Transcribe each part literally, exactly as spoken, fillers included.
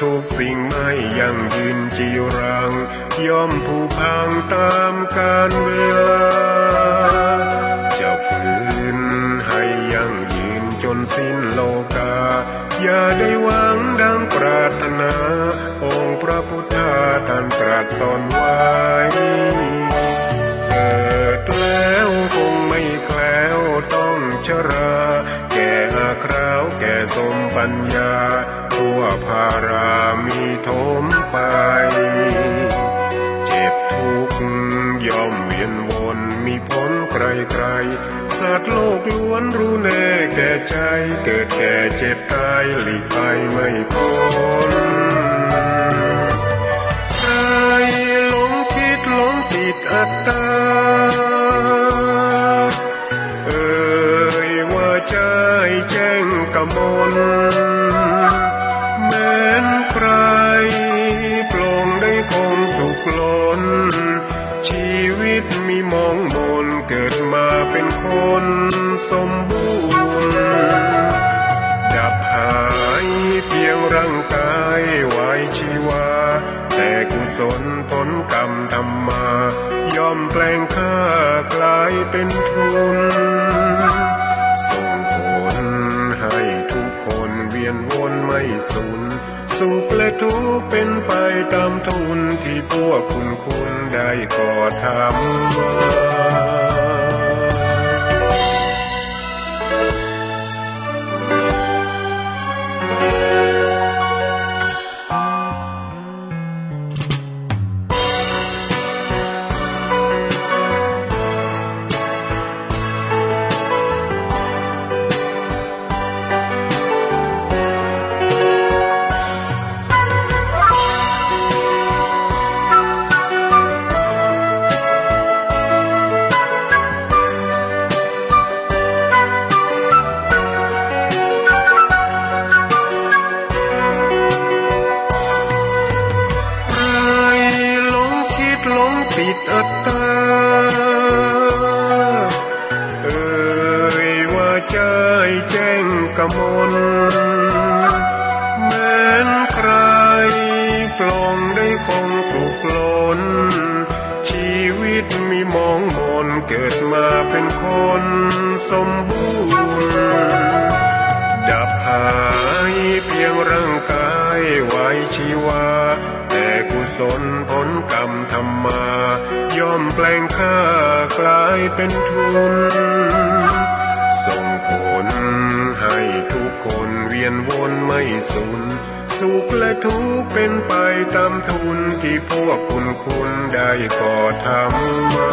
ทุกสิ่งไม่ยั่งยืนจีรัง ย่อมผุพังต๋ามกาลเวลา จะฝืนให้ยั่งยืนจ๋นสิ้นโลกา อย่าได้หวังดังปรารถนา องค์พระพุทธาต้านตรัสสอนไว้ เกิดแล้วคงไม่แคล้วต้องชรา แก่อาคราวแก่สมปัญญา ทั่วภารามีถมไป เจ็บทุกข์ย่อมเวียนวน มิพ้นใครๆ สัตว์โลกล้วนรู้แน่แก่ใจ๋ เกิดแก่เจ็บต๋ายหลีกไปไม่พ้น ใครหลงคิดหลงติดอัตตา เอ่ยว่าใจ๋แจ้งกมล แม้นใครปลงได้คงสุขล้น ชีวิตมีหมองหมน เกิดมาเป็นคนสมบูรณ์ ดับหายเพียงร่างกายวายชีวา แต่กุศลผลกรรมทำมา ย่อมแปลงค่ากลายเป็นทุน ส่งผลให้ทุกคนเวียนวนไม่สูญ สุขและทุกข์เป็นไปต๋ามทุน ตี้พวกคุณคุณได้ก่อทำมา ใครหลงคิดหลงติดอัตตา เอ่ยว่าใจ๋แจ้งกมล แม้นใครปลงได้คงสุขล้น ชีวิตมีหมองหมน เกิดมาเป็นคนสมบูรณ์ ดับหายเพียงร่างกายวายชีวา แต่กุศลผลกรรมทำมา ย่อมแปลงค่ากลายเป็นทุน ส่งผลให้ทุกคนเวียนวนไม่สูญ สุขและทุกข์เป็นไปต๋ามทุน ตี้พวกคุณคุณได้ก่อทำมา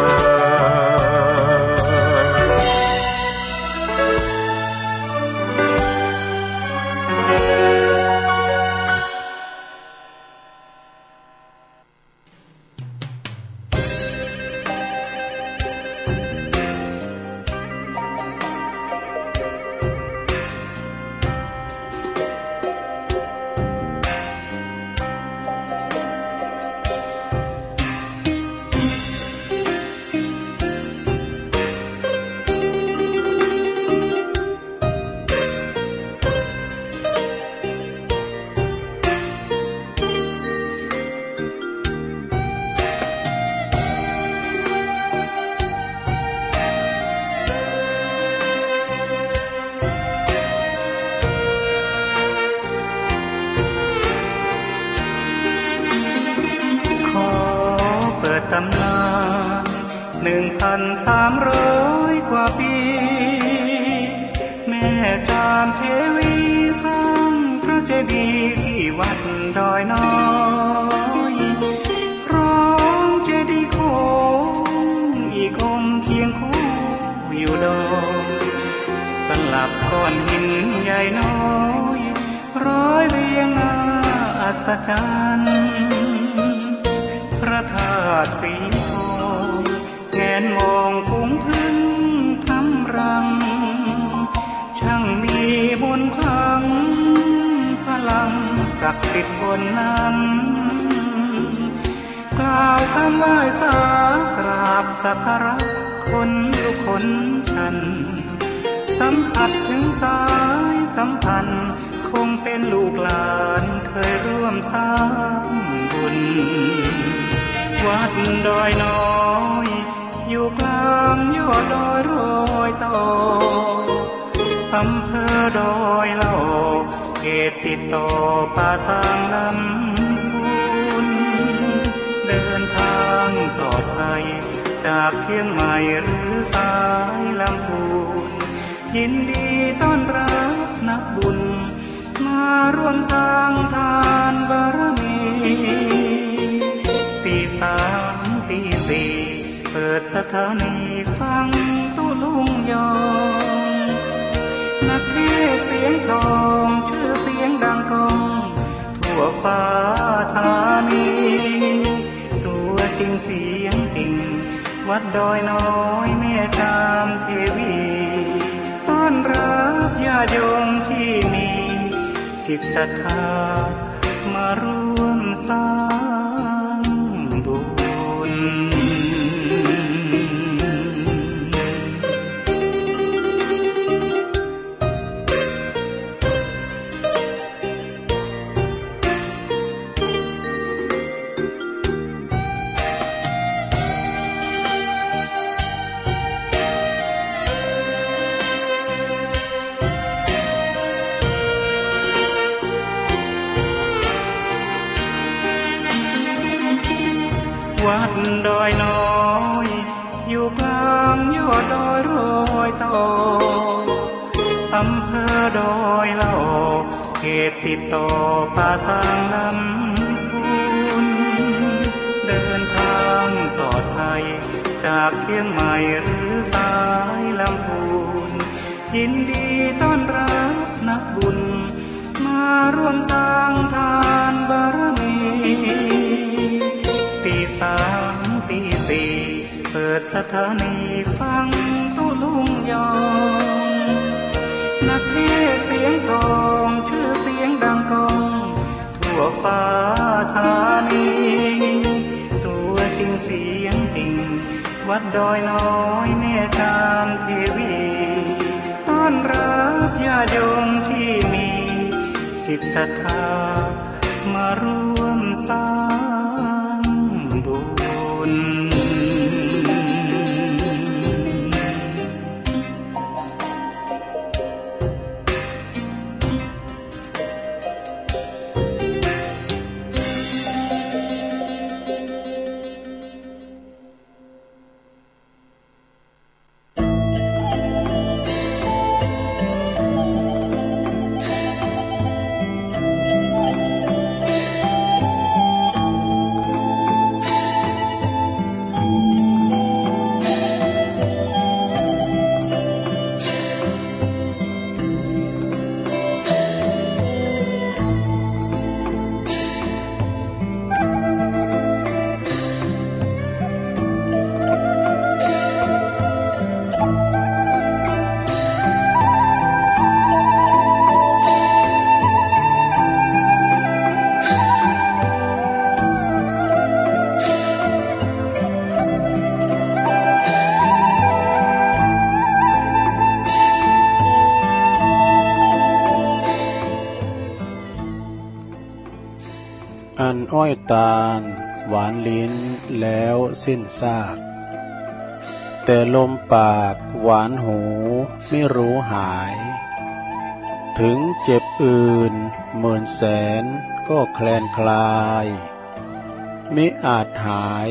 ขอเปิดต๋ำนาน หนึ่งพันสามร้อยกว่าปี แม่จามเทวีสร้างพระเจดีย์ตี้วัดดอยน้อย พร้อมเจดีย์โขงอีกองค์เคียงคู่อยู่ดอย สลับก้อนหินใหญ่น้อย ร้อยเรียงน่าอัศจรรย์ พระธาตุสีทอง แงนมองฝูงผึ้งทำรัง ช่างมีมนต์ขลัง พลังศักดิ์สิทธิ์บนนั้น กล่าวกำไหว้สากราบสักการะคนลุกขนชัน สัมผัสถึงสายสัมพันธ์ คงเป็นลูกหลานเคยร่วม สร้างบุญ วัดดอยน้อย อยู่กลางยอดดอยรอยต่อ อำเภอดอยหล่อ เขตติดต่อป่าซางลำพูน เดินทางปลอดภัย จากเชียงใหม่หรือสายลำพูน ยินดีต้อนรับนักบุญ มาร่วมสร้างทานบารมี ตีสามตีสี่ เปิดสถานีฟังตุ๊ลุงยอง นักเทศน์เสียงทอง ชื่อเสียงดังก้อง ทั่วฟ้าธานี ตัวจริงเสียงจริง วัดดอยน้อยแม่จามเทวี ต้อนรับญาติโยมที่มีจิตศรัทธา มาร่วมสร้างบุญ วัดดอยน้อย อยู่กลางยอดดอยรอยต่อ อำเภอดอยหล่อ เขตติดต่อป่าซางลำพูน เดินทางปลอดภัย จากเชียงใหม่หรือสายลำพูน ยินดีต้อนรับนักบุญ มาร่วมสร้างทานบารมี ตีสามตีสี่ เปิดสถานีฟังตุ๊ลุงยอง นักเทศน์เสียงทอง ชื่อเสียงดังก้อง ทั่วฟ้าธานี ตัวจริงเสียงจริง วัดดอยน้อยแม่จามเทวี ต้อนรับญาติโยมที่มีจิตศรัทธา มาร่วมสร้างบุญ อันอ้อยตาลหวานลิ้นแล้วสิ้นซาก แต่ลมปากหวานหูไม่รู้หาย ถึงเจ็บอื่นหมื่นแสนก็แคลนคลาย มิอาจหาย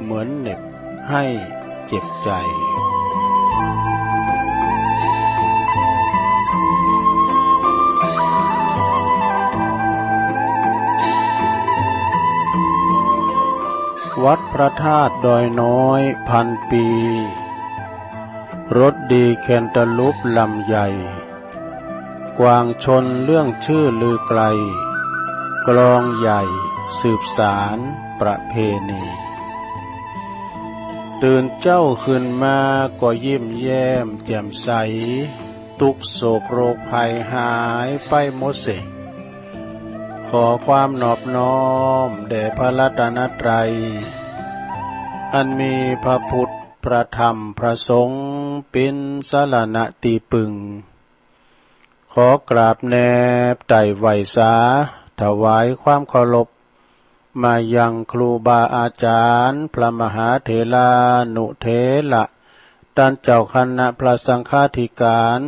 เหมือนเหน็บให้เจ็บใจ วัดพระธาตุดอยน้อยพันปี รสดีแคนตาลูปลำใหญ่ กวางชนเรื่องชื่อลือไกล กลองใหญ่สืบสานประเพณี ตื่นเจ๊าขึ้นมาก็ยิ้มแย้มแจ่มใส ตุ๊กข์โศกโรคภัยหายไปหมดสิ้น ขอความนอบน้อมแด่พระรัตนตรัย อันมีพระพุทธ พระธรรม พระสงฆ์ เป๋นสรณะตี้ปึง ขอกราบแนบไต่ไหว้สา ถวายความเคารพ มายังครูบาอาจ๋ารย์ พระมหาเถรานุเถระ ต้านเจ้าคณะพระสังฆาธิการ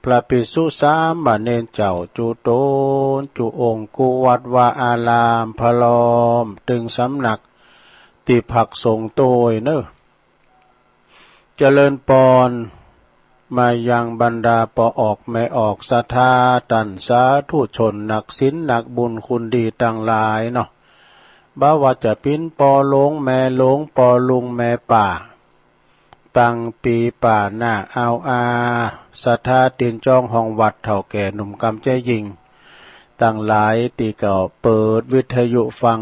พระภิกษุสามเณรเจ้า จุ๊ต๋นจุ๊องค์ กู้วัดวาอาราม พร้อมตึงสำนัก ตี้พักสงฆ์ตวยเน่อ เจริญปอน มายังบรรดาป้อออกแม่ออกศรัทธา ต้านสาธุชนนักศีลนักบุญคุณดีตังหลายเนาะ บ่ว่าจะเป๋นป้อหลวงแม่หลวง ป้อลุงแม่ป้า ตังปี๋ป๋าหน้าอาวอา ศรัทธาตี๋นจองห้องวัด เฒ่าแก่หนุ่มกำเจ๊ยิ่ง ตังหลายตี้ก็เปิดวิทยุฟัง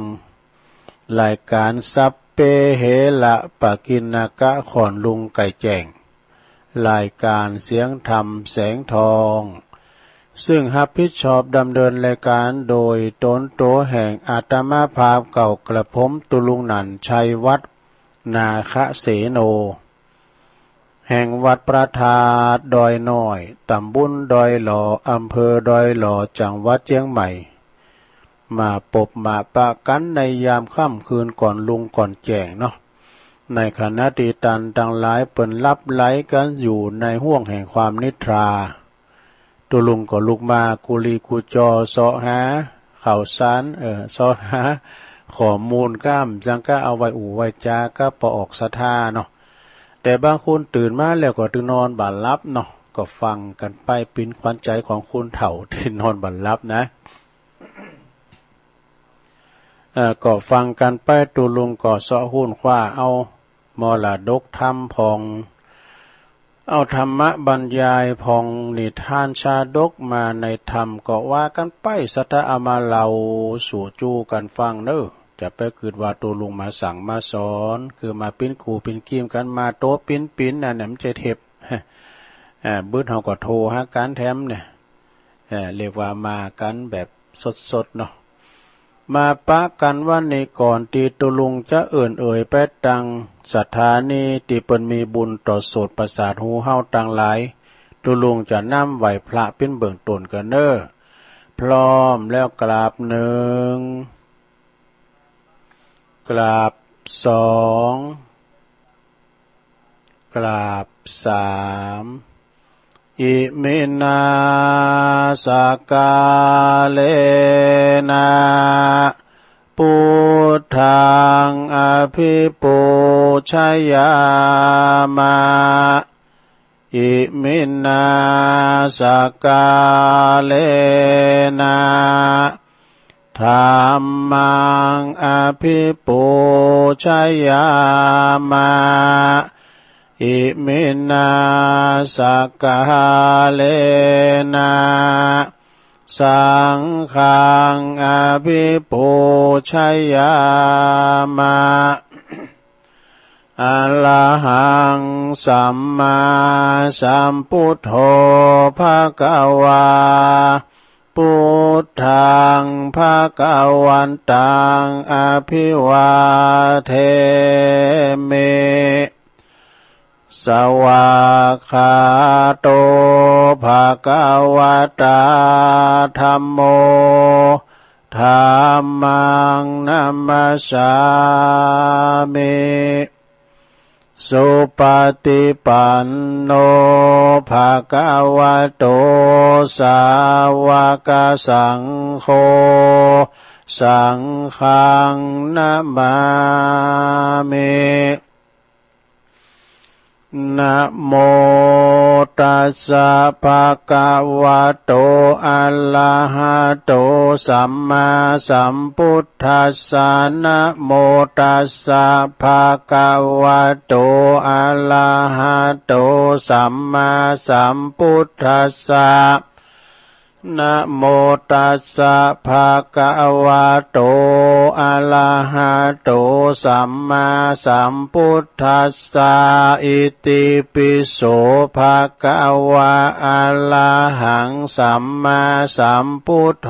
รายก๋านสัพเพเหระปะกิณณกะ ค่อนลุงใก้แจ้ง รายก๋านเสียงธรรมแสงทอง ซึ่งฮับผิดชอบดำเนินรายก๋านโดยต๋นตั๋วแห่งอาตมาภาพเก่า กระผมตุลุงหนั่นชัยวัฒน์ นาคเสโน แห่งวัดพระธาตุดอยน้อย ต๋ำบลดอยหล่อ อำเภอดอยหล่อ จังหวัดเจียงใหม่ มาปบมาปะกั๋นในยามค่ำคืนก่อนลุงก่อนแจ้งเนาะ ในขณะตี้ต้านตังหลายเปิ้นหลับไหลกั๋นอยู่ในห้วงแห่งความนิทรา ตุลุงก็ลุกมากู้หลี้กู้จอเซาะหาข่าวสาร เอ่อ เซาะหาข้อมูลก้าม จังก้าเอาไว้อู้ไว้จากับป้อออกศรัทธาเนาะ แต่บางคนตื่นมาแล้วก็ตึงนอนบ่หลับเนาะ ก็ฟังกั๋นไป เป๋นขวัญใจ๋ของคนเฒ่าตี้นอนบ่หลับนะ เอ่อ ก็ฟังกั๋นไป ตุลุงก็เซาะค้นคว้าเอามรดกธรรมพ่อง เอาธรรมบรรยายพ่อง นิทานชาดกมาในธรรม ก็ว่ากั๋นไป ศรัทธาเอามาเล่าสู่จู๊กั๋นฟังเน่อ จะไปกึ๊ดว่าตุลุงมาสั่งมาสอน คือมาเป๋นคู่เป๋นกีมกั๋น มาตั๋วเป๋นๆ อันนั้นมันจะเท็จ อ่า บึดเฮาก็โทรหากั๋นแถมเนี่ย เอ่อ เรียกว่ามากั๋นแบบสดๆ เนาะ มาปะกั๋นวันนี้ก่อนตี้ตุลุงจะเอิ้นเอ่ยไปตังสถานีตี้เปิ้นมีบุญต่อโสตประสาทหูเฮาตังหลาย ตุลุงจะนำไหว้พระเป๋นเบื้องต้นกั๋นเน่อ พร้อมแล้วกราบหนึ่ง กราบสอง กราบสาม อิมินา สักกาเลนะ ปุทธัง อภิปูชยามะ อิมินา สักกาเลนะ ธัมมัง อภิปูชยามะ อิมินา สักกาเลนะ สังฆัง อภิปูชยามะ อะระหัง สัมมาสัมพุทโธ ภะคะวา พุทธัง ภะคะวันตัง อะภิวาเทมิ สวากขาโต ภะคะวะตา ธัมโม ธัมมัง นะมัสสามิ สุปะฏิปันโน ภะคะวะโต สาวะกะสังโฆ สังฆัง นะมามิ นะโม ตัสสะ ภะคะวะโต อะระหะโต สัมมาสัมพุทธัสสะ นะโม ตัสสะ ภะคะวะโต อะระหะโต สัมมาสัมพุทธัสสะ นะโม ตัสสะ ภะคะวะโต อะระหะโต สัมมาสัมพุทธัสสะ อิติปิโส ภะคะวะ อะระหัง สัมมาสัมพุทโธ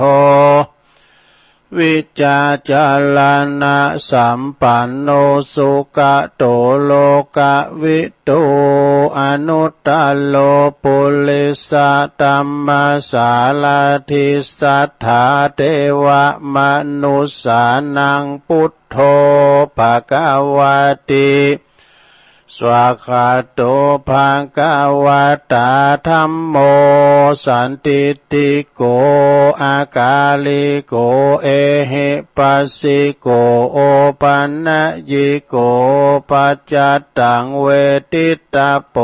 วิจารณะสัมปันโน สุขะโต โลกะวิ ทู อนุตตโร ปุริสะธัมมสาราธิ สัตถาเทวะมนุสสานัง พุทโธ ภะคะวะติ สวากขาโต ภะคะวะตา ธัมโม สันทิฏฐิโก อากาลิโก เอหิปัสสิโก โอปัญญิโก ปัจจัตตัง เวทิตตะโป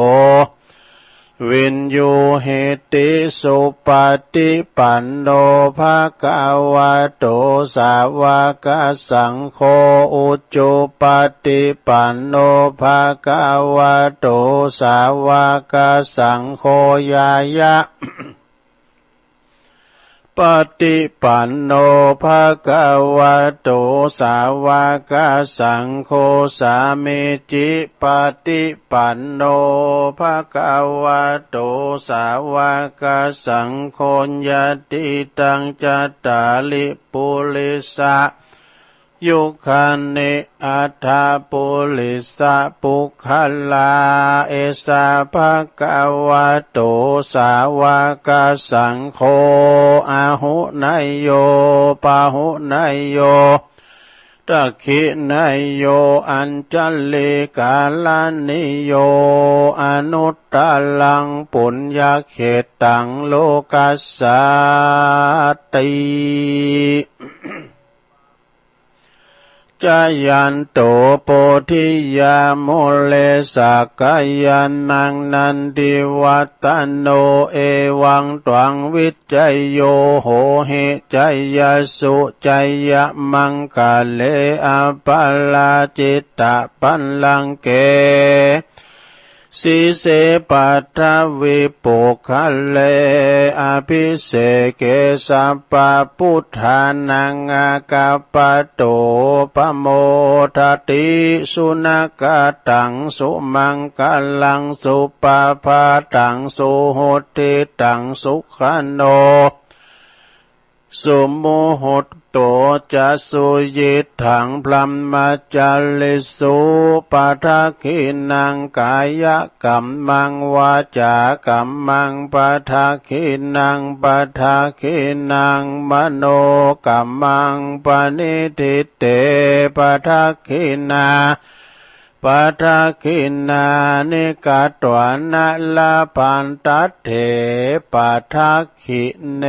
วิญญูหิติ สุปะฏิปันโน ภะคะวะโต สาวะกะสังโฆ อุจุปะฏิปันโน ภะคะวะโต สาวะกะสังโฆ ญาณะ ปะฏิปันโน ภะคะวะโต สาวะกะสังโฆ สามีจิปะฏิปันโน ภะคะวะโต สาวะกะสังโฆ ญาติตัง จัตตาริ ปุริสะ ยุคคานิ อัฏฐะ ปุริสะ ปุคคลา เอสะ ภะคะวะโต สาวะกะสังโฆ อาหุเนยโย ปาหุเนยโย ทักขิเนยโย อัญชลีกะรณีโย อนุตตรัง ปุญญะเขตตัง โลกัสสาติ จายันโต โพธิยา มูเล สักกายานัง นันทิวัตตโน เอวังตวัง วิจโย โหหิ จายสุจายมังคะเล อัปปะราจิตตะปัลลังเก สีเส ปัทวี ปุคคะเล อภิเสเก สัพพะพุทธานัง อาคัปปะโต ปะโมทะติ สุณะคะตัง สุมังคะลัง สุปะภาตัง สุหุตติตัง สุขะโน สุมุหุตโต จะ สุยิตถัง บรหมจาริสุ ปะทักขิณัง กายะกัมมัง วาจากัมมัง ปะทักขิณัง ปะทักขิณัง มโนกัมมัง ปะนิฏฐิเต ปะทักขิณา ปะทักขิณานิ กัตวานะ ละพันทัตเถ ปะทักขิเณ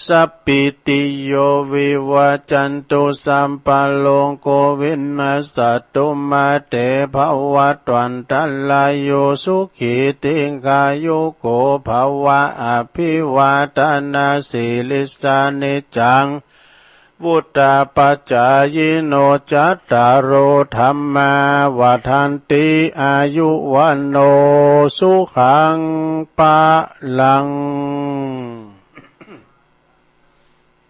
สัพพิติโย วิวัจจันตุ สัพพะโรโค วินัสสะตุ มา เต ภะวัตวันตะราโย สุขี ทีฆายุโก ภะวะ อภิวาทะนะสีลิสสะ นิจจัง วุฑฒาปะจายิโน จัตตาโร ธัมมา วัฑฒันติ อายุ วัณโณ สุขัง พะลัง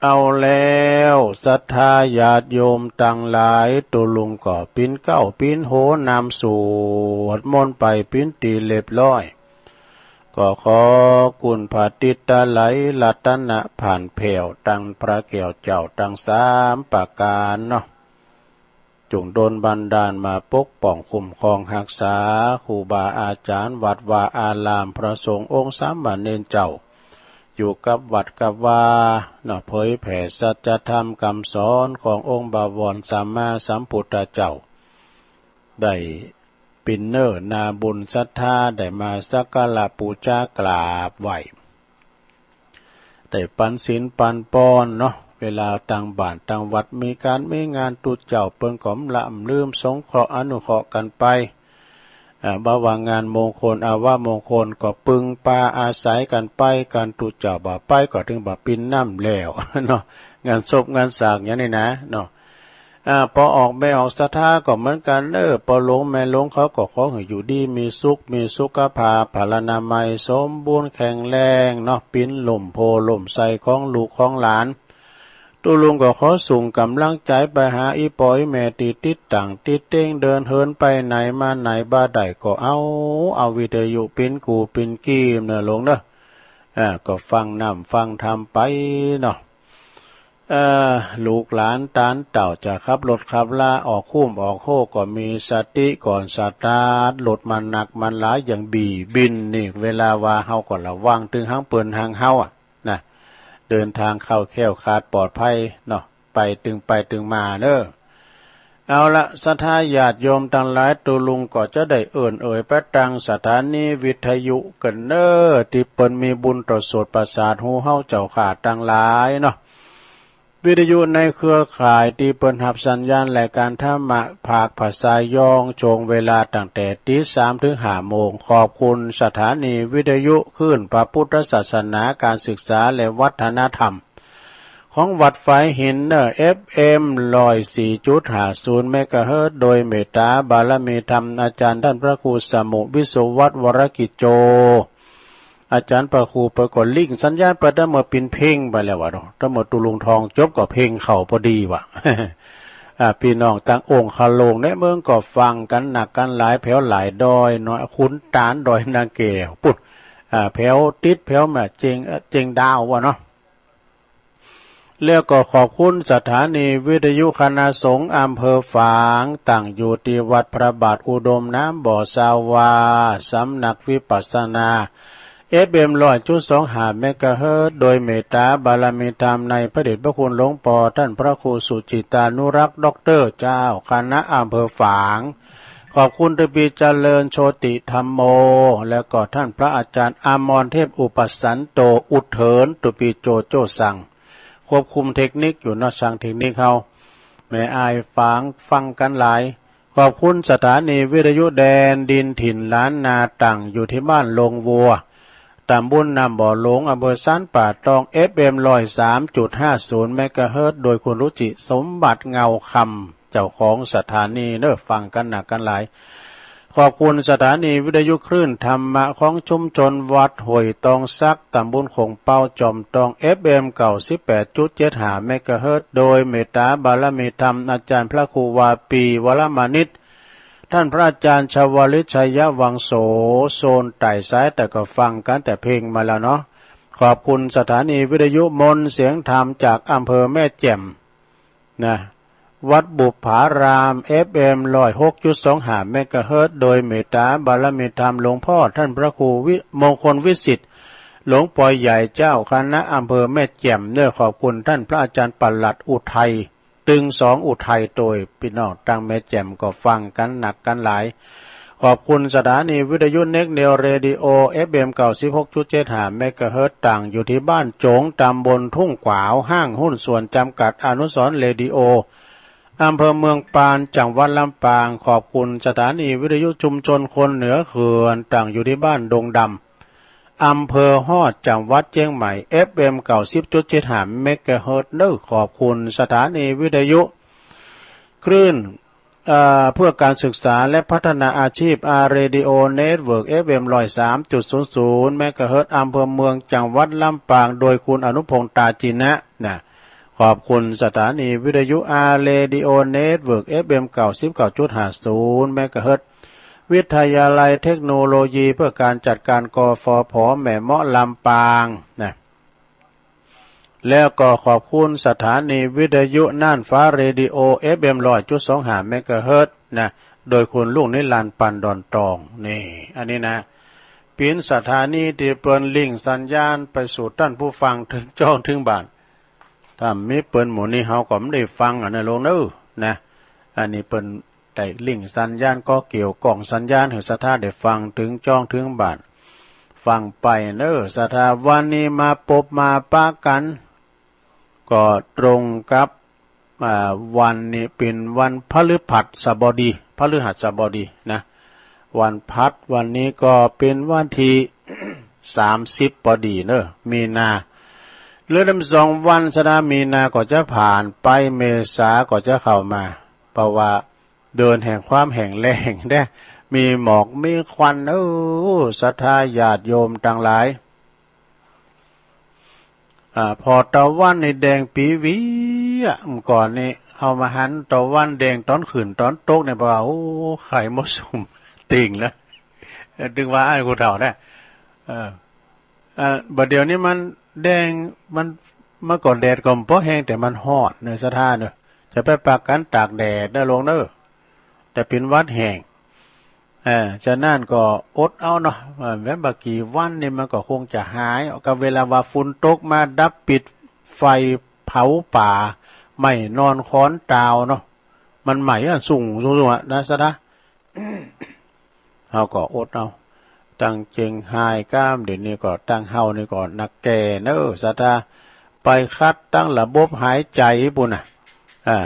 เอาแล้ว ศรัทธาญาติโยมตังหลาย ตุ๊ลุงก็ปิ๊นเก๊าปิ๊นโหนำสวดมนต์ไปปิ๊นตี้เรียบร้อย ก็ขอคุณพระติตะไลยรัตนะผ่านแผ้วตังพระแก้วเจ้าตังสามประก๋านเนาะ จุ่งดลบันดาลมาปกป้องคุ้มครองฮักษา ครูบาอาจ๋ารย์วัดวาอาราม พระสงฆ์องค์สามเณรเจ้า อยู่กับวัดกับวาเนาะ เผยแผ่สัจธรรมกำสอนขององค์บวรสัมมาสัมพุทธเจ้า ได้เป๋นเนื้อนาบุญศรัทธา ได้มาสักการะปู๋จากราบไหว้ ได้ปันศีลปันปอนเนาะ เวลาตังบ้านตังวัดมีก๋านมีงาน ตุ๊เจ้าเปิ้นก็บ่ละบ่ลืมสงเคราะห์อนุเคราะห์กั๋นไป อ่า บ่ว่างานมงคลอวมงคลก็ปึงปาอาศัยกั๋นไป ก๋านตุ๊เจ้าบ่ไปก็ถึงบ่ปิ๊นนำแล้วเนาะ งานศพงานสางอย่างนี้นะเนาะ อ่า ป้อออกแม่ออกศรัทธาก็เหมือนกั๋นเน้อ ป้อหลวงแม่หลวงเขาก็ขอหื้ออยู่ดีมีสุข มีสุขภาพพลานามัยสมบูรณ์แข็งแรงเนาะ ปิ๊นล่มโพธิ์ล่มไทรของลูกของหลาน ตุ๊ลุงก็ขอส่งก๋ำลังใจ๋ไปหาอี่ป้ออี่แม่ตี้ติดตั้งติดเต๊ง เดินเหินไปไหนมาไหนบ่ได้ก็เอา เอาวิทยุปิ๊นกู่ปิ๊นกีมเน้อหลวงเน้อ อ่า ก็ฟังน้ำฟังธรรมไปเนาะ เอ่อ ลูกหลานตานเต้าจะขับรถขับลาออกคุ้มออกโฮก็มีสติก่อน สตาร์ทรถมันหนักมันหลายอย่างบี้บินนี่ เวลาว่าเฮาก็ระวังตึงหั้งเปิ้นหั้งเฮาอะนะ เดินทางเข้าแคล้วคลาดปลอดภัยเนาะ ไปตึงไปตึงมาเน้อ เอาละ ศรัทธาญาติโยมตังหลาย ตุ๊ลุงก็จะได้เอิ้นเอ่ยไปตังสถานีวิทยุกั๋นเน้อ ตี้เปิ้นมีบุญต่อโสตประสาทหูเฮาเจ้าข้าตังหลายเนาะ วิทยุในเครือข่ายตี้เปิ้นฮับสัญญาณรายก๋านธรรมะภาคภาษายอง ช่วงเวลาตั้งแต่ตี๋สามเถิงห้าโมง ขอบคุณสถานีวิทยุคลื่นพระพุทธศาสนา ก๋านศึกษาและวัฒนธรรม ของวัดฝายหินเน้อ เอฟเอ็ม ร้อยสี่จุดห้าศูนย์ เมกะเฮิรตซ์ โดยเมตตาบารมีธรรมอาจ๋ารย์ต้านพระครูสมุห์ วิศวัฒน์ วรกิจโจ อาจ๋ารย์พระครูเปิ้นก็ลิงก์สัญญาณไป ตะเมื่อปินเพลงไปแล้ววะเนาะ ตะเมื่อตุ๊ลุงทองจบก็เพลงเข้าปอดีวะ อ่า ปี้น้องตังองค์คโลงในเมืองก็ฟังกั๋นหนักกั๋นหลาย แผวหลายดอยเนาะ ขุนตาล ดอยนางแก้ว ปุ้น อ่า แผวติด แผวแม่เจ๊ง เอ่อ เจ๊งดาววะเนาะ แล้วก็ขอบคุณสถานีวิทยุคณะสงฆ์อำเภอฝาง ตั้งอยู่ตี้วัดพระบาทอุดมน้ำบ่อซาวา สำนักวิปัสสนา เอฟเอ็ม ร้อยจุดสองห้า เมกะเฮิรตซ์ โดยเมตตาบารมีธรรมในพระเดชพระคุณหลวงป้อต้านพระครูสุจิตตานุรักษ์ ด็อกเตอร์ เจ้าคณะอำเภอฝาง ขอบคุณตะปีเจริญโชติธัมโม แล้วก็ต้านพระอาจ๋ารย์อมรเทพอุปสันโต อุดเถินตะปีโจโจ้สั่ง ควบคุมเทคนิคอยู่เนาะ ช่างเทคนิคเฮา แม่อ้ายฝางฟังกั๋นหลาย ขอบคุณสถานีวิทยุแดนดินถิ่นล้านนา ตั้งอยู่ตี้บ้านโลงวัว ต๋ำบลน้ำบ่อหลง อำเภอซานป่าตอง เอฟเอ็ม ร้อยสามจุดห้าศูนย์ เมกะเฮิรตซ์ โดยคุณรุจิสมบัติเงาคำ เจ้าของสถานีเน้อ ฟังกั๋นหนักกั๋นหลาย ขอบคุณสถานีวิทยุคลื่นธรรมะของชุมชนวัดห้วยตองสัก ต๋ำบลโข่งเปา จ๋อมตอง เอฟเอ็ม เก้าสิบแปดจุดเจ็ดห้า เมกะเฮิรตซ์ โดยเมตตาบารมีธรรมอาจ๋ารย์พระครูวาปี วรมณิต ต้านพระอาจ๋ารย์ชวลิต ชัยวังโส โซนใต้สายใต้ก็ฟังกั๋นแต่เพลงมาแล้วเนาะ ขอบคุณสถานีวิทยุมนต์เสียงธรรมจากอำเภอแม่แจ่ม นะ วัดบุปผาราม เอฟเอ็ม ร้อยหกจุดสองห้า เมกะเฮิรตซ์ โดยเมตตาบารมีธรรมหลวงป้อต้านพระครูวิ มงคลวิสิทธิ์ หลวงป้อใหญ่เจ้าคณะอำเภอแม่แจ่มเน้อ ขอบคุณต้านพระอาจ๋ารย์ปลัดอุทัย ตึงสองอุทัยโตย ปี้น้องตังแม่แจ่มก็ฟังกั๋นหนักกั๋นหลาย ขอบคุณสถานีวิทยุเน็กเนวเรดิโอ เอฟเอ็ม เก้าสิบหกจุดเจ็ดห้า เมกะเฮิรตซ์ ตั้งอยู่ตี้บ้านโจ๋ง ต๋ำบลทุ่งขวาว ห้างหุ้นส่วนจ๋ำกัดอนุสรณ์เรดิโอ อำเภอเมืองปาน จังหวัดลำปาง ขอบคุณสถานีวิทยุชุมชนคนเหนือเขื่อน ตั้งอยู่ตี้บ้านดงดำ อำเภอฮอด จังหวัดเจียงใหม่ เอฟเอ็ม เก้าสิบจุดเจ็ดห้า เมกะเฮิรตซ์ เน้อ ขอบคุณสถานีวิทยุคลื่น เอ่อ เพื่อการศึกษาและพัฒนาอาชีพ อาร์ เรดิโอ เน็ตเวิร์ก เอฟเอ็ม ร้อยสามจุดศูนย์ศูนย์ เมกะเฮิรตซ์ อำเภอเมือง จังหวัดลำปาง โดยคุณอนุพงษ์ ตาจินะ นะ ขอบคุณสถานีวิทยุ อาร์ เรดิโอ เน็ตเวิร์ก เอฟเอ็ม เก้าสิบเก้าจุดห้าศูนย์ เมกะเฮิรตซ์ วิทยาลัยเทคโนโลยีเพื่อการจัดการ กฟผ แม่เมาะ ลำปาง นะ แล้วก็ขอบคุณสถานีวิทยุน่านฟ้าเรดิโอ เอฟเอ็ม ร้อยจุดสองห้า เมกะเฮิรตซ์ นะ โดยคุณลุงนิรันดร์ ปันดอนตอง นี่ อันนี้นะ เป๋นสถานีตี้เปิ้นลิงก์สัญญาณไปสู่ต้านผู้ฟังเถิงจ้องเถิงบ้าน ถ้าบ่มีเปิ้นหมู่นี้เฮาก็บ่ได้ฟังอะเน้อลุงเน้อ นะ อันนี้เปิ้นได้ลิงก์สัญญาณ ก็เกี่ยวก้องสัญญาณหื้อศรัทธาได้ฟังเถิงจ้องเถิงบ้าน ฟังไปเน้อศรัทธา วันนี้มาปบมาปะกั๋น ก็ตรงกับ อ่า วันนี้เป๋นวันพฤหัสบดี พฤหัสบดีนะ วันพฤหัส วันนี้ก็เป๋นวันตี้ สามสิบ ปอดีเน้อ มีนา เหลือแหมสองวันศรัทธา มีนาก็จะผ่านไป เมษาก็จะเข้ามา เพราะว่าเดือนแห่งความแห้งแล้งเน้อ มีหมอกมีควัน โอ้ ศรัทธาญาติโยมตังหลาย อ่า ผ่อตะวันนี่แดงปี๋หวีอะ เมื่อก่อนนี่เฮามาหันตะวันแดงต๋อนขึ้นต๋อนตกนี่ บ่า โอ้ ไข่มดสุมติ่งแล้ว เออ ตึงว่าอั้น ผู้เฒ่านะ เออ อ่า บ่าเดี่ยวนี้มันแดง มัน เมื่อก่อนแดดก็บ่แฮง แต่มันฮ้อนเน่อศรัทธาเน่อ จะไปปากกั๋นตากแดดเน่อโยมเน่อ จะเป๋นหวัดแห้ง อ่า ฉะนั้นก็อดเอาเนาะ อ่า แม้บ่ากี่วันนี่มันก็คงจะหาย ก็เวลาว่าฝุ่นตกมาดับปิดไฟเผาป่า ไหม้นอนคอนตาวเนาะ มันไหม้อันสูง สูง สูงอะนะศรัทธา เฮาก็อดเอา ตังเจียงฮายก้าม เดี๋ยวนี้ก็ตังเฮานี่ก็นักแก่เน่อศรัทธา ไปขัดตังระบบหายใจ๋ปู้นน่ะ อ่า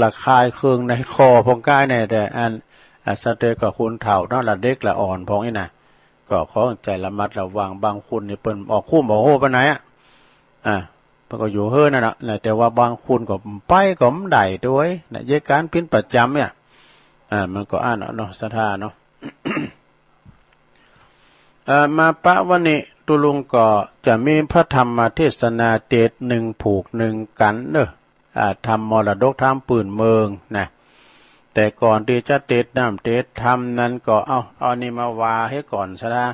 ระคายเคืองในคอพ่องก้ายแน่ แต่อัน อ่า สะเตยก็คนเฒ่าเนาะ ละเด็กละอ่อนพ่องอี้น่ะ ก็ขอใจ๋ระมัดระวัง บางคนนี่เปิ้นออกคุ้มบ่ฮู้ไปไหนอะ อ่า เปิ้นก็อยู่เฮือนนั่นน่ะ แต่ว่าบางคนก็ไปก็บ่ได้ตวยนะ เหตุก๋ารณ์เป๋นประจ๋ำเนี่ย อ่า มันก็อั้นเนาะศรัทธาเนาะ เอ่อ มาปะวะนี้ ตุ๊ลุงก็จะมีพระธรรมเทศนาเตสน์นึ่งผูกนึ่งกั๋นเน่อ อ่า ธรรมมรดกธรรมปื้นเมืองนะ แต่ก่อนตี้จะเตสน์น้ำเตสน์ธรรมนั้นก็ เอา เอานี่มาว่าหื้อก่อนศรัทธา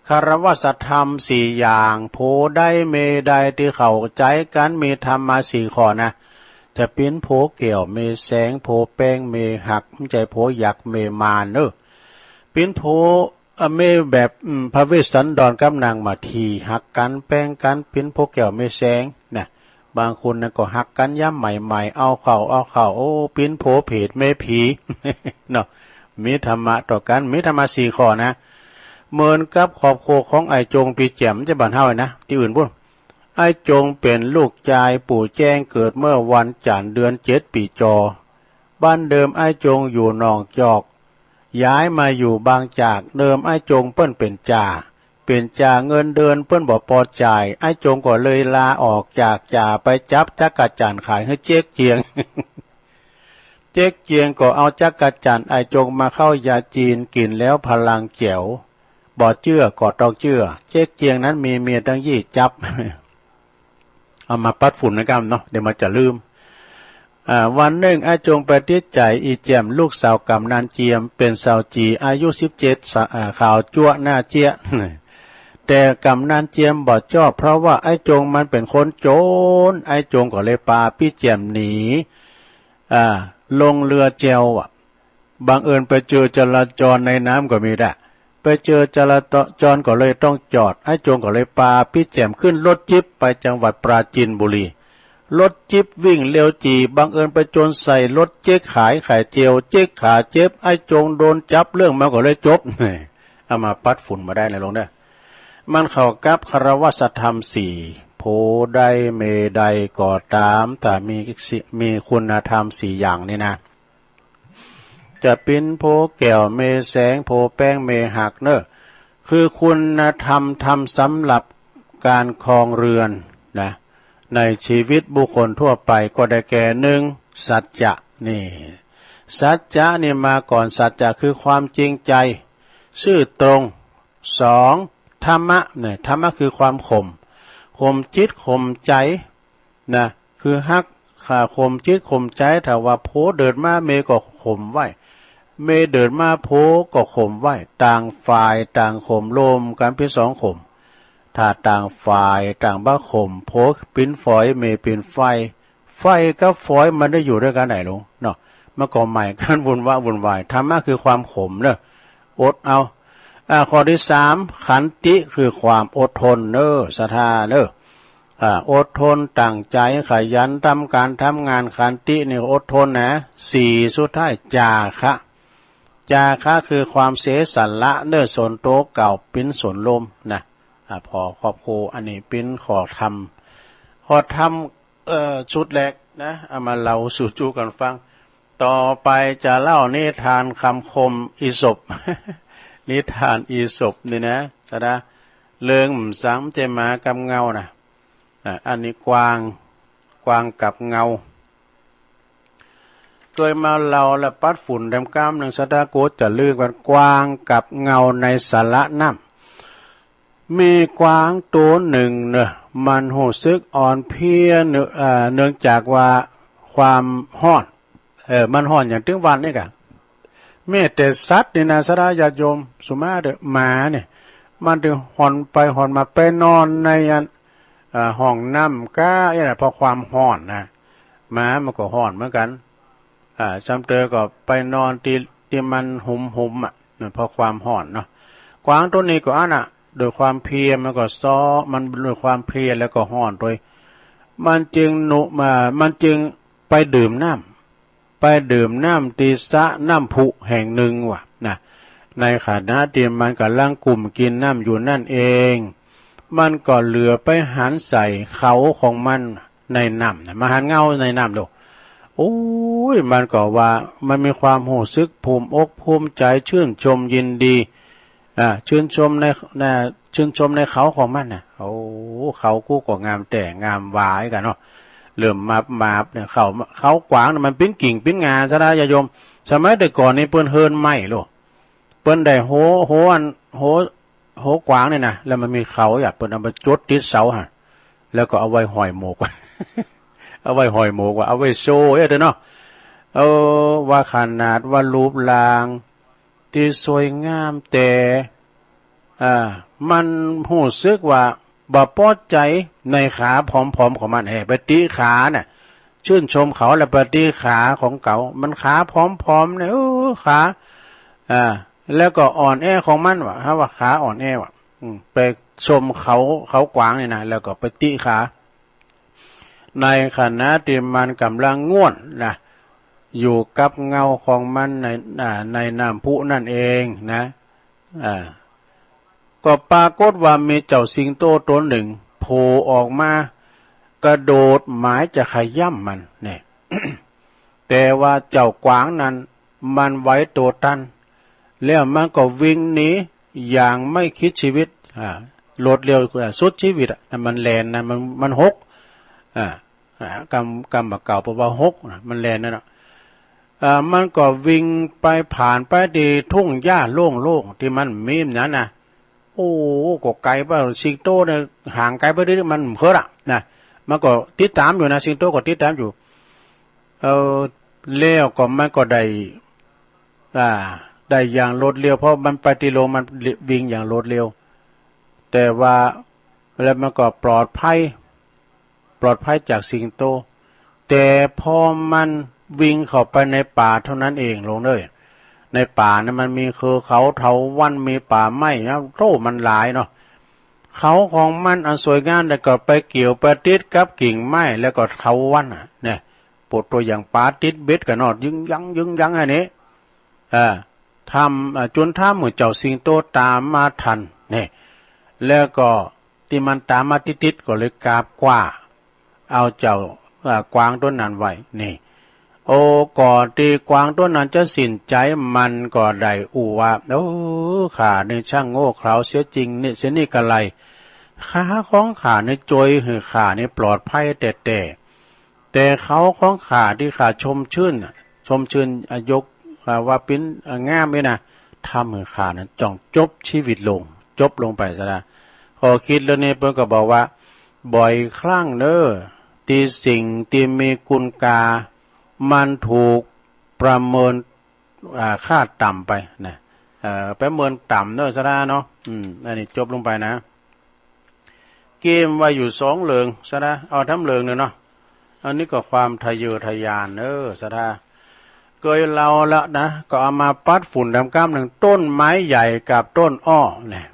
คารวะธรรมสี่อย่าง โผใดเมใดตี้เข้าใจ๋กั๋น มีธรรมมาสี่ข้อนะ จะเป๋นโผแก้วเมแสง โผแปงเมหัก บ่ใจ้โผยักษ์เมมารเน่อ เป๋นโผ อ่ะ เมแบบ อืม พระเวสสันดรกับนางมัทธี ฮักกั๋นแปงกั๋น เป๋นโผแก้วเมแสงนะ บางคนนั้นก็ฮักกั๋นยามใหม่ๆ เอาเข้า เอาเข้า โอ้ เป๋นโผเผตเมผี เนาะ มีธรรมะต่อกั๋น มีธรรมะสี่ข้อนะ เหมือนกับครอบครัวของไอ้จงปี้แจ่ม จะบ้านเฮานะ ตี้อื่นปู้น ไอ้จงเป๋นลูกจายปู่แจ้ง เกิดเมื่อวันจั๋นทร์ เดือนเจ็ด ปี๋จอ บ้านเดิมไอ้จงอยู่หนองจอก ย้ายมาอยู่บางจาก เดิมไอ้จงเปิ้นเป๋นจ่า เป๋นจ่าเงินเดือนเปิ้นบ่ปอจ่าย ไอ้จงก็เลยลาออกจากจ่าไปจับจั๊กจั่นขายหื้อเจ๊กเจียง เจ๊กเจียงก็เอาจั๊กจั่นไอ้จงมาเข้ายาจีน กิ๋นแล้วพลังแจ๋ว บ่เจื้อก็ต้องเจื้อ เจ๊กเจียงนั้นมีเมียตั้งยี่จั๊บ เอามาปัดฝุ่นนะก้ามเนาะ เดี๋ยวมันจะลืม อ่า วันนึ่งไอ้จงไปติดใจ๋อีแจ่มลูกสาวก๋ำนันเจียม เป๋นสาวจี๋อายุสิบเจ็ด สะ อ่า ขาวจั๊วะหน้าเจี๊ยะ แต่ก๋ำนันเจียมบ่ชอบ เพราะว่าไอ้จงมันเป๋นคนจ๋น ไอ้จงก็เลยปาปี้แจ่มหนี อ่า ลงเฮือแจวอะ บังเอิญไปเจอจราจรในน้ำก็มีดะ ไปเจอจราจรก็เลยต้องจอด ไอ้จงก็เลยปาปี้แจ่มขึ้นรถจิ๊ปไปจังหวัดปราจีนบุรี รถจิ๊ปวิ่งเร็วจี๋ บังเอิญไปจนใส่รถเจ๊กขายไข่เจียว เจ๊กขาเจ็บ ไอ้จงโดนจับ เรื่องมันก็เลยจบ เอามาปัดฝุ่นมาได้นะโยมเน่อ มันเข้ากับคารวะธรรมสี่ โผใดเมใดก็ต๋าม ถ้ามีสี่ มีคุณธรรมสี่อย่างนี่นะ จะเป๋นโผแก้วเมแสง โผแปงเมหักเน่อ คือคุณธรรม ธรรมสำหรับก๋านครองเฮือนนะ ในชีวิตบุคคลทั่วไปก็ได้แก่ นึ่ง สัจจะ นี่ สัจจะนี่มาก่อน สัจจะคือความจริงใจ๋ ซื่อตรง สอง ธรรมะ เนี่ย ธรรมะคือความข่ม ข่มจิตข่มใจ๋ นะ คือฮัก ข่มจิตข่มใจ๋ ถ้าว่าผัวเดิดมาเมียก็ข่มไว้ เมียเดิดมาผัวก็ข่มไว้ ต่างฝ่ายต่างข่ม รวมกั๋นเป๋นสองข่ม ถ้าต่างฝ่ายต่างบ่ข่ม ผัวเป๋นฝอย เมียเป๋นไฟ ไฟกับฝอยมันได้อยู่ด้วยกั๋นได้หรือเนาะ มันก็ไหม้กั๋นวุ่นวะวุ่นวาย ธรรมะคือความข่มเน่อ อดเอา อ่า ข้อตี้สาม ขันติคือความอดทนเน่อ ศรัทธาเน่อ อ่า อดทนตั้งใจ๋ขยันทำก๋านทำงาน ขันตินี่อดทนนะ สี่ สุดท้าย จาคะ จาคะคือความเสียสละเน่อ ส่วนตั๋วเก่าเป๋นส่วนรวมนะ อ่า พอครอบครัว อันนี้เป๋นข้อธรรม ข้อธรรม เอ่อ ชุดแรกนะ เอามาเล่าสู่จู้กั๋นฟัง ต่อไปจะเล่านิทานคำคมอีสป นิทานอีสปนี่นะ ศรัทธา เรื่องบ่สัง บ่ใจ้หมากับเงานะ อ่ะ อันนี้กวาง กวางกับเงา เกยมาเล่าและปัดฝุ่นแดมก้ามนึ่ง ศรัทธา กั๋วจะลืมกั๋น กวางกับเงาในสระน้ำ มีกวางตั๋วนึ่งเน่อ มันฮู้สึกอ่อนเพลียเน่อ เอ่อ เนื่องจากว่าความฮ้อน เออ มันฮ้อนอย่างตึงวันนี่กะ แม้แต่สัตว์นี่นะ ศรัทธาญาติโยม สุมาเต๊อะ หมาเนี่ย มันจึงห่อนไปห่อนมา ไปนอนในอัน เอ่อ ห้องน้ำก้าอี้นะ เพราะความฮ้อนนะ หมามันก็ฮ้อนเหมือนกั๋น อ่า จำเตอก็ไปนอนตี้ ตี้มันหุมๆ อ่ะ นั่นเพราะความฮ้อนเนาะ กวางตั๋วนี้ก็อั้นน่ะ ด้วยความเพลียมันก็ซ้อ มันด้วยความเพลียแล้วก็ฮ้อนตวย มันจึงหนุ อ่า มันจึงไปดื่มน้ำ ไปดื่มน้ำตี้สระน้ำพุแห่งนึ่งว่ะนะ ในขณะตี้มันก่ำลังกุ่มกิ๋นน้ำอยู่นั้นเอง มันก็เหลือไปหันใส่เขาของมันในน้ำนะ มาหันเงาในน้ำดู โอ้ย มันก็ว่ามันมีความฮู้สึกภูมิอกภูมิใจ๋ ชื่นชมยินดี อ่า ชื่นชมใน ใน ชื่นชมในเขาของมันน่ะ โอ้ เขากูก็งามแต๊งามหวากั๋นเนาะ เริ่มมาบมาบเนี่ย เขา เขากวางเนี่ยมันปิ้นกิ่งปิ้นงาซะนะญาติโยม สมัยแต่ก่อนนี่เปิ้นเฮือนไม้โลด เปิ้นได้โห โหอัน โห โหกวางเนี่ยนะ แล้วมันมีเขาอ่ะ เปิ้นเอามาจดติดเสาหั่น แล้วก็เอาไว้ห้อยหมวก เอาไว้ห้อยหมวกว่า เอาไว้โชว์เอ้ยเด้อเนาะ เออ ว่าขนาดว่ารูปร่างตี้สวยงาม แต่ อ่า มันฮู้สึกว่าบ่ปอใจ๋ในขาผอมๆ ของมัน แฮ่ไปติขาน่ะ ชื่นชมเขาแล้วไปติขาของเขา มันขาผอมๆ เนี่ย เออ ขา อ่า แล้วก็อ่อนแอของมันว่ะ หาว่าขาอ่อนแอว่ะ อืม ไปชมเขา เขากวางนี่นะ แล้วก็ไปติขา ในขณะตี้มันก่ำลังง่วนนะ อยู่กับเงาของมันใน อ่า ในน้ำพุนั่นเองนะ อ่า ก็ปรากฏว่ามีเจ้าสิงโตตั๋วนึ่งโผล่ออกมา กระโดดหมายจะขย้ำมันเนี่ย แต่ว่าเจ้ากวางนั้นมันไหวตั๋วตัน แล้วมันก็วิ่งหนีอย่างไม่คิดชีวิต อ่า รวดเร็ว อ่า สุดชีวิตอะ นั่นมันแล่นนะ มัน มันหก อ่า อ่า กำ กำบ่าเก่าแปลว่าหกนะ มันแล่นนั่นน่ะ อ่า มันก็วิ่งไปผ่านไปตี้ทุ่งหญ้าโล่งๆ ตี้มันมีนั้นนะ โอ้ ก็ไก๋ไป สิงโตเนี่ยห่างไก๋ไปนิดมันเผิดอะนะ มันก็ติดต๋ามอยู่นะ สิงโตก็ติดต๋ามอยู่ เออ แล้วก็มันก็ได้ อ่า ได้อย่างรวดเร็ว เพราะมันไปตี้โล่ง มันวิ่งอย่างรวดเร็ว แต่ว่า แล้วมันก็ปลอดภัย ปลอดภัยจากสิงโต แต่พอมันวิ่งเข้าไปในป่าเท่านั้นเองโลงเอ้ย ในป่านั้นมันมีคือเขาเถาวัลย์ มีป่าไม้นะ โธ่ มันหลายเนาะ เขาของมันอันสวยงามเนี่ยก็ไปเกี่ยวไปติดกับกิ่งไม้แล้วก็เถาวัลย์อะ เนี่ย ปวดตัวอย่างป๋าติดเบ็ดกั๋นเนาะ ยึงยังยึงยังอันนี้ อ่า ทำ อ่า จ๋นทำหื้อเจ้าสิงโตต๋ามมาทัน เนี่ย แล้วก็ตี้มันต๋ามมาติดๆ ก็เลยกราบคว้าเอาเจ้า อ่า กวางตั๋วนั้นไว้ นี่ โอ้ ก่อนตี้กวางตั๋วนั้นจะสิ้นใจ๋ มันก็ได้อู้ว่า โอ้ ข้านี่ช่างโง่เขลาเสียจริงนี่ เสียนี่กะไร ขาของข้านี่จ้วยหื้อข้านี่ปลอดภัยแต๊ๆ แต่เขาของข้าตี้ข้าชมชื่นน่ะ ชมชื่น อ่ะ ยก อ่ะ ว่าปิ้น อ่ะ งามนี่นะ ทำหื้อข้านั้นต้องจบชีวิตลง จบลงไปซะละ ข้อคิดเรื่องนี้เปิ้นก็บอกว่า บ่อยครั้งเน้อ ตี้สิ่งตี้มีคุณค่า มันถูกประเมิน อ่า ค่าต่ำไปนะ เอ่อ ประเมินต่ำเน้อซะละเนาะ อืม อันนี้จบลงไปนะ เกมว่าอยู่สองเรื่องซะนะ เอาทำเรื่องนึ่งเนาะ อันนี้ก็ความทะเยอทะยาน เออ ศรัทธา เกยเล่าละนะ ก็เอามาปัดฝุ่นดำก้ำนึ่ง ต้นไม้ใหญ่กับต้นอ้อเนี่ย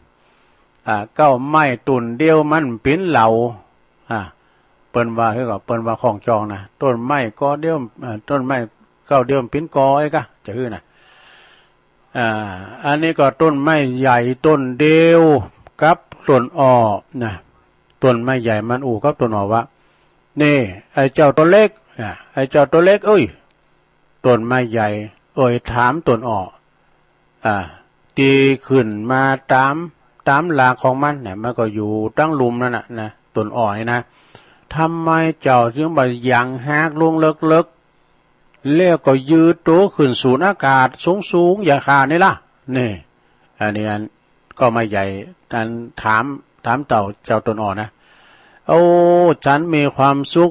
อ่า เก๊าไม้ต้นเดียวมันปิ้นเหล่า อ่า เปิ้นว่า คือก็เปิ้นว่าของจองนะ ต้นไม้กอเดียว อ่า ต้นไม้เก๊าเดียวมันปิ้นกอไอ้กะ จะหื้อนะ อ่า อันนี้ก็ต้นไม้ใหญ่ต้นเดียวกับต้นอ้อนะ ต้นไม้ใหญ่มันอู้กับต้นอ้อว่า นี่ ไอ้เจ้าตั๋วเล็ก อ่า ไอ้เจ้าตั๋วเล็กเอ้ย ต้นไม้ใหญ่เอ่ยถามต้นอ้อ อ่า ตี้ขึ้นมาต๋าม ต๋ามหลักของมันเนี่ย มันก็อยู่ตังลุ่มนั่นน่ะนะ ต้นอ้อนี่นะ ทำไมเจ้าจึงบ่หยั่งฮากลงเลิกๆ แล้วก็ยืดตั๋วขึ้นสูนอากาศสูงๆ อย่างข้านี่ล่ะ นี่ อันนี้อัน เก๊าไม้ใหญ่อันถาม ถามเจ้า เจ้าต้นอ้อนะ โอ้ ฉันมีความสุข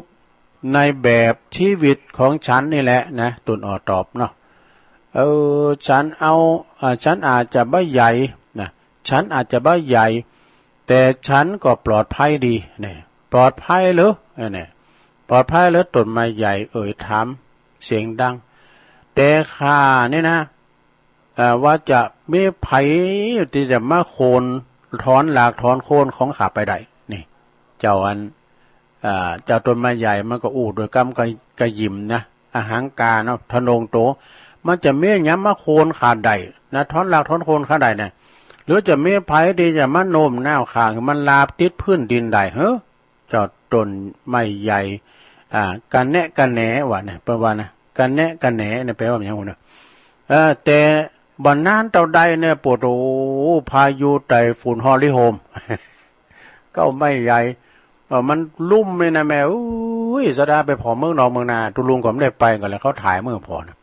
ในแบบชีวิตของฉันนี่แหละนะ ต้นอ้อตอบเนาะ เออ ฉันเอา อ่า ฉันอาจจะบ่ใหญ่นะ ฉันอาจจะบ่ใหญ่ แต่ฉันก็ปลอดภัยดี เนี่ย ปลอดภัยเหรอ เออ เนี่ย ปลอดภัยเหรอ ต้นไม้ใหญ่เอ่ยถามเสียงดัง แต่ข้านี่นะ เอ่อ ว่าจะมีใผตี้จะมาโค่น ถอนรากถอนโคนของข้าไปได้ นี่ เจ้าอัน อ่า เจ้าต้นไม้ใหญ่มันก็อู้ด้วยกำกระ กระหยิ่มนะ อหังการเนาะ ทะนงโต มันจะมีหยังมาโค่นข้าได้นะ ถอนรากถอนโคนข้าได้นะ หรือจะมีใผตี้จะมาโน้มน้าวข้าหื้อมันราบติดพื้นดินได้เหรอ เจ้าต้นไม้ใหญ่ อ่า กะแนะกะแหนว่าเนี่ย เปิ้นว่านะ กะแนะกะแหนเนี่ย แปลว่าหยังวะเนี่ย เออ แต่บ่นานเต้าใดเนี่ย โผดโอ้ พายุไต้ฝุ่นฮอริโฮม เก๊าไม้ใหญ่ เออ มันลุ่มเลยนะแม่ อุ้ย สะดาไปผ่อเมืองนอกเมืองนา ตุ๊ลุงก็บ่ได้ไปก่อแหละ เขาถ่ายเมืองผ่อนะ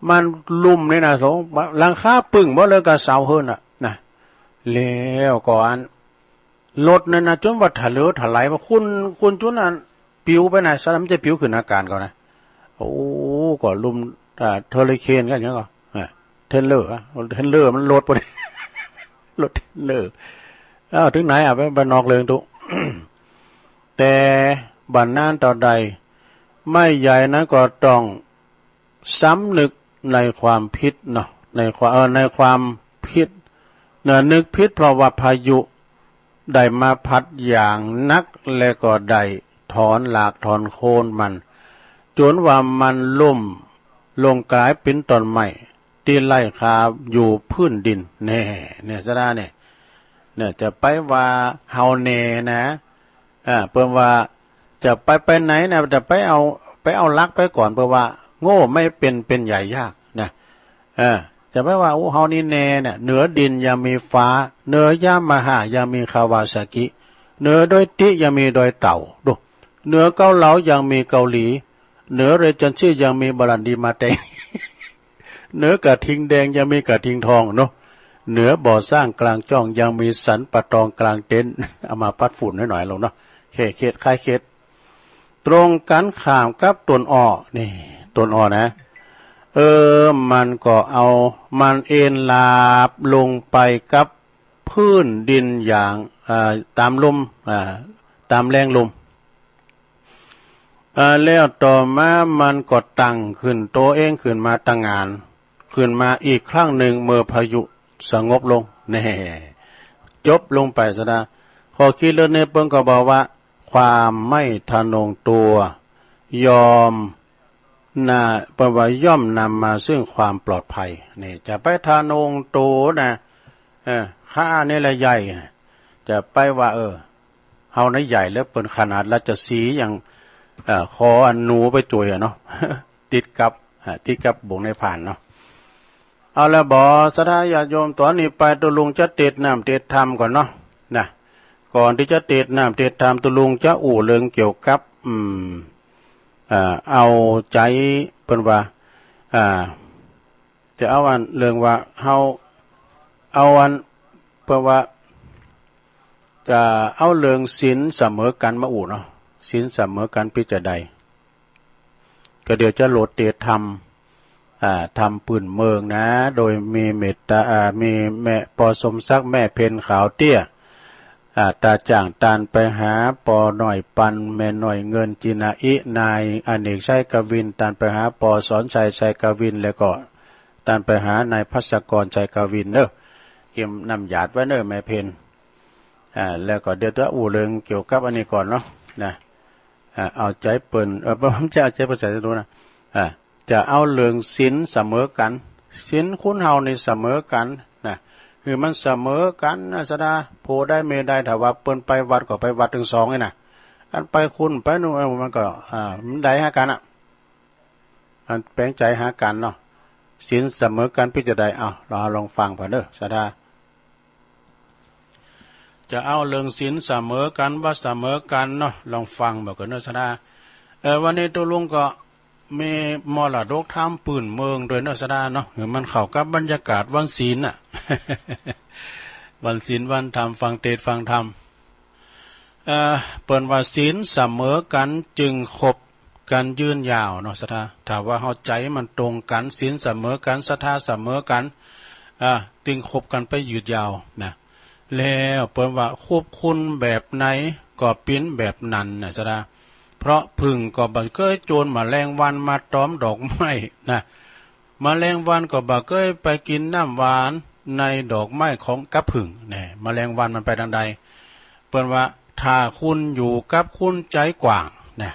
มันลุ่มเลยนะ สง หลังคาปึ้งหมดเลยกับเสาเฮือนน่ะ นะ แล้วก็อัน รถนั่นนะ จ๋นว่าถะเลอะถะไหลมา คุ่น คุ่นจ๋นอัน ปิวไปนะ สะดามันจะปิวขึ้นอากาศก่อนะ โอ้ ก็ลุ่ม อ่า เฮอริเคนกันหยังก่อ อ่า เทรลเลอร์อะ เทรลเลอร์มันรถปะเนี่ย รถเทรลเลอร์ อ้าว เถิงไหนอะ ไป ไปนอกเรื่องตุ๊ แต่บ่นานเต้าใด ไม้ใหญ่นั้นก็ต้องสำนึกในความผิดเนาะ ในความ เออ ในความผิด เนาะ นึกผิดเพราะว่าพายุได้มาพัดอย่างหนัก และก็ได้ถอนรากถอนโคนมัน จ๋นว่ามันล้มลงก๋ายเป๋นต้นไม้ ตี้ไร้ค่าอยู่พื้นดิน แน่ เนี่ย สะดาเนี่ย เนี่ย จะไปว่าเฮาแน่นะ อ่า เปิ้นว่าจะไป ไปไหนนะ จะไปเอา ไปเอาหลักไปก่อน เปิ้นว่าโง่ไม่เป็น เป็นใหญ่ยากนะ เออ จะไปว่า โอ้ เฮานี่แน่เนี่ย เหนือดินยังมีฟ้า เหนือยามาฮ่ายังมีคาวาซากิ เหนือดอยตี้ยังมีดอยเต่า ดู เหนือเกาเหลายังมีเกาหลี เหนือเรเจนซี่ยังมีบารันดีมาแตง เหนือกระทิงแดงยังมีกระทิงทองเนาะ เหนือบ่อสร้างกลางจ้องยังมีสันป่าตองกลางเต็นท์ เอามาปัดฝุ่นหน้อยๆ ลงเนาะ เขต เขต คล้ายเขต ตรงกั๋นข้ามกับต้นอ้อ นี่ ต้นอ้อนะ เออ มันก็เอา มันเอนราบลงไปกับพื้นดินอย่าง อ่า ต๋ามลม อ่า ต๋ามแรงลม อ่า แล้วต่อมามันก็ตั้งขึ้นโตเองขึ้นมาตางาน ขึ้นมาอีกครั้งนึ่งเมื่อพายุสงบลง แน่ จบลงไปสะดา ข้อคิดเรื่องนี้เปิ้นก็บอกว่า ความไม่ทะนงตัว ย่อม น่ะ เปิ้นว่าย่อมนำมาซึ่งความปลอดภัย นี่ จะไปทะนงตัวนะ เออ ข้านี่แหละใหญ่ จะไปว่า เออ เฮานี่ใหญ่เหลือเปิ้น ขนาดราชสีห์ยัง เอ่อ ขออันหนูไปจุ่ยอะเนาะ ติดกับ อ่า ติดกับบ่วงนิพพานเนาะ เอาละบ่ ศรัทธาญาติโยม ต๋อนนี้ไปตุ๊ลุงจะเตศน์น้ำเตศน์ธรรมก่อนเนาะ นะ ก่อนตี้จะเตศน์น้ำเตศน์ธรรม ตุ๊ลุงจะอู้เรื่องเกี่ยวกับ อืม อ่า เอาใจ๋ เปิ้นว่า อ่า จะเอาอันเรื่องว่า เฮา เอาอัน เปิ้นว่า จะเอาเรื่องศีลเสมอกั๋นมาอู้เนาะ ศีลเสมอกั๋นเป๋นจาใด ก็เดี๋ยวจะโหลดเตศน์ธรรม อ่า ธรรมปื้นเมืองนะ โดยมีเมตตา อ่า มีแม่ ปอสมศักดิ์ แม่เพ็ญขาวเตี้ย อ่า ต๋าจ้าง ต้านไปหาปอน้อยปัน แม่น้อยเงิน จินาอิ นายอเนก ชัยกวิน ต้านไปหาปอสอนชัย ชัยกวิน แล้วก็ต้านไปหานายภัสกร ชัยกวินเนาะ เกียมน้ำหยาดไว้เนาะ แม่เพ็ญ อ่า แล้วก็เดี๋ยวจะอู้เรื่องเกี่ยวกับอันนี้ก่อนเนาะ นะ อ่า เอาใจ๋เปิ้น เออ บ่ใจ้เอาใจ๋เปิ้นใส่ตัวนะ อ่า จะเอาเรื่องศีลเสมอกั๋น ศีลคนเฮานี่เสมอกั๋นนะ หื้อมันเสมอกั๋นนะ ศรัทธา ผู้ใดแม่ใด ถ้าว่าเปิ้นไปวัดก็ไปวัดตึงสองนี่นะ อันไปคุณไปนู่น เออ มันก็ อ่า มันได้หากั๋นอะ อันแป๋งใจ๋หากั๋นเนาะ ศีลเสมอกั๋นเป๋นจาใด เอา เฮาลองฟังผ่านเนาะ ศรัทธา จะเอาเรื่องศีลเสมอกั๋น วัดเสมอกั๋นเนาะ ลองฟังเบิ่งก่อนเนาะ ศรัทธา เออ วันนี้ตุ๊ลุงก็มีมรดกธรรมปื้นเมืองตวยเนาะ ศรัทธาเนาะ หื้อมันเข้ากับบรรยากาศวันศีลน่ะ วันศีลวันธรรม ฟังเตศน์ฟังธรรม เอ่อ เปิ้นว่าศีลเสมอกั๋นจึงคบกั๋นยืนยาวเนาะ ศรัทธา ถ้าว่าเฮาใจ๋มันตรงกั๋น ศีลเสมอกั๋น ศรัทธาเสมอกั๋น อ่า จึงคบกั๋นไปยืดยาวนะ แล้วเปิ้นว่าคบคุณแบบไหนก็เป๋นแบบนั้นนะสะดา เพราะผึ้งก็บ่เกยโจรแมลงวันมาตอมดอกไม้นะ แมลงวันก็บ่เกยไปกิ๋นน้ำหวานในดอกไม้ของกับผึ้งนะ แมลงวันมันไปตางใด เปิ้นว่าถ้าคุณอยู่กับคนใจ๋กว้างนะ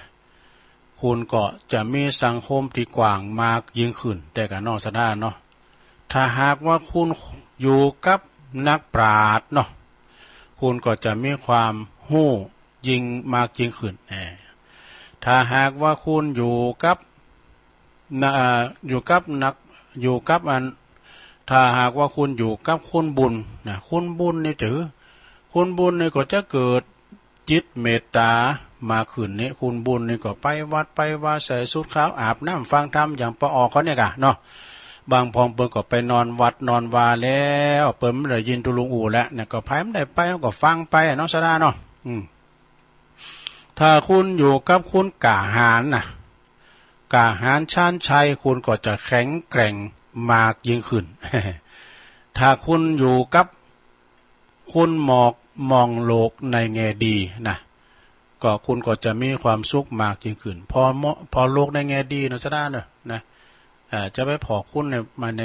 คุณก็จะมีสังคมตี้กว้างมากยิ่งขึ้น แต่กะเนาะสะดาเนาะ ถ้าหากว่าคุณอยู่กับนักปราชญ์เนาะ คุณก็จะมีความฮู้ยิ่งมากยิ่งขึ้น แหม ถ้าหากว่าคุณอยู่กับ นะ อ่า อยู่กับนัก อยู่กับอัน ถ้าหากว่าคุณอยู่กับคนบุญนะ คนบุญนี่จะหือ คนบุญนี่ก็จะเกิดจิตเมตต๋ามากขึ้นนี่ คนบุญนี่ก็ไปวัดไปวา ใส่ชุดขาว อาบน้ำฟังธรรม อย่างป้อออกเขาเนี่ยกะเนาะ บางพ่องเปิ้นก็ไปนอนวัดนอนวาแล้ว เปิ้นบ่ได้ยินตุ๊ลุงอู้แล้วเนี่ย ก็ใผบ่ได้ไป เฮาก็ฟังไปอะเนาะสะดาเนาะ อืม ถ้าคุณอยู่กับคนกล้าหาญนะ กล้าหาญชาญชัย คุณก็จะแข็งแกร่งมากยิ่งขึ้น ถ้าคุณอยู่กับคนหมอกมองโลกในแง่ดีนะ ก็คุณก็จะมีความสุขมากยิ่งขึ้น ผ่อมอ ผ่อโลกในแง่ดีเนาะสะดาเนาะนะ อ่า จะไปผ่อคนใน มาใน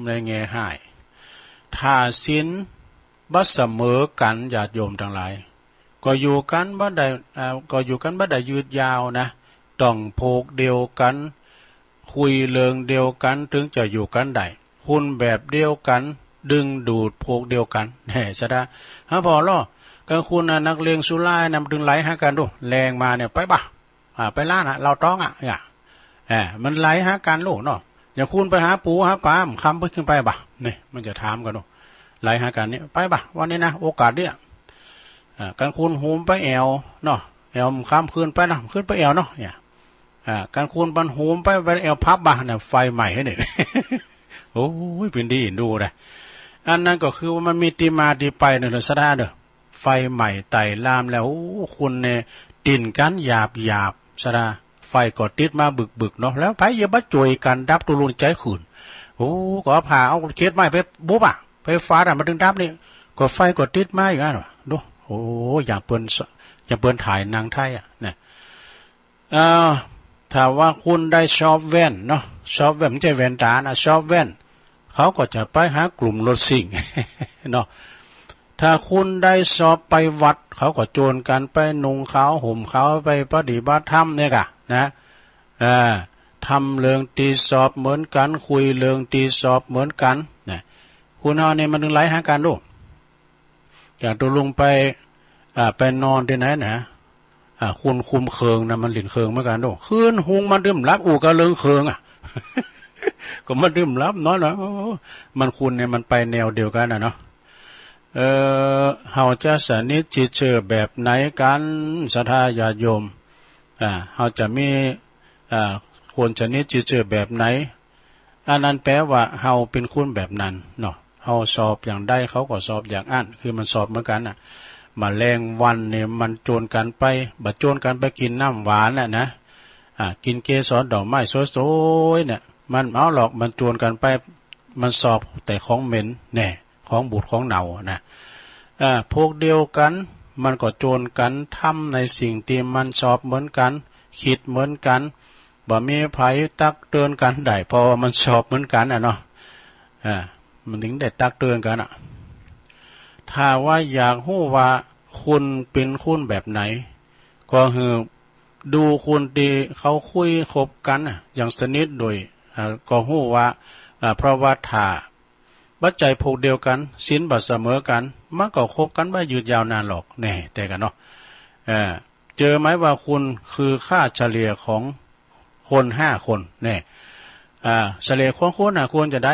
ในแง่ฮ้าย ถ้าศีลบ่เสมอกั๋น ญาติโยมตังหลาย ก็อยู่กั๋นบ่ได้ อ่า ก็อยู่กั๋นบ่ได้ยืดยาวนะ ต้องพวกเดียวกั๋น คุยเรื่องเดียวกั๋น ถึงจะอยู่กั๋นได้ คนแบบเดียวกั๋น ดึงดูดพวกเดียวกั๋น แหม สะดา ฮะ ผ่อลอ กั๋นคุณน่ะ นักเลงสุราน่ะ มันตึงไหลหากั๋นดู แลงมาเนี่ย ไปบ่า อ่า ไปร้านอะ เหล้าต๊องอะ เนี่ย อ่า มันไหลหากั๋นลูกเนาะ อย่างคุณไปหาปู๋หาป๋า ค่ำเปิ้นขึ้นไปบ่า นี่ มันจะถามกั๋นเนาะ ไหลหากั๋นเนี่ย ไปบ่า วันนี้นะ โอกาสเนี่ย อ่า กั๋นคุณโหมไปแอ่วเนาะ แอ่วค่ำคืนไปนะ ขึ้นไปแอ่วเนาะ เนี่ย อ่า กั๋นคุณบันโหมไป ไปแอ่วผับบ่า เนี่ย ไฟใหม่เนี่ย โอ้ย เป๋นดีดูนะ อันนั้นก็คือว่ามันมีตี้มาตี้ไปเนาะ สะดาเนาะ ไฟใหม่ไต่ลามแล้ว โอ้ คนเนี่ย ติ่นกั๋นหยาบๆ สะดา ไฟก็ติดมาบึกๆ เนาะ แล้วใผจะบ่จ้วยกั๋นดับตุ๊ลุงใจ๋ขึ้น โอ้ ก็ผ่าเอาเขตไม้ไปบุบอะ ไฟฟ้าน่ะมันตึงดับนี่ ก็ไฟก็ติดมาอยู่อั้นวะ ดู โอ้ อย่างเปิ้น อย่างเปิ้นถ่ายหนังไทยอะ เนี่ย เอ่อ ถ้าว่าคุณได้สอบแว่นเนาะ สอบแว่น บ่ใจ้แว่นต๋านะ สอบแว่น เขาก็จะไปหากลุ่มรถซิ่ง เนาะ ถ้าคุณได้สอบไปวัด เขาก็โจรกั๋นไปนุ่งขาวห่มขาว ไปปฏิบัติธรรมเนี่ยกะนะ อ่า ทำเรื่องตี้สอบเหมือนกั๋น คุยเรื่องตี้สอบเหมือนกั๋นนะ คนเฮานี่มันตึงไหลหากั๋นดู อย่างตุ๊ลุงไป อ่า ไปนอนตี้ไหนนะ อ่า คนคุมเคิงนะ มันหลิ้นเคิงเหมือนกั๋นดู คืนหุงมันตึงบ่หลับ อู้กั๋นเรื่องเคิงอะ ก็มันตึงบ่หลับนอนอะ มันคนเนี่ยมันไปแนวเดียวกั๋นน่ะเนาะ เอ่อ เฮาจะสนิทจิตเจื้อแบบไหนกั๋น ศรัทธาญาติโยม อ่า เฮาจะมี อ่า ควรสนิทจิตเจื้อแบบไหน อันนั้นแปลว่าเฮาเป๋นคนแบบนั้นเนาะ เฮาสอบอย่างใดเขาก็สอบอย่างอั้น คือมันสอบเหมือนกั๋นน่ะ แมลงวันเนี่ยมันโจรกั๋นไป บ่โจรกั๋นไปกิ๋นน้ำหวานน่ะนะ อ่า กิ๋นเกสรดอกไม้สวยๆ เนี่ย มันบ่เอาหรอก มันโจรกั๋นไป มันสอบแต่ของเหม็นแน่ ของบูดของเน่านะ อ่า พวกเดียวกั๋น มันก็โจรกั๋นทำในสิ่งตี้มันสอบเหมือนกั๋น กึ๊ดเหมือนกั๋น บ่มีใผตักเตือนกั๋นได้ เพราะว่ามันสอบเหมือนกั๋นน่ะเนาะ อ่า มันตึงได้ตักเตือนกั๋นอะ ถ้าว่าอยากฮู้ว่าคุณเป๋นคนแบบไหน ก็คือดูคนตี้เขาคุยคบกั๋นน่ะ อย่างสนิทโดย อ่า ก็ฮู้ว่า อ่า เพราะว่าถ้าบ่ใจ้พวกเดียวกั๋น ศีลบ่เสมอกั๋น มันก็คบกั๋นบ่ยืดยาวนานหรอก แน่ แต่กะเนาะ เอ่อ เจอไหมว่าคุณคือค่าเฉลี่ยของคนห้าคน แน่ อ่า เฉลี่ยของคนห้าคนจะได้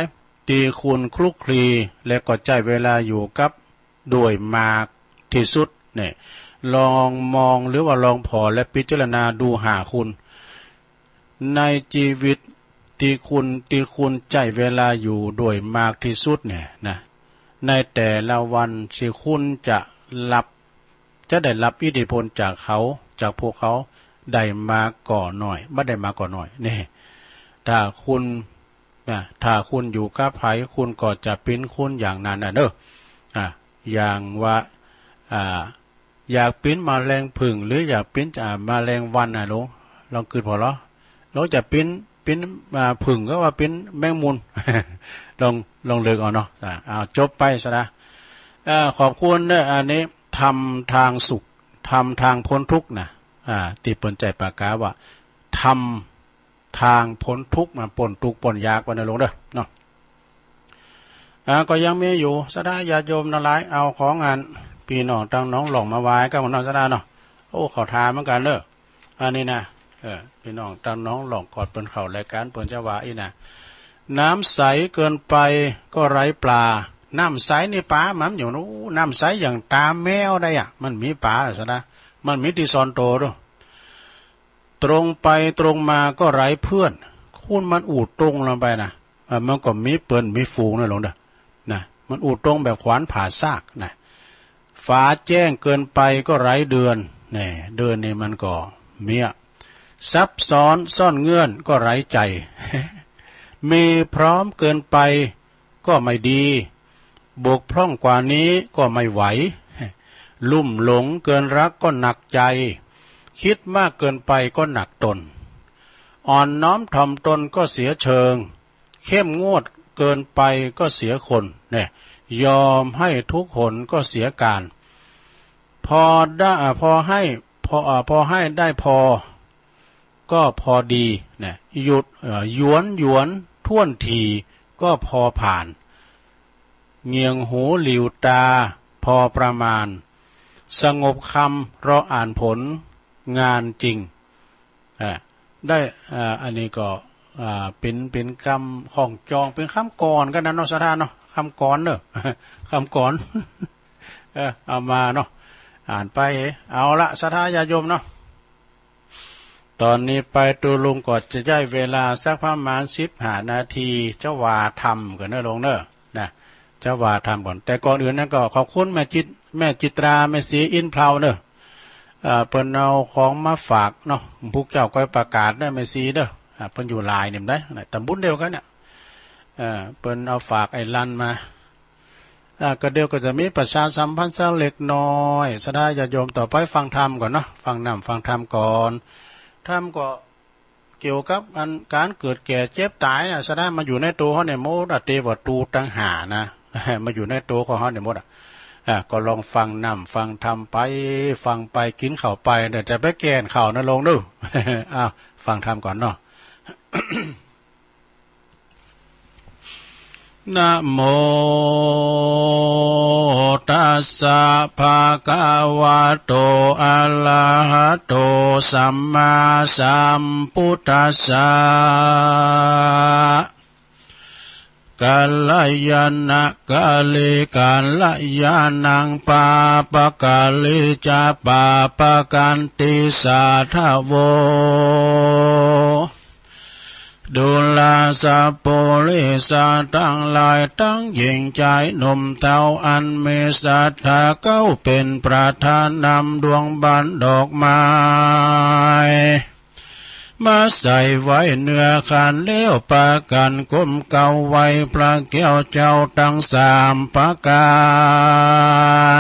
ตี้คุณคลุกคลี และก็ใจ๊เวลาอยู่กับ โดยมากตี้สุดเนี่ย ลองมองหรือว่าลองผ่อและพิจารณาดูห้าคน ในจีวิตตี้คุณ ตี้คุณใจ๊เวลาอยู่โดยมากตี้สุดเนี่ยนะ ในแต่ละวันตี้คุณจะรับ จะได้รับอิทธิพลจากเขา จากพวกเขา ได้มากก็น้อย บ่ได้มากก็น้อย เนี่ย ถ้าคุณ นะ ถ้าคุณอยู่กับใผ คุณก็จะเป๋นคนอย่างนั้นน่ะเนาะ อ่า อย่างว่า อ่า อยากเป๋นแมลงผึ้ง หรืออยากเป๋น อ่า แมลงวันน่ะ ลอง ลองกึ๊ดผ่อลอ ลองจะเป๋น เป๋น อ่า ผึ้ง ก็ว่าเป๋นแมงมุม ลอง ลองเลือกเอาเนาะ อ่า เอา จบไปซะนะ เอ่อ ขอบคุณเนาะ อันนี้ ธรรมทางสุข ธรรมทางพ้นทุกข์นะ อ่า ตี้เปิ้นใจ๊ปากกาว่า ธรรม ทางป๊นทุกข์ มาป๊นตุ๊กข์ป๊นยาก ว่าเน่อลุงเน่อ เนาะ อ่า ก็ยังมีอยู่ ศรัทธาญาติโยมตังหลาย เอาของอันปี้น้องตางหนองหล่องมาไหว้กั๋นเนาะ ศรัทธาเนาะ โอ้ เขาถามเหมือนกั๋นเน่อ อันนี้นะ เออ ปี้น้องตางหนองหล่อง ก่อนเปิ้นเข้ารายก๋าน เปิ้นจะว่าอี้นะ น้ำใสเกินไปก็ไร้ปลา น้ำใสนี่ป๋ามันอยู่นู้น น้ำใสอย่างต๋าแมวได้อะ มันมีป๋าเหรอ ศรัทธา มันมีตี้ซ่อนตั๋วดู ตรงไปตรงมาก็ไร้เพื่อน คนมันอู้ตรงลงไปนะ เอ่อ มันก็มีเปิ้นมีฝูงนะลุงเน่อ นะ มันอู้ตรงแบบขวานผ่าซากนะ ฟ้าแจ้งเกินไปก็ไร้เดือน แน่ เดือนนี่มันก็มีอะ ซับซ้อนซ่อนเงื่อนก็ไร้ใจ๋ มีพร้อมเกินไป ก็ไม่ดี บกพร่องกว่านี้ก็ไม่ไหว ลุ่มหลงเกินรักก็หนักใจ คิดมากเกินไปก็หนักตน อ่อนน้อมถ่อมตนก็เสียเชิง เข้มงวดเกินไปก็เสียคน เนี่ย ยอมให้ทุกหนก็เสียก๋าน พอได้ อ่า พอให้ พอ อ่า พอให้ได้พอ ก็พอดีนะ หยุด เอ่อ หยวนหยวนถ้วนถี่ก็พอผ่าน เหงี่ยงหูหลิ่วต๋าพอประมาณ สงบคำรออ่านผลงานจริง อ่า ได้ อ่า อันนี้ก็ อ่า เป๋น เป๋นกำข้องจอง เป๋นกำกลอนกั๋นนะเนาะ ศรัทธาเนาะ กำกลอนเน่อ กำกลอน เออ เอามาเนาะ อ่านไป เอาละ ศรัทธาญาติโยมเนาะ ต๋อนนี้ไปตุ๊ลุงก็จะใจ๊เวลาสักประมาณสิบห้านาที จะว่าธรรมก่อนเน่อลุงเน่อ นะ จะว่าธรรมก่อน แต่ก่อนอื่นนั้นก็ขอบคุณแม่จิต แม่จิตรา แม่ศรีอินทร์เพลาเน่อ เอ่อ เปิ้นเอาของมาฝากเนาะ พุกเจ้าก็ประกาศเน่อ แม่ศรีเน่อ อ่า เปิ้นอยู่หลายนี่ได้นะ ต๋ำบุญเดียวกั๋นเนี่ย เอ่อ เปิ้นเอาฝากไอ้ลันมา อ่า ก็เดี๋ยวก็จะมีประชาสัมพันธ์สักเล็กน้อย ศรัทธาญาติโยม ต่อไปฟังธรรมก่อนเนาะ ฟังน้ำฟังธรรมก่อน ธรรมก็เกี่ยวกับอันก๋านเกิดแก่เจ็บต๋ายนะ ศรัทธา มาอยู่ในตั๋วเฮาเนี่ยหมดอะ เตวะตูตางห้านะ มาอยู่ในตั๋วของเฮาเนี่ยหมดอะ อ่า ก็ลองฟังน้ำฟังธรรมไป ฟังไปกิ๋นข้าวไป เดี๋ยวจะไปแก่นข้าวนะลุงเน่อ อ้าว ฟังธรรมก่อนเนาะ นะโมตัสสะ ภะคะวะโต อะระหะโต สัมมาสัมพุทธัสสะ กัลยาณะกาลิ กัลยาณัง ปาปะกาลิจะ ปาปะกันติ สาธะโว ดูราสะปุริสะตังหลาย ตังหญิงจายหนุ่มเฒ่า อันมีศรัทธาเก๊าเป๋นประธานนำดวงบานดอกไม้ มาใส่ไว้เนื้อขันแล้วปากั๋นก้มเก๊าไหว้พระแก้วเจ้าตังสามประก๋า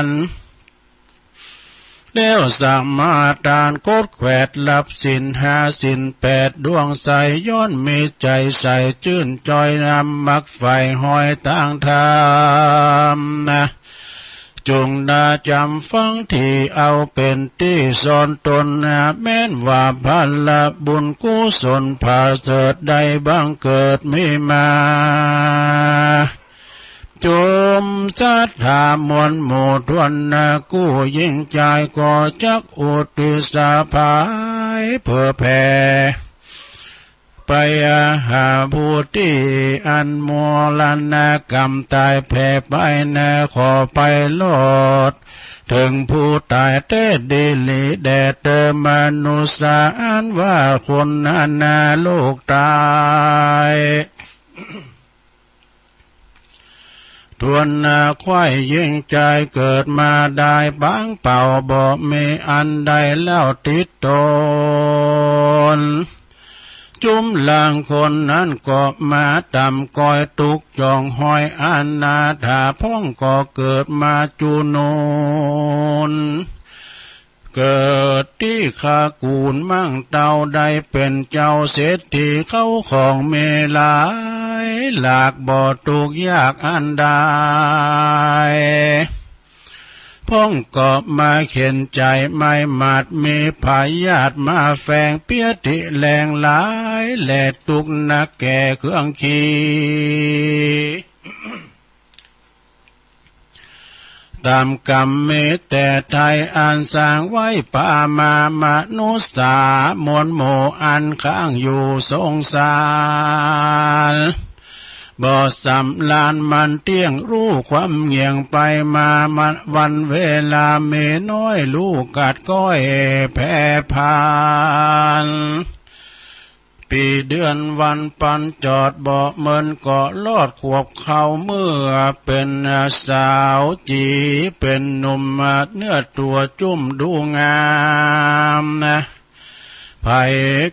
น แล้วสมาทานกดแขวดรับศีลห้าศีลแปดดวงใส ย้อนมีใจ๋ใสจื้นจ้อยนำมักใฝ่ฮอยตางธรรมนะ จุ่งนาจ๋ำฟังตี้เอาเป๋นตี้ซ่อนต๋นนะ แม้นว่าผละบุญกุศลผาเสริฐได้บังเกิดมีมา จุ่มศรัทธามวลหมู่ถ้วนหน้า กู้หญิงจายก็จักอุทิศสะพายเผื่อแผ่ ไปหาผู้ตี้อันมรณะกรรมต๋ายแผ่ไปนา ขอไปรอดเถิงผู้ต๋ายแต๊ดีหลีแด่เตอมนุษย์สาอันว่าคนนานาโลกต๋าย ถ้วนหน้าใคร่หญิงจายเกิดมาได้ปางเปล่า บ่มีอันใดเล่าติดต๋น ลางคนนั้นก็มาต่ำก้อยตุ๊กข์ จ่องหอยอนาถา พ่องก็เกิดมาจุนูน เกิดตี้ขกู๋นมั่งเต้า ได้เป๋นเจ้าเศรษฐี เข้าของมีหลายหลาก บ่ตุ๊กข์ยากอันใด พ่องก็มาเข็ญใจ๋ไม่หมาด มีพยาธิมาแฝง เปียติแหลงหลายแล ตุ๊กข์นักแก่เครื่องขี่ ต๋ามกรรมมีแต่ไท้ อันสร้างไว้ปะมามนุษย์สามวลหมู่ อันค้างอยู่สงสาร บ่สำราญมันเตี้ยง ฮู้ความเหงี่ยงไปมา มันวันเวลามีน้อย ฮู้กัดก้อยแผ่พัน ปี๋เดือนวันปันจอด บ่เหมินก็รอดขวบเข้า เมื่อเป๋นสาวจี๋เป๋นหนุ่ม เนื้อตั๋วจุ้มดูงามนะ ใผ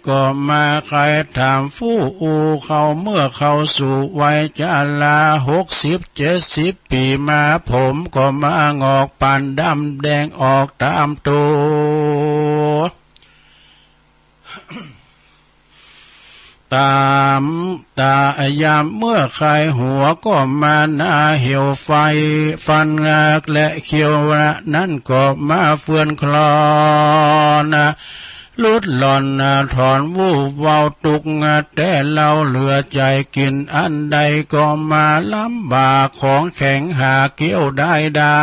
ก็มาใค่ถามฟู้อู้เข้า เมื่อเข้าสู่วัยจรา หกสิบเจ็ดสิบปี๋มา ผมก็มางอกปานดำ แดงออกต๋ามตั๋ว ต๋ามต๋ายามเมื่อใค่หัว ก็มาหน้าเหี่ยวไฟฟันงาก และเขี้ยวนั้นก็มาเฟื่อนคลอน หลุดหล่อนถอน ฮู้เว้าตุ๊กข์แต่เล่า เหลือใจ๋กิ๋นอันใด ก็มาลำบาก ของแข็งหาเคี้ยวได้ได้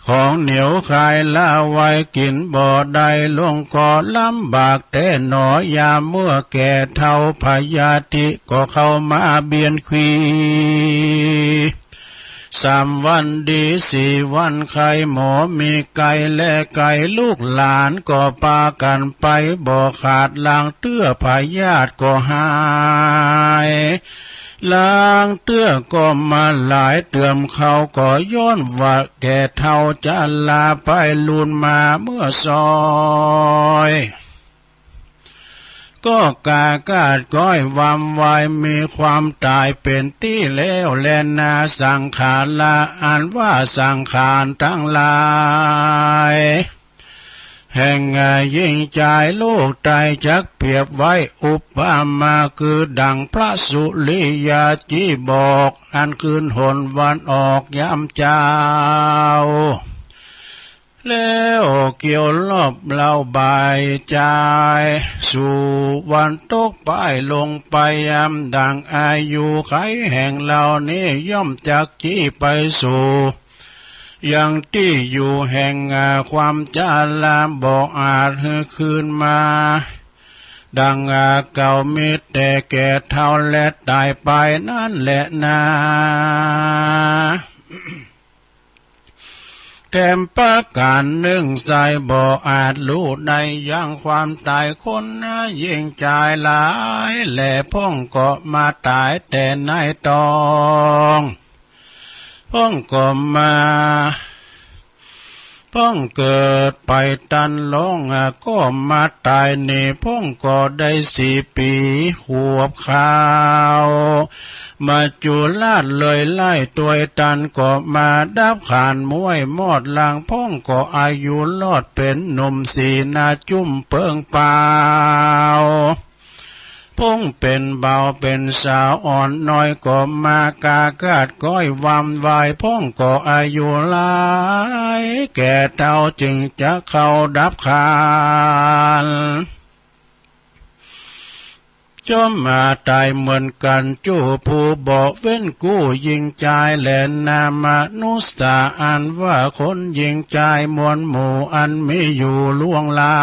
ของเหนียวคายละไว้กิ๋นบ่ได้ ลงก็ลำบากแต๊หนอ ยามเมื่อแก่เฒ่า พยาธิก็เข้ามาเบียดขี่ สามวันดีสี่วันไข้ หมอมีไกลและไกล ลูกหลานก็ปากั๋นไป บ่ขาดลางเตื้อ พยาธิก็หาย ลางเตื้อก็มาหลายเติม เขาก็ย้อนว่าแก่เฒ่าจรา ไปลูนมาเมื่อซอย ก็กากาดก้อยวำวาย มีความต๋ายเป๋นตี้แล้วแลนา สังขาระอันว่าสังขารตังหลาย แห่งหญิงจายโลกไตร จักเปรียบไว้อุปมา คือดั่งพระสุริยาจีบอก อันคืนหนวันออกยามเจ๊า แล้วเกี่ยวรอบเล้าบ่ายจาย สู่วันตกป้ายลงไปยาม ดั่งอายุไขแห่งเฮานี้ ย่อมจักจี้ไปสู่ ยังตี้อยู่แห่งความจรา บ่อาจหื้อคืนมา ดั่งเก่า มีแต่แก่เฒ่าและต๋ายไปนั้นแลนา แถมประก๋านนึ่งไส้ บ่อาจฮู้ได้ยังความต๋ายคน หญิงจายหลายแล พ่องก็มาต๋ายแต่ในตอง พ่องก็มา พ่องเกิดไปตันลอง ก็มาต๋ายนี่ พ่องก็ได้สี่ปี๋ขวบคาว มาจุราชเลยไล่ตวยตัน ก็มาดับขานม้วยมอดลัง พ่องก็อายุรอดเป๋นหนุ่มสีหน้าจุ้มเปิงเปล่า พ่องเป๋นบ่าวเป๋นสาวอ่อนน้อย ก็มากากาดก้อยวำวาย พ่องก็อายุหลายแก่เฒ่า จึงจะเข้าดับขาน จ้อมมาต๋ายเหมือนกั๋นจู้ผู้บ่เว้นกู้ หญิงจายแลนามนุษย์สา อันว่าคนหญิงจายมวลหมู่ อันมีอยู่ล่วงหลา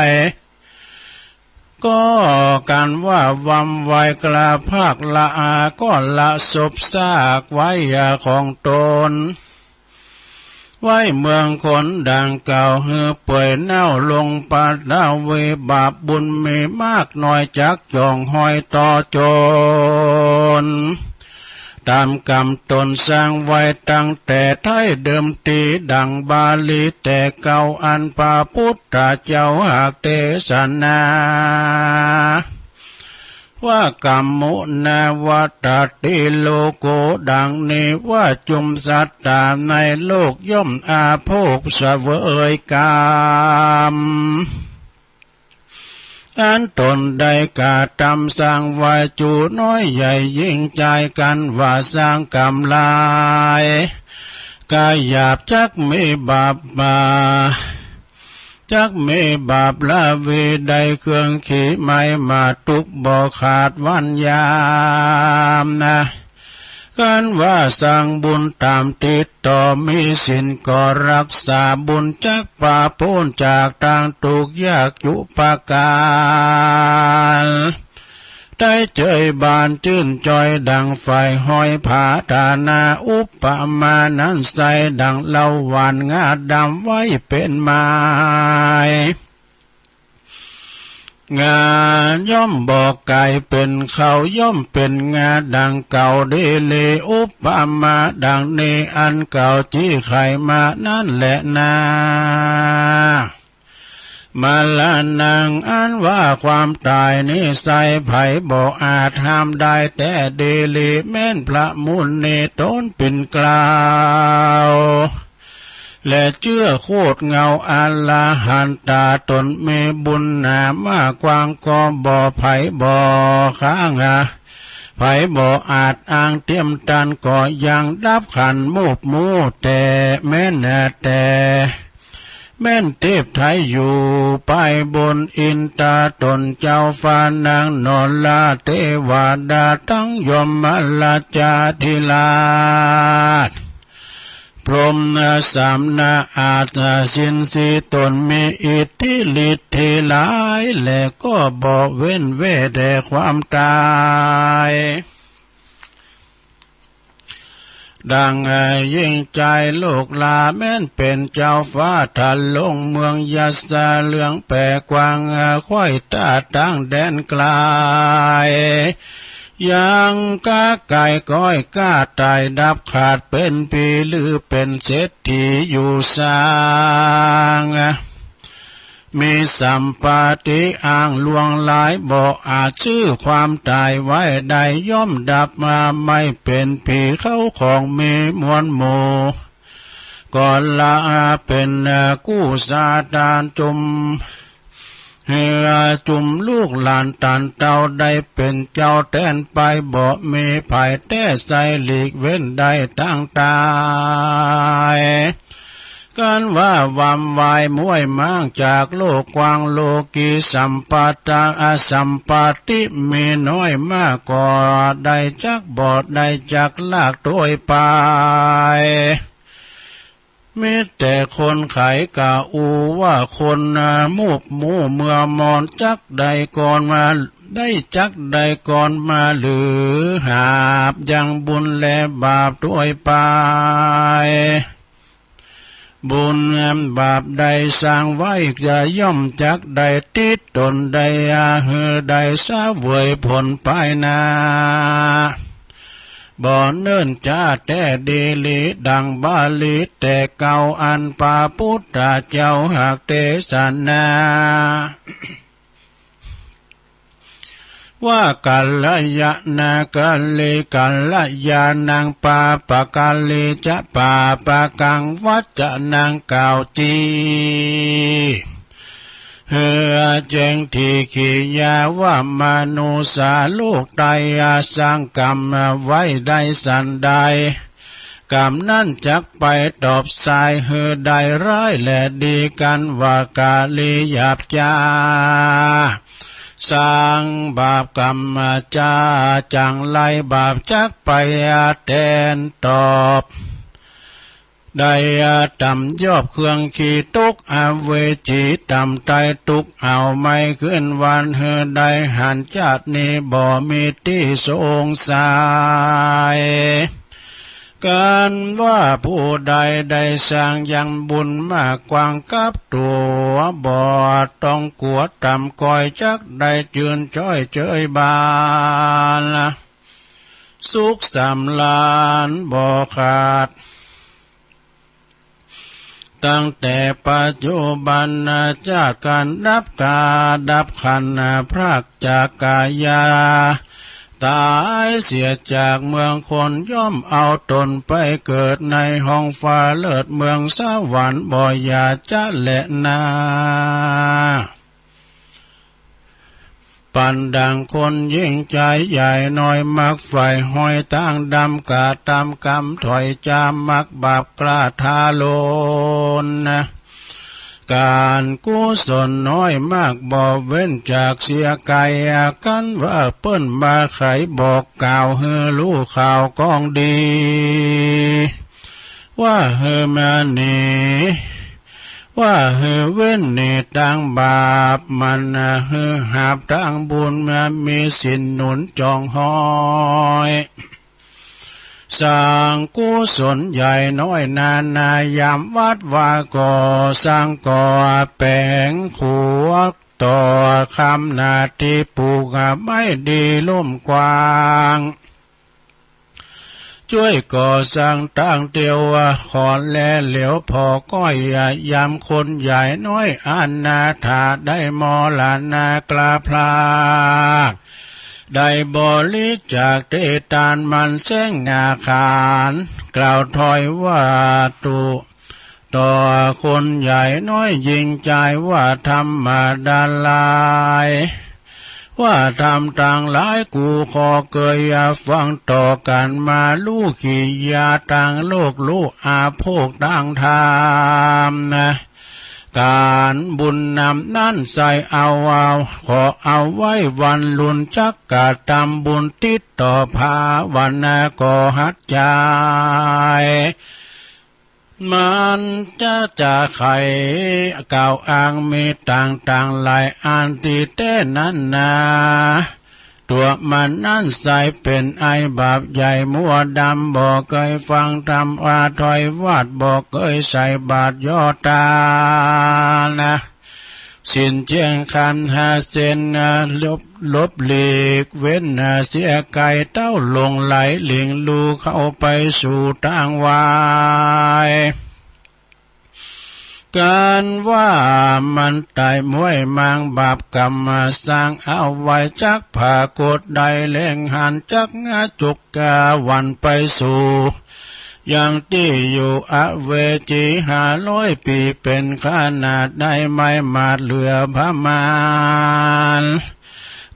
ย ก็กั๋นว่าวำวายกล้าภาคละอา ก็ละศพซากไว้ยาของต๋น ไว้เมืองคนดั่งเก่า หื้อเปื่อยเน่าลงปะตะเว บาปบุญมีมากน้อย จักจ่องหอยต่อจน ต๋ามกำต๋นสร้างไว้ตั้งแต่ไท้เดิมที ดั่งบาลีแต่เก่า อันพระปุทธเจ้าหากเตสนา ว่า กัมมุนาวัตติโลโก ดั่งนี้ว่า จุมสัตตาในโลกย่อมอโภคเสวยกาม อันต๋นได้กระตำสร้างไว้ จู๋น้อยใหญ่ยิ่งจายกั๋นว่า สร้างกรรมหลาย กายหยาบจักมีบาปมา จักมีบาปละเวใด เครื่องขีไมมา ตุ๊กข์บ่ขาดวันยามนา คันว่าสร้างบุญต๋ามติดต่อ มีศีลก็ฮักษาบุญ จักปราศป๊นจากตางตุ๊กข์ยากจุประก๋าน ได้เจยบานจื้นจอยดั่งไฟห้อยผาฐานา อุปมานั้นไส้ดั่งเหล้าหวานงาดำไว้เป๋นไม้ งาย่อมบ่ก๋ายเป๋นข้าว ย่อมเป๋นงาดั่งเก่าดีหลี อุปมาดั่งนี้ อันเก่าจี้ไขมานั้นแหละนา มรณัง อันว่าความต๋ายนี้ไส้ ใผบ่อาจห้ามได้แต๊ดีหลี แม้นพระมุนีต๋นปิ่นเกล้า และเจื้อโคตรเงาอรหันตา ต๋นมีบุญหนามากว้าง ก็บ่ใผบ่ข้างหา ใผบ่อาจอ้างเตียมตัน ก็ยังดับขันธ์มูบหมู่ แต่แม้นแต่ แม้นเทพไทยอยู่ปายบน อินต๋าต๋นเจ้าฟ้านางนรเตวดา ตังยมราชาธิราช พรหมสามนาอาจสินสีต๋น มีอิทธิฤทธิหลาย และก็บ่เว้นแว่แต่ความต๋าย ดั่งยิ่งจายโลกลา แม้นเป๋นเจ้าฟ้าทะลงเมืองยัสสะ เหลืองแป๋กว้างไขว้ต๋าตั้งแดนไก๋ ยังก๊าไก๋ก้อยก๊าต๋ายดับขาดเป๋นผี หรือเป๋นเศรษฐีอยู่สร้าง มีสัมปติอ้างลวงหลาย บ่อาจซื้อความต๋ายไว้ได้ ย่อมดับมาไม่เป๋นผี เข้าของมีมวลหมู่ ก็ละเป๋นกู้สาตานจุม เฮือจุมลูกหลานต๋านเต้า ได้เป๋นเจ้าแตนไป บ่มีใผแต๊ไส้หลีกเว้นได้ตังต๋าย คันว่าวำวายม้วยม้างจากโลกกว้าง โลกีสัมปตา อสัมปติมีน้อยมาก ก็ได้จักบ่ได้จักลากถ้วยไป มีแต่คนไขกะอู้ว่า คนมูบหมู่เมื่อมอน จักได้ก่อนมา ได้จักได้ก่อนมาหรือ หาบยังบุญและบาปถ้วยไป บุญบาปใดสร้างไว้ จะย่อมจักได้ติดต๋นได้ หื้อได้เสวยผลภายหน้า บ่เนิ่นจ๊าแต๊ดีหลี ดั่งบาลีแต่เก่า อันพระปุทธเจ้าหากเตสนา ว่า กัลยาณา กัลลิ กัลยาณัง ปาปะกัลลิจะ ปาปะกัง วัจจะนัง กล่าวจี้ หื้อแจ้งถิกขิยา ว่ามนุษย์โลกไตยสร้างกรรมไว้ได้สันใด กรรมนั้นจักไปตอบสาย หื้อได้ร้ายและดีกั๋น ว่า กาลีหยาบจ๊า สร้างบาปกรรมจ๊า จั่งไรบาปจักไปแตนตอบ ได้ต่ำยอบเครื่องขีตก อเวจีต่ำไตตก เอาไม้ขึ้นวัน หื้อได้หันจ๊าดนี้บ่มีตี้สงสัย กันว่าผู้ใดได้สร้างยังบุญมากกว้างกับตั๋ว บ่ต้องกั๋วต่ำก้อย จักได้จื้นจ้อยเจยบาน สุขสำราญบ่ขาด ตั้งแต่ปัจจุบัน จากกั๋นดับก๋า ดับขันธ์ พรากจากก๋ายา ต๋ายเสียจากเมืองคน ย่อมเอาต๋นไปเกิดในห้องฟ้าเลิศเมืองสวรรค์บ่อย่าจ๊ะแลนา ปันดังคนยิ่งใจ๋ใหญ่น้อย มักใฝ่ห้อยตางดำ กระตำกำถ้อยจ๋า มักบาปกล้าท้าโลน ก๋านกุศลน้อยมากบ่เว้นจากเสียไกล คันว่าเปิ้นมาไขบอกกล่าวหื้อฮู้ข่าวก้องดี ว่าหื้อมาหนี ว่าหื้อเว้นหนีตางบาป มันหื้อหาบตางบุญ มามีศีลหนุนจ๋องฮ้อย สร้างกุศลใหญ่น้อยนานา ยามวัดวาก่อสร้างก่อแป๋งขัว ต่อคำนาตี้ปลูกไม้ดีลุ่มกว้าง จ้วยก่อสร้างตางเตียว ขอแลเหลียวผ่อก้อย ยามคนใหญ่น้อยอนาถา ได้มรณะกลาพลาก ได้บริจาคเตตานมันแสงอาคาร กล่าวถอยวัตถุ ต่อคนใหญ่น้อยยิ่งใจ๋ว่าธรรมดาหลาย ว่าธรรมตังหลายกูขอเกยฟังต่อกั๋นมา ฮู้กิริยาตางโลก ฮู้อาโภคตางธรรม ก๋านบุญนำนั้นใส่เอา เอา ขอเอาไว้วันลุน จักกระตำบุญติดต่อภาวนาก่อหัดใจ๋ มันจะ จะไขกล่าวอ้างมีตางๆ หลายอันตี้แต๊นั้นนา ตั๋วมันนั้นใส่เป๋นไอ้บาปใหญ่มัวดำ บ่เกยฟังธรรมว่าถอยวัตร บ่เกยใส่บาตรย่อตานนะ ศีลเจียงคำห้าเส้นนะ หลบ หลบหลีกเว้นนะ เสียไกลเต้าหลงไหลหลิงลู่เข้าไปสู่ตางวาย ก๋านว่ามันต๋ายม้วยมางบาปก๋รรมสร้างเอาไว้ จักผากฏได้แลงหัน จักงาจุกกาหวันไปสู่ ยังตี้อยู่อเวจีห้าร้อยปี๋ เป๋นขนาดได้ไม้หมาดเหลือประมาณ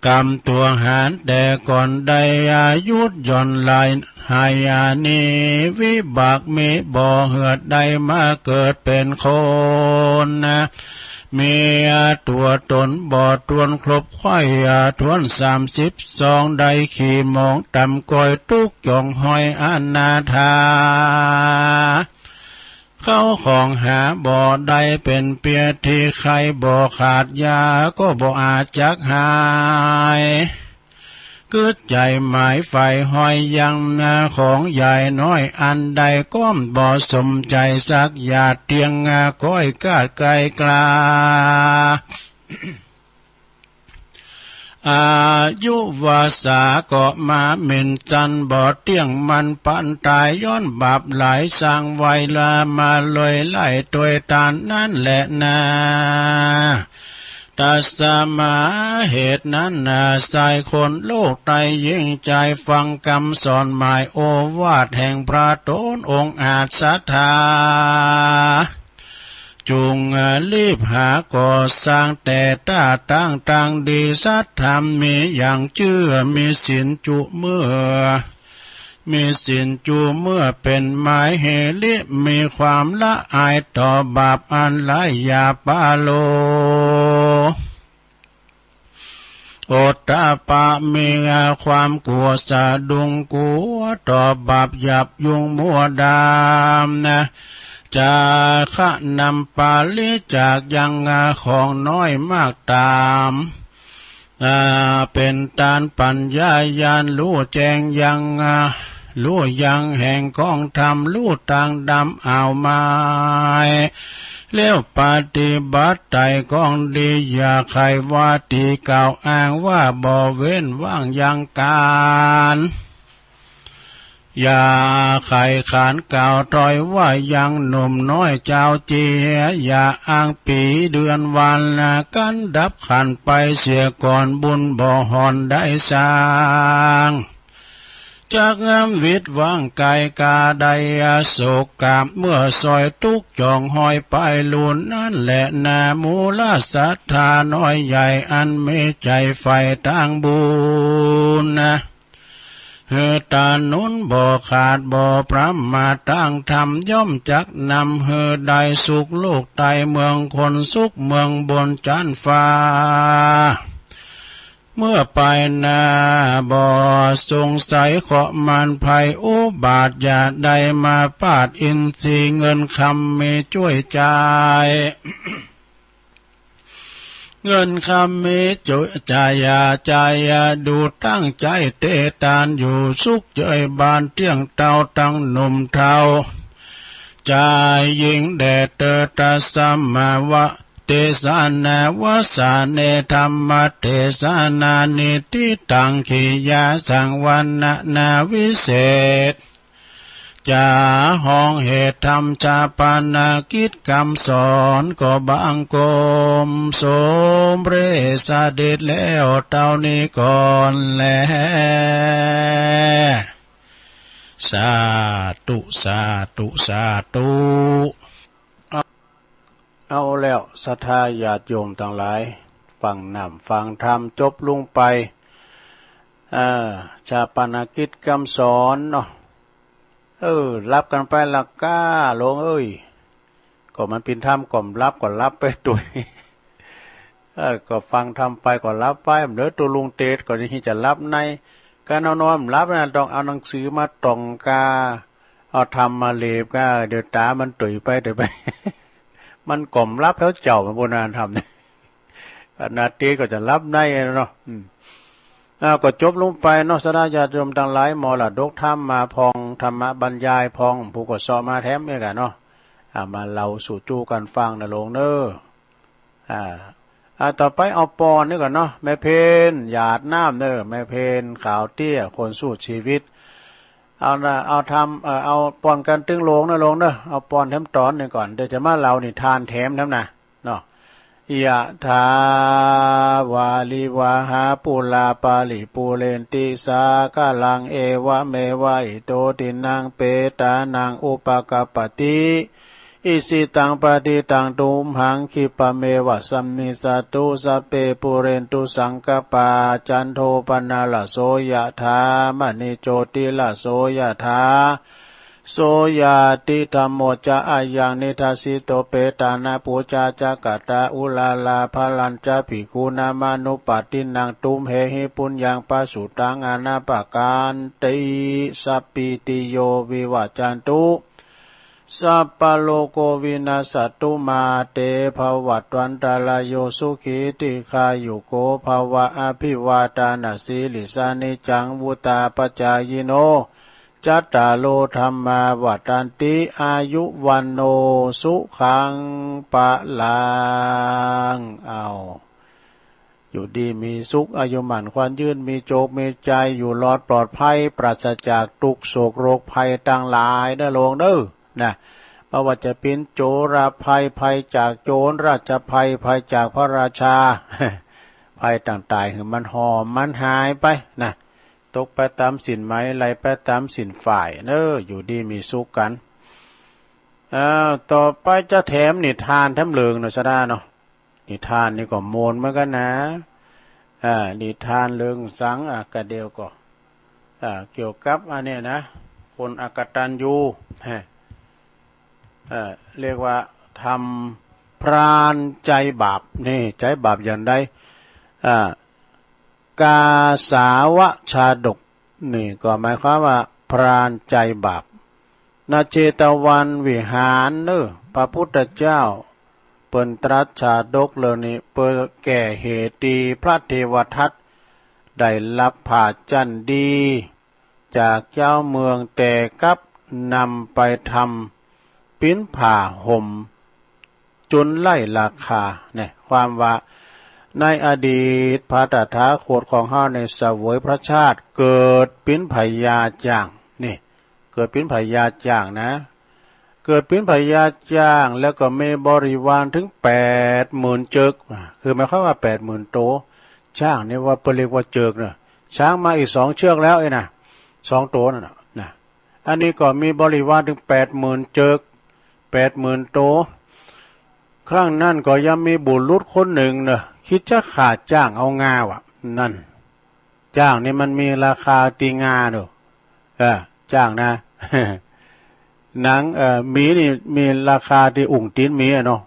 กำตั๋วหารแต่ก่อนได้หยุดหย่อนหลายหายหนี วิบากมีบ่เหือดได้มาเกิดเป๋นคนนะ มีตั๋วต๋นบ่ถ้วนครบไขว่ถ้วนสามสิบสอง ได้ขี่หมองต่ำก้อยตุ๊กข์จ๋องฮ้อยอนาถา เข้าของหาบ่ได้เป๋นเปียที่ไขบ่ขาด ยาก็บ่อาจจักหาย กึ๊ดใจ๋หมายใฝ่ห้อยยังนา ของใหญ่น้อยอันใดก็บ่สมใจ๋สักอย่าง เตียงก้อยกาดไกลกลา อายุวาสาก็มาเหม็นจันทร์ บ่เตี้ยงมันปานต๋าย ย้อนบาปหลายสร้างไว้ละมาเลย ไล่ตวยตานนั้นแลนา ตัสมา เหตุนั้นนา ชายคนโลกใต้ยิ่งใจ๋ฟังกำสอนหมายโอวาทแห่งพระต๋นองค์อาจศรัทธา จุ่งรีบหาก่อสร้างแต่ต้าตั้งตางดี สัตธรรมมีอย่างเจื้อ มีศีลจุเมื่อ มีศีลจุเมื่อเป๋นไม้เหริ มีความละอายต่อบาปอันร้ายอย่าปาโล โอตตะปะ มีความกั๋วสะดุ้งกั๋วต่อบาปหยาบยุงมัวดำนะ จาคะนำปริจาคยังของน้อยมากต๋าม อ่า เป๋นตานปั๋ญญาญาณ ฮู้แจ้งยัง อ่า ฮู้ยังแห่งกองธรรม ฮู้ตางดำอ่าวไม้ แล้วปฏิบัติไต่กองดี อย่าใค่ว่าตี้กล่าวอ้างว่าบ่เว้นว่างยังก๋าน อย่าใค่ขานกล่าวถ้อยว่ายังหนุ่มน้อยจาวเจีย อย่าอ้างปี๋เดือนวัน กั๋นดับขันไปเสียก่อน บุญบ่ห่อนได้สร้าง จักงามวิตว่างก๋ายก๋าได้โศกกะ เมื่อสอยตุ๊กข์จ่องหอยไปลูน นั้นแหละนา หมู่ราชศรัทธาน้อยใหญ่ อันมีใจ๋ใฝ่ตางบุญนะ หื้อตาหนุนบ่ขาดบ่ประมาท ตางธรรมย่อมจักนำ หื้อได้สุขโลกใต้เมืองคน สุขเมืองบนจั๊นฟ้า เมื่อไปหน้าบ่สงสัยเคราะห์มารภัยอุบาท อย่าได้มาปาดอินทรีย์ เงินคำมีจ้วยจ่าย เงินคำมีจ้วยจ่าย อย่าจ่ายอย่าดูด ตั้งใจ๋เตตานอยู่สุขเจยบาน เตี้ยงเต้าตังหนุ่มเฒ่า จายญิงแด่เตอ ตัสมา เตสนาวสเน ธรรมเตสนานิ ทิฏฐัง ขียาสัง วรรณนาวิเศษ จ๋าฮ้องเหตุธรรม ฌาปนกิจกำสอน ก็บังคมสมเร็จเสด็จแล้วเต้านี้ก่อนแล สาธุ สาธุ สาธุ เอาแล้วศรัทธาญาติโยมตังหลาย ฟังน้ำฟังธรรมจบลงไป เออ ฌาปนกิจกำสอนเนาะ เออ หลับกั๋นไปละก้า โลงเอ้ย ก็มันเป๋นธรรม ก็บ่หลับก็หลับไปตวย เออ ก็ฟังธรรมไปก็หลับไป บ่เหลือตั๋วลุงเตส ก็จะหลับใน ก๋านอนๆ บ่หลับนะ ต้องเอาหนังสือมาต่องก้า เอาธรรมมาเหล็บก้า เดี๋ยวต๋ามันตุ๋ยไป เดี๋ยวไป มันก็บ่หลับแถวเจ้า มันบ่นาธรรม ขนาดเตสก็จะหลับในเนาะ อืม อ่า ก็จบลงไปเนาะ ศรัทธาญาติโยมตังหลาย มรดกธรรมมาพ่อง ธรรมบรรยายพ่อง ผู้ก็เซาะมาแถมเนี่ยกั๋นเนาะ อ่า มาเล่าสู่จู้กั๋นฟังนะโลงเน้อ อ่า อ่า ต่อไปเอาปอนนี่ก่อนเนาะ แม่เพญ หยาดน้ำเน้อ แม่เพญ ขาวเตี้ย คนสู้ชีวิต เอานะ เอาธรรม เอ่อ เอาปอนกั๋นตึงโลงนะโลงเน้อ เอาปอนแถมต๋อนนี่ก่อน เดี๋ยวจะมาเล่านิทานแถมแถมนะ เนาะ ยะถา วาริวาหา ปูรา ปาริปูเรนติ สาคะลัง เอวะเมวะ อิโต ทินนัง เปตานัง อุปะกัปปะติ อิชิตัง ปะทิตัง ตุมหัง ขิปปะเมวะ สะมิชฌะตุ สัพเพ ปูเรนตุ สังกัปปา จันโท ปะนะระโส ยะถา มะณิ โชติระโส ยะถา โสยะติ ธัมโม จะ อะยัง นิดัสสิโต เปตานัง ปูชา จะ กะตา อุรารา ภะรัญจะ ภิกขุนัง มะนุปัสสินัง ตุมเหหิ ปุญญัง ปะสุตัง อะนะปะกันติ สัพพีติโย วิวัจจันตุ สัพพะโรโค วินัสสะตุ มา เต ภะวัตวันตะราโย สุขี ทีฆายุโก ภะวะ อะภิวาทานะสีลิสสะ นิจจัง วุฑฒาปะจายิโน จัตตาโร ธัมมา วัฑฒันติ อายุ วัณโณ สุขัง พะลัง อ้าว อยู่ดีมีสุข อายุหมั้นขวัญยืน มีโจคมีชัย อยู่รอดปลอดภัย ปราศจากตุ๊กข์โศกโรคภัยตังหลายเน้อโลงเน้อ นะ บ่ว่าจะเป๋นโจรภัย ภัยจากโจร ราชภัย ภัยจากพระราชา ภัยต่างๆ หื้อมันหอมมันหายไปนะ ตกไปต๋ามศีลไหม ไหลไปต๋ามศีลฝ่ายเน้อ อยู่ดีมีสุขกั๋น อ้าว ต่อไปจะแถมนิทานแถมเลิงเนาะ ศรัทธาเนาะ นิทานนี่ก็ม่วนเหมือนกั๋นนะ อ่า นิทานเลิงสัง อ่ะ กะเดียวก็ อ่า เกี่ยวกับอันเนี้ยนะ คนอกตัญญู ฮะ เอ่อ เรียกว่าทำพรานใจ๋บาป นี่ ใจ๋บาปอย่างใด อ่า กาสาวชาดก นี่ก็หมายความว่าพรานใจ๋บาป ณ เชตวันวิหารเน้อ พระพุทธเจ้าเปิ้นตรัสชาดกเรื่องนี้ เปื้อแก้เหตุตี้พระเทวทัตได้ฮับผ้าจั้นดีจากจาวเมือง แต่กลับนำไปทำปิ๊นผ้าห่ม จ๋นไร้ราคา เนี่ย ความว่าในอดีตพระตถาคตของเฮาในเสวยพระชาติเกิดเป๋นพญาจ้าง นี่ เกิดเป๋นพญาจ๊างนะ เกิดเป๋นพญาจ๊าง แล้วก็มีบริวารเถิงแปดหมื่นเจิก คือหมายความว่าแปดหมื่นโต จ๊างนี่ว่าเปิ้นเรียกว่าเจิกเนาะ ช้างมาอีกสองเชือกแล้วไอ้นะ สองโตนั่นน่ะนะ อันนี้ก็มีบริวารเถิงแปดหมื่นเจิก แปดหมื่นโต ครั้งนั้นก็ยังมีบุรุษคนนึ่งเนาะ กึ๊ดจะฆ่าจ๊างเอางาว่ะ นั่น จ๊างนี่มันมีราคาตี้งาเนาะ เออ จ๊างนะ หนัง เอ่อ หมีนี่มีราคาตี้อุ้งตี๋นหมีอะเนาะ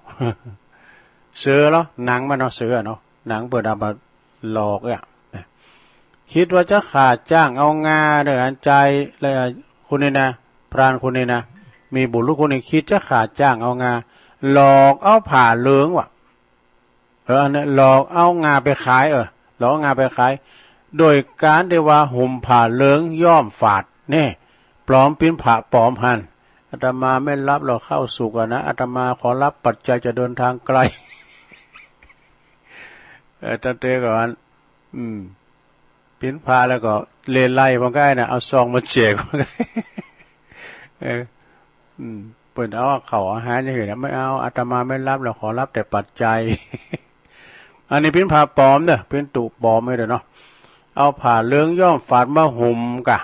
เสือเหรอ หนังมันเนาะ เสือเนาะ หนังเปิ้นเอามาหลอกอะ กึ๊ดว่าจะฆ่าจ๊างเอางาเนาะ อันจาย แล้วคนนี้นะ พรานคนนี้นะ มีบุรุษคนนึ่งกึ๊ดจะฆ่าจ๊างเอางา หลอกเอาผ้าเหลืองว่ะ เออ อันนี้หลอกเอางาไปขาย เออ หลอกเอางาไปขาย โดยก๋านตี้ว่าห่มผ้าเหลืองย้อมฝาด นี่ ปลอมเป๋นพระปลอมหั้น อาตมาไม่รับหรอกข้าวสุกอะนะ อาตมาขอรับปัจจัยจะเดินทางไกล เออ ตั้งแต่ก่อน อืม เป๋นพระแล้วก็เล่ห์ไล่พ่องไก้นะ เอาซองมาแจกพ่องไก้ เออ อืม เปิ้นเอาข้าวเอาอาหารอย่างอื่นนะ ไม่เอา อาตมาไม่รับหรอก ขอรับแต่ปัจจัย อันนี้เป๋นพระปลอมเนาะ เป๋นตุ๊ปลอมไว้เด้อเนาะ เอาผ้าเหลืองย้อมฝาดมาห่มก่ะ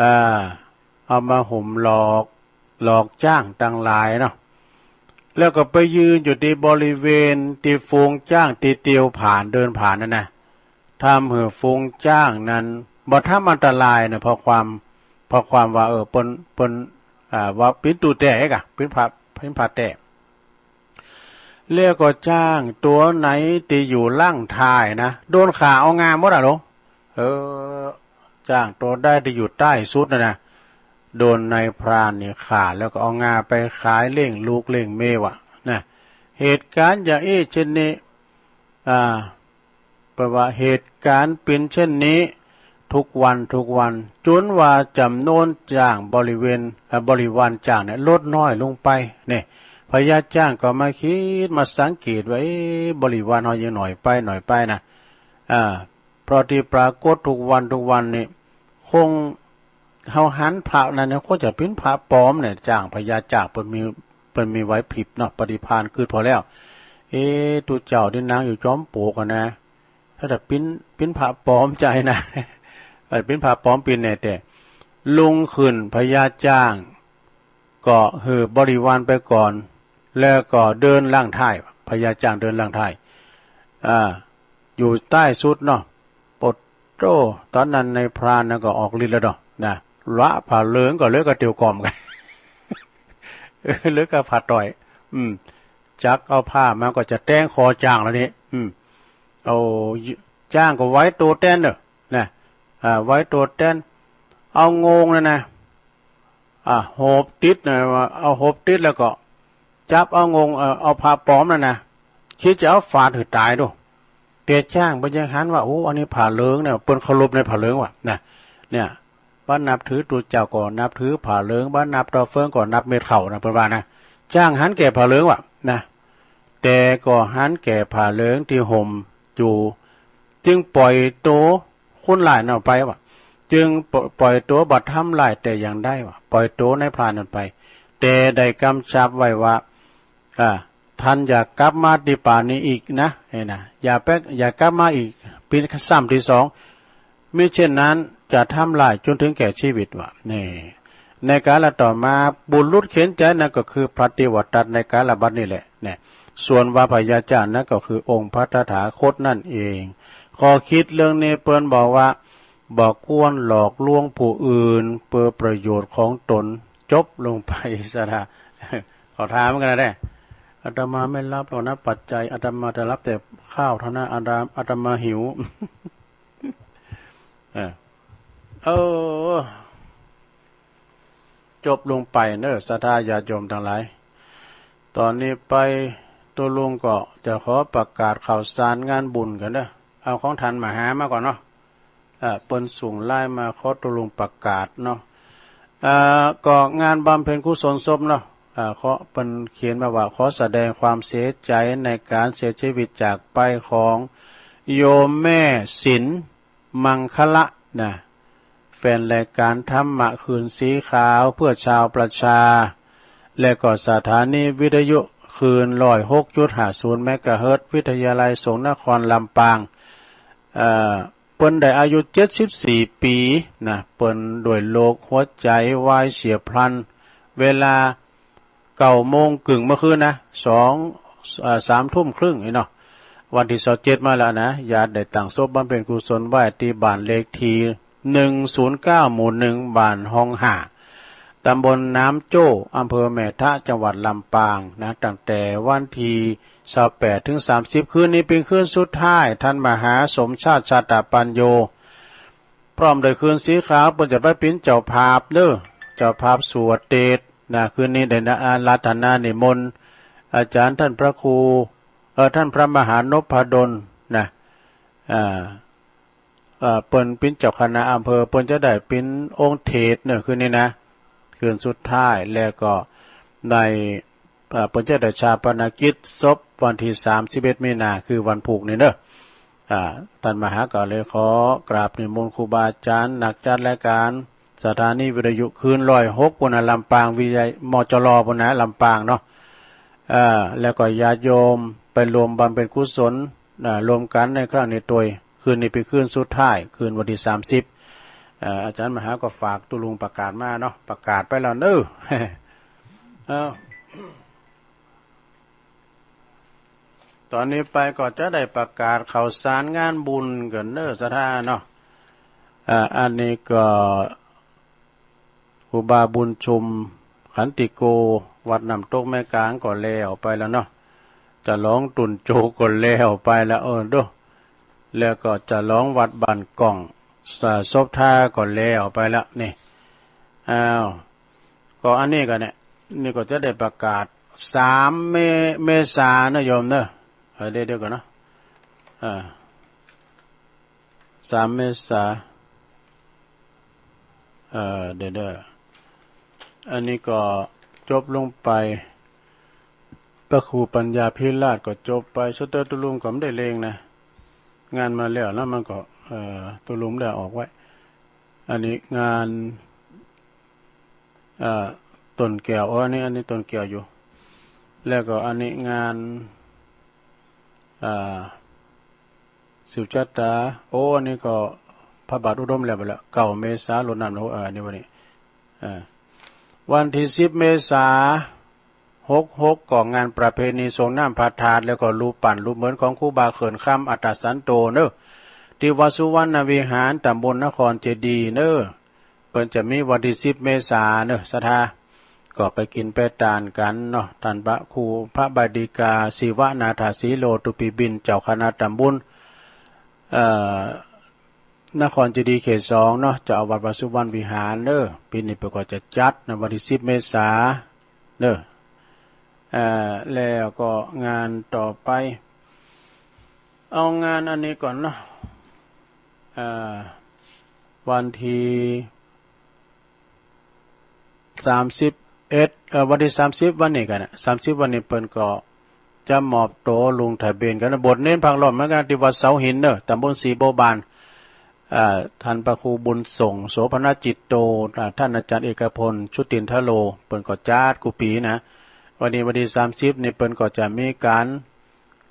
อ่า เอามาห่มหลอก หลอกจ๊างตังหลายเนาะ แล้วก็ไปยืนอยู่ตี้บริเวณตี้ฝูงจ๊างตี้เตียวผ่านเดินผ่านนั่นนะ ทำหื้อฝูงจ๊างนั้นบ่ทำอันตรายเนาะ เพราะความ เพราะความว่า เออ เปิ้น เปิ้น อ่า ว่าเป๋นตุ๊แต๊ก่ะ เป๋นพระ เป๋นพระแต๊ แล้วก็จ๊างตั๋วไหนตี้อยู่หลังท้ายนะ โดนฆ่าเอางาหมดอะหลวง เออ จ๊างตั๋วใดตี้อยู่ใต้สุดน่ะนะ โดนนายพรานนี่ฆ่า แล้วก็เอางาไปขายเลี้ยงลูกเลี้ยงเมียว่ะนะ เหตุก๋ารณ์อย่างอี้เช่นนี้ อ่า เปิ้นว่าเหตุก๋ารณ์เป๋นเช่นนี้ ทุกวันทุกวัน จ๋นว่าจ๋ำนวนจ๊างบริเวณ เอ่อ บริวารจ๊างเนี่ยลดน้อยลงไป เนี่ย พญาจ๊างก็มากึ๊ดมาสังเกตว่า เอ๊ะ บริวารเฮายังน้อยไป น้อยไปนะ อ่า เพราะตี้ปรากฏทุกวันทุกวันนี่ คง เฮาหันพระนั้นเนี่ย คงจะเป๋นพระปลอมเนี่ย จ๊าง พญาจ๊างเปิ้นมี เปิ้นมีไหวพริบเนาะ ปฏิภาณกึ๊ดพอแล้ว เอ๊ะ ตุ๊เจ้านี่นั่งอยู่จอมปลวกอะนะ ถ้าจะเป๋น เป๋นพระปลอมจายนะ เออ เป๋นพระปลอมเป๋นแน่แต๊ ลุงขึ้นพญาจ๊าง ก็หื้อบริวารไปก่อน แล้วก็เดินหลังท้าย พญาจ๊างเดินหลังท้าย อ่า อยู่ใต้สุดเนาะ โปดโต้ ต๋อนนั้นนายพรานนั้นก็ออกฤทธิ์แล้วเนาะ นะ ละผ้าเหลืองก็เหลือก้าเตียวก่อมกั๋น เหลือก้าผ้าต้อย อืม จักเอาผ้ามาก็จะแต๊งคอจ๊างแล้วนี่ อืม เอา จ๊างก็ไหวตั๋วแต๊นเนาะ นะ อ่า ไหวตั๋วแต๊น เอางวงนั่นนะ อ่า หบติดนะ เอาหบติดแล้วก็จับเอางวง เอ่อ เอาผ้าปลอมนั่นนะ กึ๊ดจะเอาฝาดหื้อต๋ายดู แต่จ๊างเปิ้นยังหันว่า โอ้ อันนี้ผ้าเหลืองเนี่ย เปิ้นเคารพในผ้าเหลืองว่ะ นะ เนี่ย บ่นับถือตุ๊เจ้าก็นับถือผ้าเหลือง บ่นับต่อเฟืองก็นับเม็ดข้าวนะ เปิ้นว่านะ จ๊างหันแก่ผ้าเหลืองว่ะ นะ แต่ก็หันแก่ผ้าเหลืองตี้ห่มอยู่ จึงปล่อยตั๋วคนร้ายนั้นออกไปว่ะ จึงปล่อยตั๋วบ่ทำร้ายแต่อย่างใดว่ะ ปล่อยตั๋วนายพรานนั้นไป แต่ได้กำชับไว้ว่า อ่า ต้านอย่ากลับมาตี้ป่านี้อีกนะ นี่นะ อย่าไป อย่ากลับมาอีกเป๋นซ้ำตี้สอง มิเช่นนั้นจะทำร้ายจ๋นเถิงแก่จีวิตว่ะ นี่ ในกาลต่อมาบุรุษเข็ญใจ๋นั้นก็คือพระเตวทัตในกาลบัดนี้แหละ เนี่ย ส่วนว่าพญาจ๊างนั้นก็คือองค์พระตถาคตนั่นเอง ข้อกึ๊ดเรื่องนี้เปิ้นบอกว่า บ่ควรหลอกลวงผู้อื่นเปื้อประโยชน์ของตน จบลงไป ศรัทธา ขอถามกั๋นนะเนี่ย อาตมาไม่รับหรอกนะปัจจัย อาตมาจะรับแต่ข้าวเท่านั้น อาตมา อาตมาหิว เออ เออ จบลงไปเนอะ ศรัทธาญาติโยมตังหลาย ต๋อนนี้ไปตุ๊ลุงก็จะขอประกาศข่าวสารงานบุญกั๋นเนอะ เอาของต้านมหามาก่อนเนาะ เอ่อ เปิ้นส่งไลน์มาขอตุ๊ลุงประกาศเนาะ เอ่อ ก็งานบำเพ็ญกุศลศพเนาะ เอ่อ ขอ เปิ้นเขียนมาว่า ขอแสดงความเสียใจในการเสียชีวิตจากไปของโยมแม่ศิลป์ มังคละนะ แฟนรายการธรรมะคลื่นสีขาวเพื่อชาวประชา และก็สถานีวิทยุคลื่นร้อยหกจุดห้าศูนย์เมกะเฮิรตซ์ วิทยาลัยสงฆ์นครลำปาง เอ่อ เปิ้นได้อายุเจ็ดสิบสี่ปี๋นะ เปิ้นด้วยโรคหัวใจ๋วายเฉียบพลัน เวลา เก้าโมงครึ่งเมื่อคืนนะ สอง เอ่อ สามทุ่มครึ่งนี่เนาะ วันตี้ซาวเจ็ดมาแล้วนะ ญาติได้ตั้งศพบำเพ็ญกุศลไว้ตี้บ้านเลขตี้ หนึ่งศูนย์เก้า หมู่หนึ่ง บ้านฮองห้า ตำบลน้ำโจ้ อำเภอแม่ทะ จังหวัดลำปางนะ ตั้งแต่วันตี้ซาวแปด ถึง สามสิบ คืนนี้เป๋นคืนสุดท้าย ท่านมหาสมชาติ ชาตปัญโญ พร้อมด้วยคลื่นสีขาว เปิ้นจะไปเป๋นเจ้าภาพเน้อ เจ้าภาพสวดเตสน์นะ คืนนี้ได้อาราธนานิมนต์ อาจ๋ารย์ท่านพระครู เอ่อ ท่านพระมหานพดลนะ อ่า เอ่อ เปิ้นเป๋นเจ้าคณะอำเภอ เปิ้นจะได้เป๋นองค์เตสน์เน้อ คืนนี้นะ คืนสุดท้าย แล้วก็ใน เอ่อ เปิ้นจะได้ฌาปนกิจศพวันตี้สามสิบเอ็ดมีนา คือวันพูกนี้เน้อ อ่า ท่านมหาก็เลยขอกราบนิมนต์ครูบาอาจ๋ารย์ นักจัดรายการสถานีวิทยุคลื่นร้อยหก ปู้นนะ ลำปางวิทยา มจร ปู้นนะ ลำปางเนาะ เอ่อ แล้วก็ญาติโยมไปร่วมบำเพ็ญกุศล อ่า ร่วมกั๋นในครั้งนี้ตวย คืนนี้เป๋นคืนสุดท้าย คืนวันตี้สามสิบ เอ่อ อาจ๋ารย์มหาก็ฝากตุ๊ลุงประกาศมาเนาะ ประกาศไปแล้วเน้อ เอ้า ต๋อนนี้ไปก็จะได้ประกาศข่าวสารงานบุญกั๋นเน้อ ศรัทธาเนาะ อ่า อันนี้ก็ ครูบาบุญชุม ขันติโก วัดน้ำตกแม่กลางก็แล้วไปแล้วเนาะ ฉลองตุ่นโจก็แล้วไปแล้ว เออ โด้ แล้วก็ฉลองวัดบ้านก่อง สา ศพทาก็แล้วไปแล้วนี่ อ้าว ก็อันนี้ก็เนี่ย นี่ก็จะได้ประกาศ สาม เม เมษานะโยมเนอะ เออ เดี๋ยว เดี๋ยวก่อนเนาะ อ่า สาม เมษา เอ่อ เดี๋ยว เดี๋ยว อันนี้ก็จบลงไป พระครูปัญญาภิราชก็จบไป สเตอร์ตุลุงก็ไม่ได้เลงนะ งานมาแล้ว แล้วมันก็ เอ่อ ตุลุงได้ออกไว้ อันนี้งาน เอ่อ ต้นแก้ว อ๋อ อันนี้ อันนี้ต้นแก้วอยู่ แล้วก็อันนี้งาน อ่า สืบชะตา โอ้ อันนี้ก็พระบาทอุดมแล้วไปแล้ว เก้า เมษา รดน้ำดอก เอ่อ อันนี้วันนี้ เอ่อ วันตี้สิบ เมษา หกหก ก็งานประเพณีสรงน้ำพระธาตุ แล้วก็รูปปั้นรูปเหมือนของครูบาเขื่อนคำอัฏฐสันโตเน้อ ตี้วัดสุวรรณวิหาร ตำบลนครเจดีย์เน้อ เปิ้นจะมีวันตี้สิบ เมษาเน้อ ศรัทธา ก็ไปกิ๋นไปตานกั๋นเนาะ ต้านพระครูพระบดิกา ศิวนาถสีโล ตุปีบิณฑ เจ้าคณะตำบล เอ่อ นครเจดีย์เขตสองเนาะ เจ้าอาวาสวัดสุวรรณวิหารเน้อ ปี๋นี้เปิ้นก็จะจัดในวันตี้สิบ เมษาเน้อ เอ่อ แล้วก็งานต่อไป เอางานอันนี้ก่อนเนาะ เอ่อ วันตี้ สามสิบเอ็ด เอ่อ วันตี้สามสิบ วันนี้กั๋นนะ สามสิบ วันนี้เปิ้นก็จะมอบตั๋วลงทะเบียนกั๋นนะ บวชเณรภาครอบเหมือนกั๋น ตี้วัดเสาหินเน้อ ตำบลสีบัวบาน อ่า ต้านพระครูบุญส่ง โสภณจิตโต อ่า ต้านอาจ๋ารย์เอกพล ชุตินทโล เปิ้นก็จัดกู้ปี๋นะ วันนี้วันตี้สามสิบ นี่เปิ้นก็จะมีก๋าน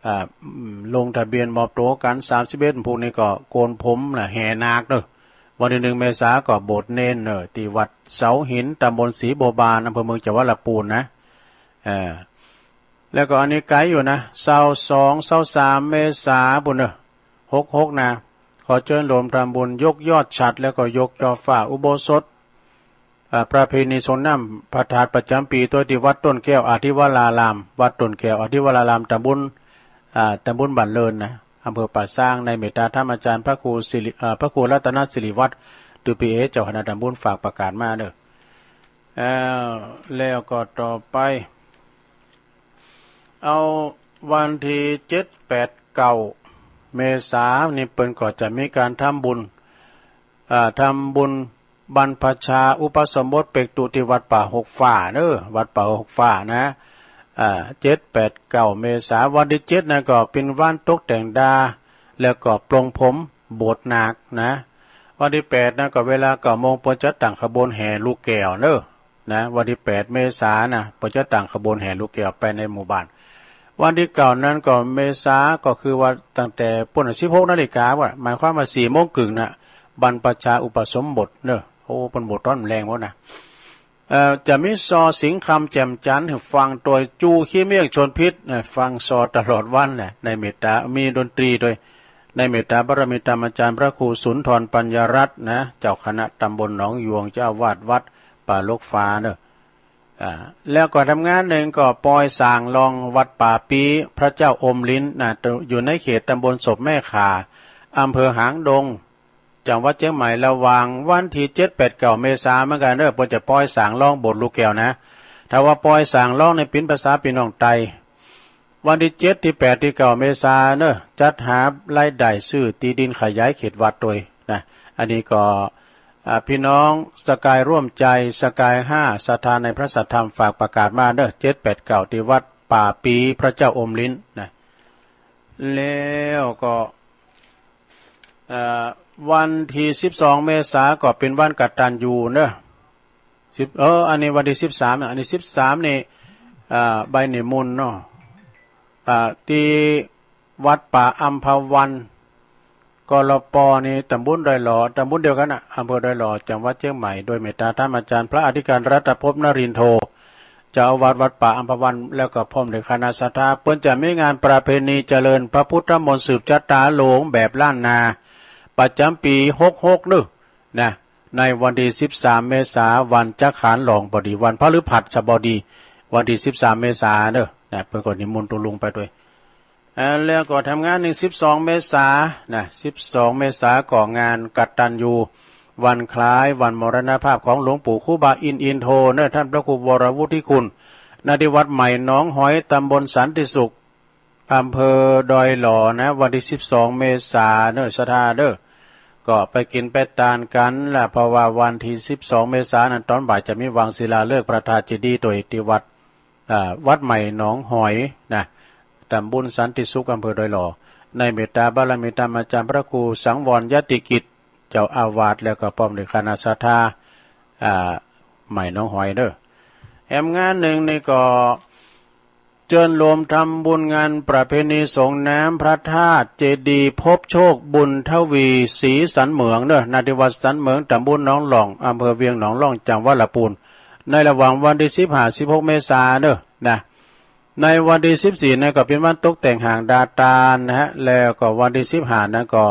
อ่า อืม ลงทะเบียนมอบตั๋วกั๋น สามสิบเอ็ด พวกนี้ก็โกนผมนะ แห่นาคเน้อ วันตี้หนึ่ง เมษาก็บวชเณรเน้อ ตี้วัดเสาหิน ตำบลสีบัวบาน อำเภอเมือง จังหวัดละปูนนะ เอ่อ แล้วก็อันนี้ไก๋อยู่นะ ซาวสอง ซาวสาม เมษาปู้นเน้อ หกหก นะ ขอเจิญร่วมทำบุญยกยอดฉัตร แล้วก็ยกจ่อฝาอุโบสถ อ่า ประเพณีสรงน้ำพระธาตุประจ๋ำปี๋ตวยตี้วัดต้นแก้วอธิวราราม วัดต้นแก้วอธิวราราม ตำบล อ่า ตำบลบ้านเลินนะ อำเภอป่าซาง ในเมตตาธรรมอาจ๋ารย์พระครูสิริ อ่า พระครูรัตนสิริวัฒน์ ตุปีเอ เจ้าคณะตำบลฝากประกาศมาเน้อ เอ่อ แล้วก็ต่อไป เอาวันตี้เจ็ด แปด เก้า เมษานี่เปิ้นก็จะมีก๋านทำบุญ อ่า ทำบุญบรรพชาอุปสมบทเปกตุตี้วัดป่าหกฟ้าเน้อ วัดป่าหกฟ้านะ อ่า เจ็ด แปด เก้า เมษา วันตี้เจ็ดนะก็เป๋นวันตกแต่งดา แล้วก็ปลงผมโบสถ์นาคนะ วันตี้แปดนะ ก็เวลาเก้าโมง เปิ้นจะตั้งขบวนแห่ลูกแก้วเนาะ นะ วันตี้แปดเมษานะ เปิ้นจะตั้งขบวนแห่ลูกแก้วไปในหมู่บ้าน วันตี้เก้านั้นก็เมษา ก็คือว่าตั้งแต่ปู้นน่ะ สิบหกนาฬิกา ว่า หมายความว่าสี่โมงครึ่งนะ บรรพชาอุปสมบทเนาะ โอ้ เปิ้นบวชต๋อนแลงโน้นนะ เอ่อ จะมีซอสิงห์คำแจ่มจันทร์หื้อฟังโดย จู ขี้เมี่ยง ชวนพิษ นะ ฟังซอตลอดวันนะ ในเมตตา มีดนตรีโดย ในเมตตาบารมีธรรมอาจารย์พระครูสุนทรปัญญารัตน์นะ เจ้าคณะตำบลหนองยวง เจ้าอาวาสวัดป่าลกฟ้าเนาะ อ่า แล้วก็ทำงานนึ่งก็ปอยส่างลองวัดป่าปี้พระเจ้าอมฤๅนนะ อยู่ในเขตตำบลศพแม่ข่า อำเภอหางดง จังหวัดเจียงใหม่ ระหว่างวันตี้เจ็ด แปด เก้าเมษาเหมือนกั๋นเนาะ เปิ้นจะปอยส่างลองโบสถ์ลูกแก้วนะ ถ้าว่าปอยส่างลองนี่เป๋นภาษาปี้น้องไต วันตี้เจ็ด ตี้แปด ตี้เก้าเมษาเนาะ จัดหารายได้ซื้อตี้ดินขยายเขตวัดโดยนะ อันนี้ก็ อ่า ปี้น้องสกายร่วมใจ๋ สกายห้า ศรัทธาในพระสัทธรรม ฝากประกาศมาเนาะ เจ็ด แปด เก้า ตี้วัดป่าปี้พระเจ้าอมฤๅนนะ แล้วก็ เอ่อ วันตี้สิบสองเมษาก็เป๋นวันกตัญญูเนาะ สิบ เออ อันนี้วันตี้สิบสามนะ อันนี้สิบสามนี่ อ่า ใบนิมนต์เนาะ อ่า ตี้วัดป่าอัมพวัน กลป นี่ ตำบลดอยหล่อ ตำบลเดียวกั๋นนะ อำเภอดอยหล่อ จังหวัดเจียงใหม่ โดยเมตตาธรรมอาจารย์พระอธิการรัตภพนรินโท เจ้าอาวาสวัดป่าอัมพวัน แล้วก็พร้อมด้วยคณะศรัทธา เปิ้นจะมีงานประเพณีเจริญพระพุทธมนต์สืบชะตาหลวงแบบล้านนา ประจ๋ำปี๋หกหกเนาะ นะ ในวันตี้สิบสามเมษา วันจักขานหลอง ปอดีวันพฤหัสบดี วันตี้สิบสามเมษาเนาะ นะ เปิ้นก็นิมนต์ตุ๊ลุงไปโดย อ่า แล้วก็ทำงานนึ่ง สิบสองเมษานะ สิบสองเมษาก็งานกตัญญู วันคล้ายวันมรณภาพของหลวงปู่ครูบาอินทร์อินโทเนาะ ท่านพระครูวรวุฒิคุณ ณ ที่วัดใหม่หนองหอย ตำบลสันติสุข อำเภอดอยหล่อนะ วันตี้สิบสองเมษาเนาะ ศรัทธาเนาะ ก็ไปกิ๋นไปตานกั๋นละ เพราะว่าวันตี้สิบสองเมษานั้น ต๋อนบ่ายจะมีวางศิลาฤกษ์พระธาตุเจดีย์โดยตี้วัด อ่า วัดใหม่หนองหอยนะ ตำบลสันติสุข อำเภอดอยหล่อ ในเมตตาบารมีธรรมอาจารย์พระครูสังวรยติกิจ เจ้าอาวาส แล้วก็พร้อมด้วยคณะศรัทธา อ่า ใหม่หนองหอยเนาะ แหมงานนึ่งนี่ก็ เจิญโลมทำบุญงานประเพณีสรงน้ำพระธาตุเจดีย์พบโชคบุญทวีศรีสันเหมืองเนาะ ณ ที่วัดสันเหมือง ตำบลหนองหล่อง อำเภอเวียงหนองหล่อง จังหวัดละปูน ในระหว่างวันตี้สิบห้า สิบหกเมษาเนาะ นะ ในวันตี้สิบสี่นั้นก็เป๋นวันตกแต่งห้างดาตานนะฮะ แล้วก็วันตี้สิบห้านั้นก็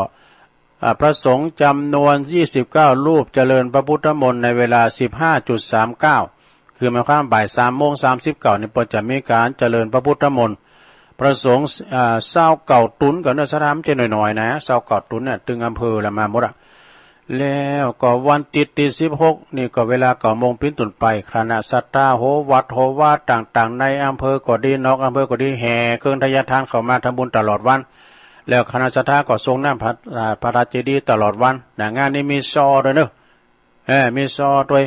อ่า พระสงฆ์จ๋ำนวนยี่สิบเก้ารูปเจริญพระพุทธมนต์ในเวลาสิบห้าจุดสามเก้า คือหมายความบ่ายสามโมงสามสิบเก้านี่ เปิ้นจะมีก๋านเจริญพระพุทธมนต์ พระสงฆ์ อ่า ซาวเก้าตุ๊น ก็เนาะ ศรัทธา บ่ใจ้น้อยๆ นะ ซาวเก้าตุ๊นเนี่ย ตึงอำเภอละมาหมดอะ แล้วก็วันตี้ ตี้สิบหกนี่ก็เวลาเก้าโมงเป๋นต้นไป คณะศรัทธาโหวัดโหวาต่างๆ ในอำเภอก็ดี นอกอำเภอก็ดี แห่เครื่องไทยทานเข้ามาทำบุญตลอดวัน แล้วคณะศรัทธาก็สรงน้ำพระ อ่า พระธาตุเจดีย์ตลอดวันนะ งานนี้มีซอโดยเนาะ เออ มีซอโดย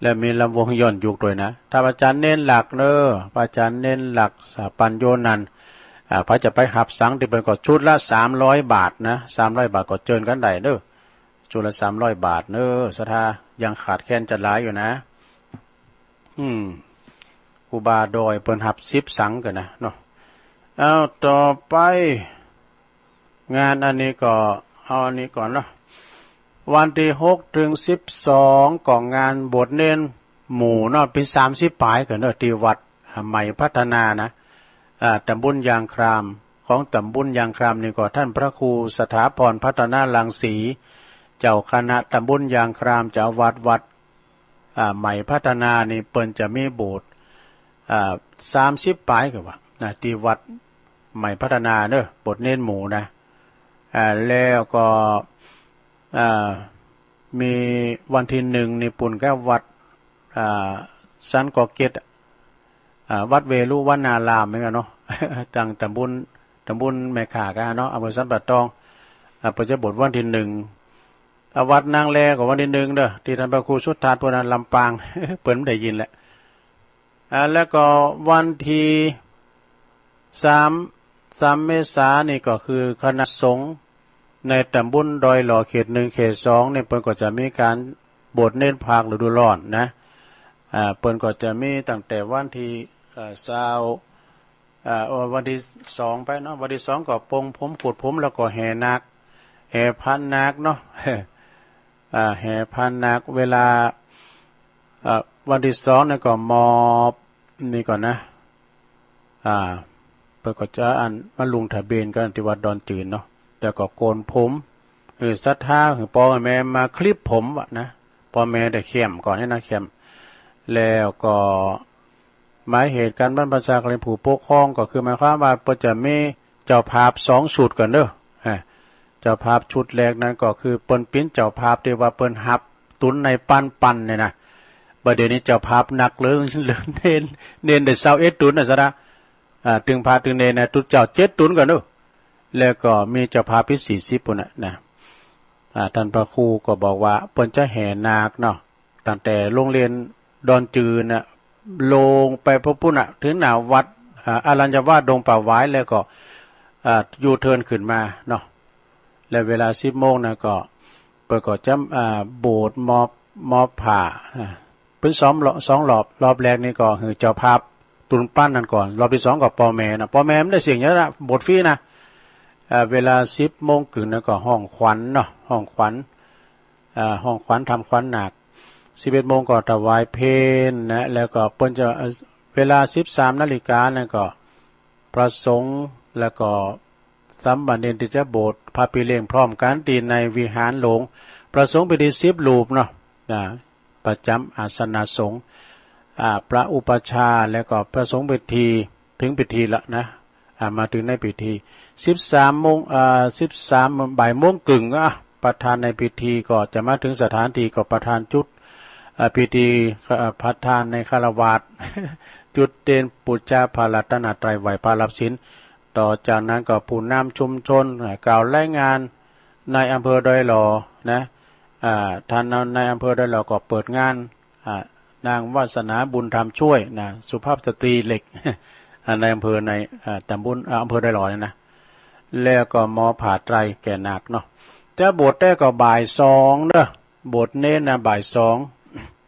แล้วมีลำวงย้อนยุคโดยนะ ถ้าพระอาจารย์เณรหลักเนาะ พระอาจารย์เณรหลัก สถาปัญโญนันท์ อ่า ใผจะไปหับสังตี้เปิ้นก็ชุดละสามร้อยบาทนะ สามร้อยบาทก็เจิญกั๋นได้เนาะ ชุดละสามร้อยบาทเนาะ ศรัทธา ยังขาดแคลนจะหลายอยู่นะ อืม ครูบาดอยเปิ้นหับสิบสังกั๋นนะเนาะ เอา ต่อไป งานอันนี้ก็ เอาอันนี้ก่อนเนาะ วันตี้หกเถิงสิบสองก็งานบวชเณรหมู่เนาะ เป๋นสามสิบป๋ายกั๋นเนาะ ตี้วัดใหม่พัฒนานะ อ่า ตำบลยางคราม ของตำบลยางครามนี่ก็ท่านพระครูสถาพรพัฒนารังสี เจ้าคณะตำบลยางคราม เจ้าอาวาสวัด อ่า ใหม่พัฒนานี่เปิ้นจะมีโบสถ์ อ่า สามสิบป๋ายกั๋นว่านะ ตี้วัดใหม่พัฒนาเนาะ โบสถ์เณรหมู่นะ อ่า แล้วก็ อ่า มีวันตี้หนึ่งนี่ปู๊นก็วัด อ่า สันกอเก็ด อ่า วัดเวรุวนารามเหมือนกั๋นเนาะ ตังตำบล ตำบลแม่ข่ากั๋นเนาะ อำเภอสันป่าตอง อ่า เปิ้นจะบวชวันตี้หนึ่ง อ่า วัดนางแลก็วันตี้หนึ่งเนาะ ตี้ท่านพระครูสุทัศน์พุทธนาลำปาง เปิ้นบ่ได้ยินแหละ อ่า แล้วก็วันตี้สาม สามเมษานี่ก็คือคณะสงฆ์ ในต๋ำบลดอยหล่อเขตหนึ่งเขตสองนี่เปิ้นก็จะมีก๋านโบสถ์เณรภาคฤดูฮ้อนนะ อ่า เปิ้นก็จะมีตั้งแต่วันตี้ เอ่อ ซาว อ่า วันตี้สองไปเนาะ วันตี้สองก็ปลงผมขูดผมแล้วก็แห่นาค แห่พานนาคเนาะ อ่า แห่พานนาค เวลา อ่า วันตี้สองนี่ก็มอบ นี่ก่อนนะ อ่า เปิ้นก็จะอันมาลงทะเบียนกั๋นตี้วัดดอนจืนเนาะ แล้วก็โกนผม หื้อศรัทธา หื้อป้อแม่มาคลิปผมวะนะ ป้อแม่ได้เข้มก่อนนี่นะ เข้ม แล้วก็หมายเหตุก๋านบั้นบัญชาก๋านผู้ปกครองก็คือหมายความว่าเปิ้นจะมีเจ้าภาพสองชุดก่อนเด้อ อ่า เจ้าภาพชุดแรกนั้นก็คือเปิ้นเป๋นเจ้าภาพตี้ว่าเปิ้นฮับตุนในปันปันเนี่ยนะ บ่าเดี่ยวนี้เจ้าภาพหนักเหลือ เหลือเณร เณรได้ซาวเอ็ดตุนนะสะดา อ่า ตึงพระตึงเณรนะ ตุ๊เจ้าเจ็ดตุนก่อนเนาะ แล้วก็มีเจ้าภาพตี้สี่สิบปู้นน่ะนะ อ่า ต้านพระครูก็บอกว่าเปิ้นจะแห่นาคเนาะ ตั้งแต่โฮงเฮียนดอนจืนน่ะ ลงไปพอปู้นน่ะ เถิงหน้าวัด อ่า อรัญญวาสดงป่าหวาย แล้วก็ อ่า ยูเทิร์นขึ้นมาเนาะ แล้วเวลาสิบโมงนะก็ เปิ้นก็จะ อ่า โบสถ์มอบ มอบผ้า อ่า เป๋นสองรอบ สองรอบ รอบแรกนี่ก็หื้อเจ้าภาพตุนปันนั่นก่อน รอบตี้สองก็ป้อแม่นะ ป้อแม่บ่ได้เสียหยังนะ โบสถ์ฟรีนะ อ่า เวลาสิบโมงกึ่งนะก็ฮ้องขวัญเนาะ ฮ้องขวัญ อ่า ฮ้องขวัญทำขวัญนาค สิบเอ็ดโมงก็ถวายเพลนะ แล้วก็เปิ้นจะ เอ่อ เวลาสิบสามนาฬิกานั่นก็ พระสงฆ์แล้วก็สามเณรตี้จะโบสถ์พระพี่เลี้ยงพร้อมกั๋นตี้ในวิหารหลวง พระสงฆ์พิธีสิบรูปเนาะ นะ ประจ๋ำอาสนะสงฆ์ อ่า พระอุปัชฌาย์ แล้วก็พระสงฆ์พิธี เถิงพิธีละนะ อ่า มาเถิงในพิธี สิบสามโมง อ่า สิบสาม บ่ายโมงกึ่ง อ่ะ ประธานในพิธีก็จะมาเถิงสถานที่ก็ประธานจุด อ่า พิธี อ่า ประธานในฆราวาส จุดเตียนปู๋จาพระรัตนตรัย ไหว้พระรับศีล ต่อจากนั้นก็ผู้นำชุมชน อ่า กล่าวรายงาน นายอำเภอดอยหล่อนะ อ่า ท่านนายอำเภอดอยหล่อก็เปิดงาน อ่า นางวาสนาบุญธรรมช่วยนะ สุภาพสตรีเหล็ก อ่า นายอำเภอใน อ่า ต๋ำบล อ่า อำเภอดอยหล่อเนี่ยนะ แล้วก็มอบผ้าไตรแก่นาคเนาะ จะโบสถ์แต๊ก็บ่ายสองเนาะ โบสถ์เณรนะบ่ายสอง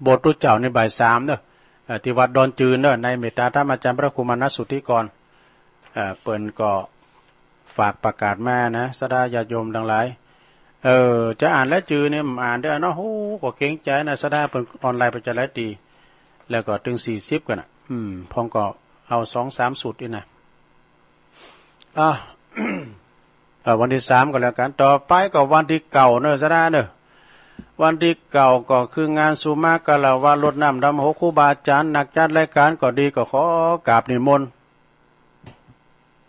โบสถ์ตุ๊เจ้านี่บ่ายสามเนาะ เอ่อ ตี้วัดดอนจืนเนาะ ในเมตตาธรรมอาจ๋ารย์พระครูมานะสุทธิกร เอ่อ เปิ้นก็ฝากประกาศมานะ ศรัทธาญาติโยมตังหลาย เออ จะอ่านรายจื้อนี่บ่อ่านเด้อเนาะ โอ้ ก็เกรงใจ๋นะ ศรัทธาเปิ้นออนไลน์ไปจะหลายตี้ แล้วก็เถิงสี่สิบกั๋นน่ะ อืม พ่องก็เอาสองสามชุดนี่นะ อ่ะ เอ่อ วันตี้สามก็แล้วกั๋น ต่อไปก็วันตี้เก้าเนาะ ศรัทธาเนาะ วันตี้เก้าก็คืองานสุมาฆราวาสรดน้ำดำหัวครูบาอาจ๋ารย์ นักจัดรายก๋านก็ดี ก็ขอกราบนิมนต์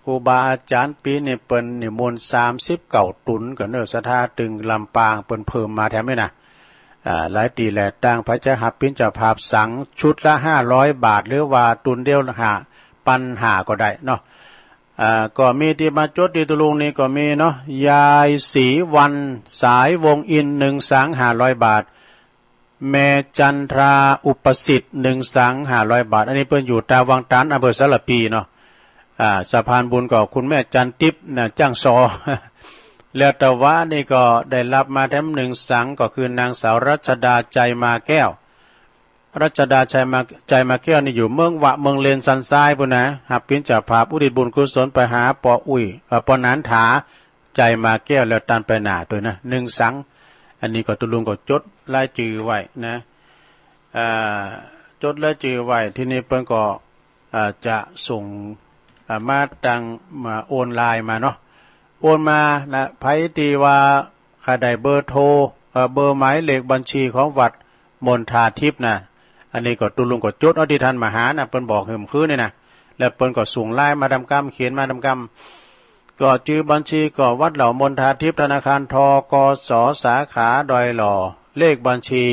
ครูบาอาจ๋ารย์ปี๋นี้เปิ้นนิมนต์สามสิบเก้าตุ๊นกั๋นเนาะ ศรัทธา ตึงลำปางเปิ้นเพิ่มมาแถมนี่นะ อ่า หลายตี้แหละ ต่างใผจะหับเป๋นเจ้าภาพสัง ชุดละห้าร้อยบาท หรือว่าตุ๊นเดียวห้า ปันห้าก็ได้เนาะ อ่า ก็มีตี้มาจดตี้ตุ๊ลุงนี่ก็มีเนาะ ยายศรีวรรณ สายวงศ์อินทร์ นึ่งสัง ห้าร้อยบาท แม่จันทรา อุปสิทธิ์ นึ่งสัง ห้าร้อยบาท อันนี้เปิ้นอยู่ต๋ามวังต๋าน อำเภอสารภีเนาะ อ่า สะพานบุญก็คุณแม่จันทร์ติ๊บนะ จ้างซอ แล้วตะวานี่ก็ได้ฮับมาแถมนึ่งสัง ก็คือนางสาวรัชดา ใจมาแก้ว รัชดา ใจมา ใจมาแก้วนี่อยู่เมืองวะ เมืองเลนซันซ้ายปู้นนะ หับเป๋นเจ้าภาพอุทิศบุญกุศลไปหาป้ออุ๊ย เอ่อ ป้อหนานถา ใจมาแก้ว แล้วต้านไปหน้าตวยนะ นึ่งสัง อันนี้ก็ตุ๊ลุงก็จดรายจื้อไว้นะ อ่า จดรายจื้อไว้ ทีนี้เปิ้นก็ อ่า จะส่ง อ่า มาตาง มาโอนไลน์มาเนาะ โอนมานะ ใผตี้ว่าใค่ได้เบอร์โทร เอ่อ เบอร์หมายเลขบัญชีของวัดมณฑาทิพย์นะ อันนี้ก็ตุ๊ลุงก็จดเอาตี้ต้านมหานะ เปิ้นบอกหื้อเมื่อคืนนี่นะ แล้วเปิ้นก็ส่งไลน์มาตางกำ เขียนมาตางกำ ก็จื้อบัญชีก็วัดเหล่ามณฑาทิพย์ ธนาคาร ธ.ก.ส. สาขาดอยหล่อ เลขบัญชี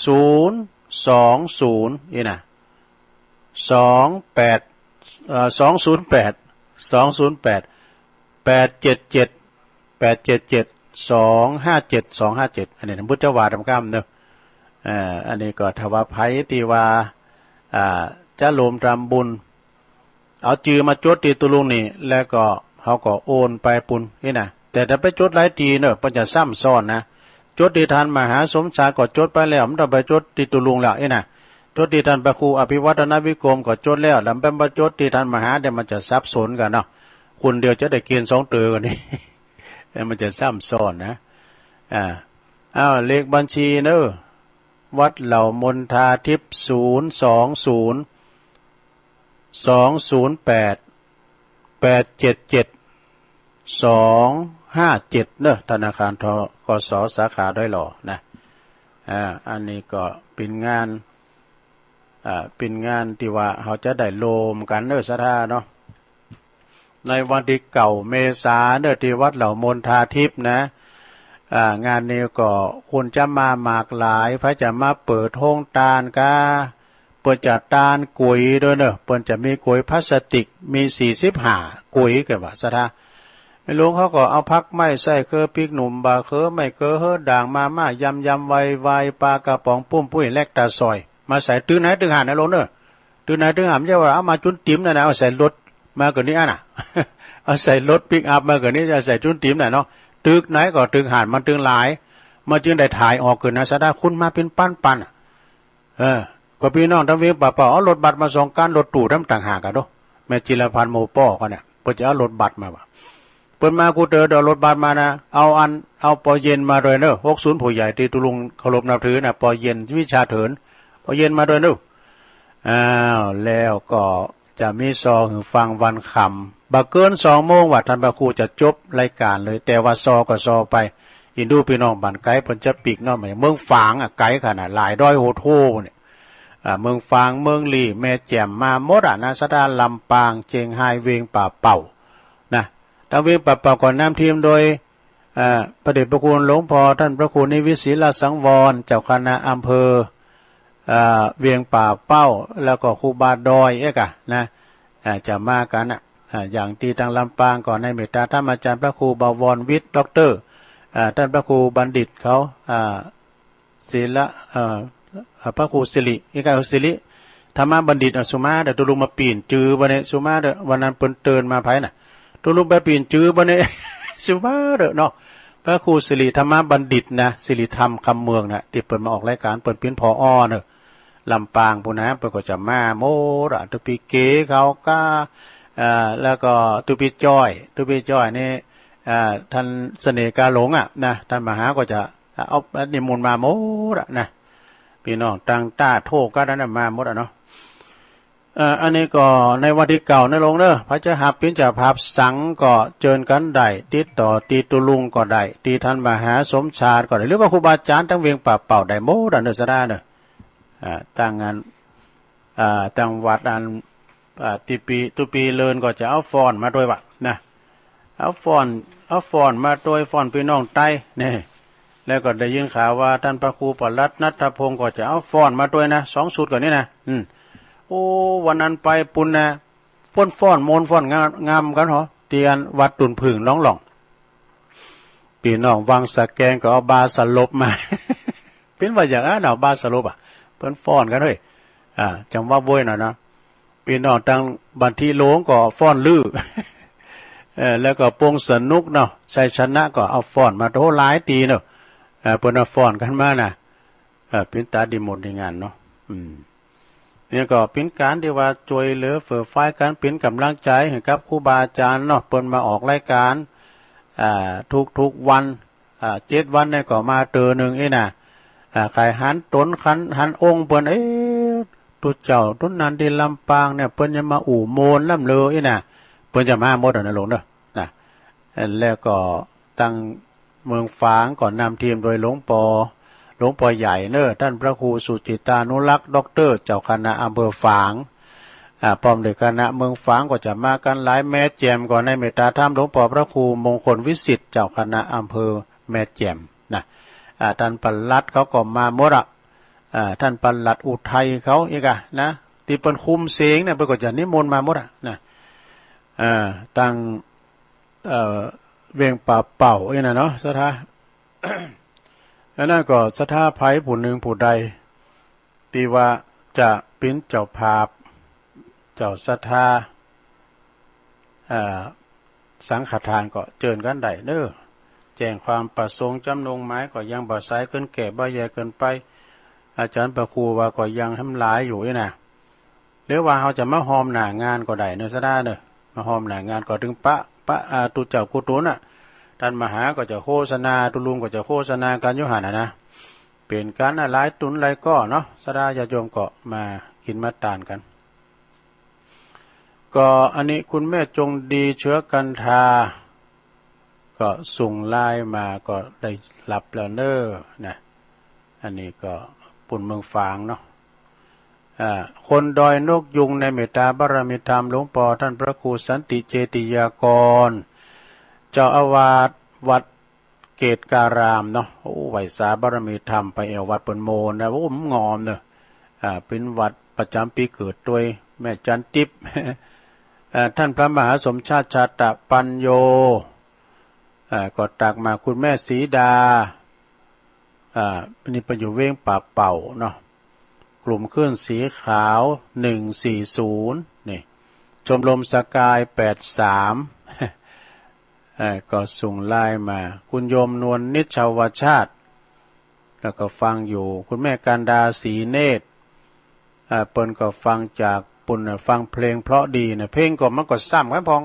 ศูนย์ สอง ศูนย์ นี่นะ สอง แปด เอ่อ สอง ศูนย์ แปด สอง ศูนย์ แปด แปด เจ็ด เจ็ด แปด เจ็ด เจ็ด สอง ห้า เจ็ด สอง ห้า เจ็ด อันนี้นะ บุญจวาตามกำเนาะ เอ่อ อันนี้ก็ถ้าว่าใผตี้ว่า อ่า จะร่วมทำบุญ เอาจื้อมาจดตี้ตุ๊ลุงนี่ แล้วก็เฮาก็โอนไปปู้นนี่นะ แต่ถ้าไปจดหลายตี้เน่อ เปิ้นจะซ้ำซ้อนนะ จดตี้ต้านมหาสมชาญก็จดไปแล้ว บ่ต้องไปจดตี้ตุ๊ลุงแล้วอี้นะ จดตี้ต้านพระครูอภิวัฒนวิกรมก็จดแล้ว แล้วไปมาจดตี้ต้านมหา เดี๋ยวมันจะสับสนกั๋นเนาะ คนเดียวจะได้เกียรติสองเต๋อกั๋นนี่ มันจะซ้ำซ้อนนะ อ่า อ้าว เลขบัญชีเน่อ วัดเหล่ามณฑาทิพย์ ศูนย์สองศูนย์ สองศูนย์แปด แปดเจ็ดเจ็ด สอง ห้าเจ็ด เน่อ ธนาคาร ธ.ก.ส. สาขาดอยหล่อนะ อ่า อันนี้ก็เป๋นงาน อ่า เป๋นงานตี้ว่าเฮาจะได้โลมกั๋นเน่อ ศรัทธาเนาะ ในวันตี้เก้าเมษาเน่อ ตี้วัดเหล่ามณฑาทิพย์นะ อ่า งานนี้ก็คนจะมามากหลาย ใผจะมาเปิดโฮงตานก้า เปิ้นจะตานก๋วยตวยเน่อ เปิ้นจะมีก๋วยพลาสติก มีสี่สิบห้าก๋วย ก็ว่าศรัทธา แม่หลวงเขาก็เอาผักไม้ไส้เกลือ ปิ๊กหนุ่ม บ่าเขือ ไม้เกลือ เหือด่าง มาม่า ยำยำ ไวน์ ไวน์ ป๋ากระป๋อง ปุ้มปุ้ย แลคตาซอย มาใส่ ตึงไหนตึงหั้นนะหลวงเน่อ ตึงไหนตึงหั้น บ่ใจ้ว่าเอามาจุนติ๋มนั่นนะ เอาใส่รถมาก้านี้อันน่ะ เอาใส่รถปิ๊กอัพมาก้านี้ เอาใส่จุนติ๋มน่ะเนาะ ตึกไหนก็ตึงหั้น มันตึงหลาย มันจึงได้ถ่ายออกขึ้นนะ ศรัทธา คนมาเป๋นปันๆ อะ เออ ก็ปี้น้องตางเวียงป่าเป้า เอารถบัสมาสองคัน รถตู้ตางต่างหากอะโด แม่จิรพันธ์ หมู่ป้อเขาเนี่ย เปิ้นจะเอารถบัสมาว่ะ เปิ้นมากู้เต๋อ เอารถบัสมานะ เอาอัน เอาปอเย็นมาตวยเน่อ หกศูนย์ ผู้ใหญ่ตี้ตุ๊ลุงเคารพนับถือนะ ปอเย็น วิชาเถิน ปอเย็นมาตวยเน่อ อ้าว แล้วก็จะมีซอหื้อฟังวันค่ำ บ่เกินสองโมงว่ะ ต้านพระครูจะจบรายก๋านเลย แต่ว่าซอก็ซอไป อินดูปี้น้องบ้านไก๋เปิ้นจะปิ๊กเนาะ เมืองฝางอะ ไก๋ขนาด หลายดอยโหดโหเนี่ย อ่า เมืองฝาง เมืองลี้ แม่แจ่ม มาหมดอะนะ ศรัทธา ลำปาง เจียงฮาย เวียงป่าเป้า นะ ตางเวียงป่าเป้าก็นำทีมโดย อ่า พระเดชพระคุณหลวงพ่อต้านพระครูนิวิต ศิลสังวร เจ้าคณะอำเภอ อ่า เวียงป่าเป้า แล้วก็ครูบาดอยเอ๊ะกะนะ อ่า จะมากั๋นนะ อ่า อย่างตี้ตางลำปางก็ในเมตตาธรรมอาจ๋ารย์พระครูบวรวิทย์ ด็อกเตอร์ อ่า ต้านพระครูบัณฑิตเขา อ่า ศิลา เอ่อ เอ่อ พระครูสิริ เอ๊ะกะ สิริธรรมบัณฑิต อ่ะ สุมาเต๊อะ ตุ๊ลุงมาเปลี่ยนจื้อบ่าเนี่ย สุมาเต๊อะ วันนั้นเปิ้นเติ่นมาไผน่ะ ตุ๊ลุงไปเปลี่ยนจื้อบ่าเนี่ย สุมาเต๊อะเนาะ พระครูสิริธรรมบัณฑิตนะ สิริธรรมคำเมืองนะ ตี้เปิ้นมาออกรายก๋าน เปิ้นเป๋น ผอ. เน่อ ลำปางปู้นนะ เปิ้นก็จะมาหมดอะ ตุ๊ปี้เก๋เขาก้า เอ่อ แล้วก็ตุ๊ปี้จ้อย ตุ๊ปี้จ้อยนี่ อ่า ต้านเสน่ห์กาหลงอะนะ ต้านมหาก็จะเอานิมนต์มาหมดอะนะ ปี้น้องตางต้าโทก้านั้นน่ะมาหมดอะเนาะ เอ่อ อันนี้ก็ในวันตี้เก้านะหลวงเน่อ ใผจะหับเป๋นเจ้าภาพสังก็เจิญกั๋นได้ ติดต่อตี้ตุ๊ลุงก็ได้ ตี้ต้านมหาสมชาญก็ได้ หรือว่าครูบาอาจ๋ารย์ตางเวียงป่าเป้าได้หมดอะเน่อ ศรัทธาเน่อ อ่า ตางอัน อ่า ตางวัดอัน อ่า ตี้ปี้ ตุ๊ปี้เลินก็จะเอาฟ้อนมาตวยว่ะนะ เอาฟ้อน เอาฟ้อนมาตวย ฟ้อนปี้น้องไตเนี่ย แล้วก็ได้ยินข่าวว่าต้านพระครูปลัดนัทพงศ์ก็จะเอาฟ้อนมาตวยนะ สองชุดก่อนนี่นะ อืม โอ้ วันนั้นไปปู้นนะ เปิ้นฟ้อนม่วนฟ้อนงาม งามกั๋นหอ ตี้อันวัดตุ่นผึ้งหนองหล่อง ปี้น้องวังสะแกงก็เอาบาสลบมา เป๋นว่าอย่างอั้น เอาบาสลบอะ เปิ้นฟ้อนกั๋นเฮ้ย อ่า จังหวะโวยหน่อยนะ ปี้น้องตางบันทิโลงก็ฟ้อนลื้อ เออ แล้วก็ปงสนุกเนาะ ชัยชนะก็เอาฟ้อนมา โอ้ หลายตี้เนาะ เออ เปิ้นเอาฟ้อนกั๋นมานะ เออ เป๋นต๋าดีหมดในงานเนาะ อืม นี่ก็เป๋นก๋านตี้ว่าจ้วยเหลือเฟือฟายกั๋น เป๋นก๋ำลังใจ๋หื้อกับครูบาอาจ๋ารย์เนาะ เปิ้นมาออกรายก๋าน อ่า ทุกๆ วัน อ่า เจ็ดวันนี่ก็มาเตื้อนึ่งอี้นะ อ่า ใค่หันต๋นหัน หันองค์เปิ้น เอ๊ะ ตุ๊เจ้าตุ๊นั้นตี้ลำปางเนี่ย เปิ้นยังมาอู้ม่วนล้ำเลออี้นะ เปิ้นจะมาหมดอะนะหลวงเน่อ นะ แล้วก็ตางเมืองฝางก็นำทีมโดยหลวงป้อ หลวงป้อใหญ่เน่อ ต้านพระครูสุจิตตานุรักษ์ ด็อกเตอร์ เจ้าคณะอำเภอฝาง อ่า พร้อมด้วยคณะเมืองฝางก็จะมากั๋นหลาย แม่แจ่มก็ในเมตตาธรรมหลวงป้อพระครูมงคลวิสิทธิ์ เจ้าคณะอำเภอแม่แจ่มนะ อ่า ต้านปลัดเขาก็มาหมดอะ อ่า ต้านปลัดอุทัยเขาอี้กะนะ ตี้เปิ้นคุมเสงเนี่ย เปิ้นก็จะนิมนต์มาหมดอะนะ อ่า ตาง เอ่อ เวียงป่าเป้าอี้นะเนาะ ศรัทธา อันนั้นก็ศรัทธาใผผู้นึ่งผู้ใด ตี้ว่าจะเป๋นเจ้าภาพ เจ้าศรัทธา เอ่อ สังฆทานก็เจิญกั๋นได้เน่อ แจ้งความประสงค์จ๋ำนงหมายก็ยังบ่สายเกินแก่ บ่แย่เกินไป อาจ๋ารย์พระครูว่าก็ยังแหมหลายอยู่อี้นะ หรือว่าเฮาจะมาฮอมหน้างานก็ได้เนาะ สะดาเนาะ มาฮอมหน้างานก็ตึงปะ ปะ อ่า ตุ๊เจ้ากู้ตั๋วน่ะ ต้านมหาก็จะโฆษณา ตุ๊ลุงก็จะโฆษณากั๋นอยู่หั้นน่ะนะ เป๋นกั๋นน่ะหลายตุ๊นหลายก้อเนาะ สะดาญาติโยมก็มากิ๋นมาตานกั๋น ก็อันนี้คุณแม่จงดีเชื้อกันทา ก็ส่งไลน์มา ก็ได้ฮับแล้วเน่อนะ อันนี้ก็ปุ้นเมืองฝางเนาะ อ่า คนดอยนกยูงในเมตตาบารมีธรรม หลวงป้อต้านพระครูสันติเจติยากร เจ้าอาวาสวัดเกตการามเนาะ โอ้ ไหว้สาบารมีธรรมไปแอ่ววัดเปิ้นโมนนะ โอ้ มันงอมเนาะ อ่า เป๋นวัดประจ๋ำปี๋เกิดตวยแม่จันติ๊บ อ่า ต้านพระมหาสมชาติชาตะปัญโญ อ่า ก็ตักมา คุณแม่สีดา อ่า นี่เปิ้นอยู่เวียงป่าเป่าเนาะ กลุ่มคลื่นสีขาว หนึ่งสี่ศูนย์ นี่ ชมรมสกาย แปดสาม เอ่อ ก็ส่งไลน์มา คุณโยมนวลนิชชาวชาติ แล้วก็ฟังอยู่ คุณแม่กันดา ศรีเนตร อ่า เปิ้นก็ฟังจากปุ้นน่ะ ฟังเพลงเพราะดีนะ เพลงก็มันก็ซ้ำกั๋นพ่อง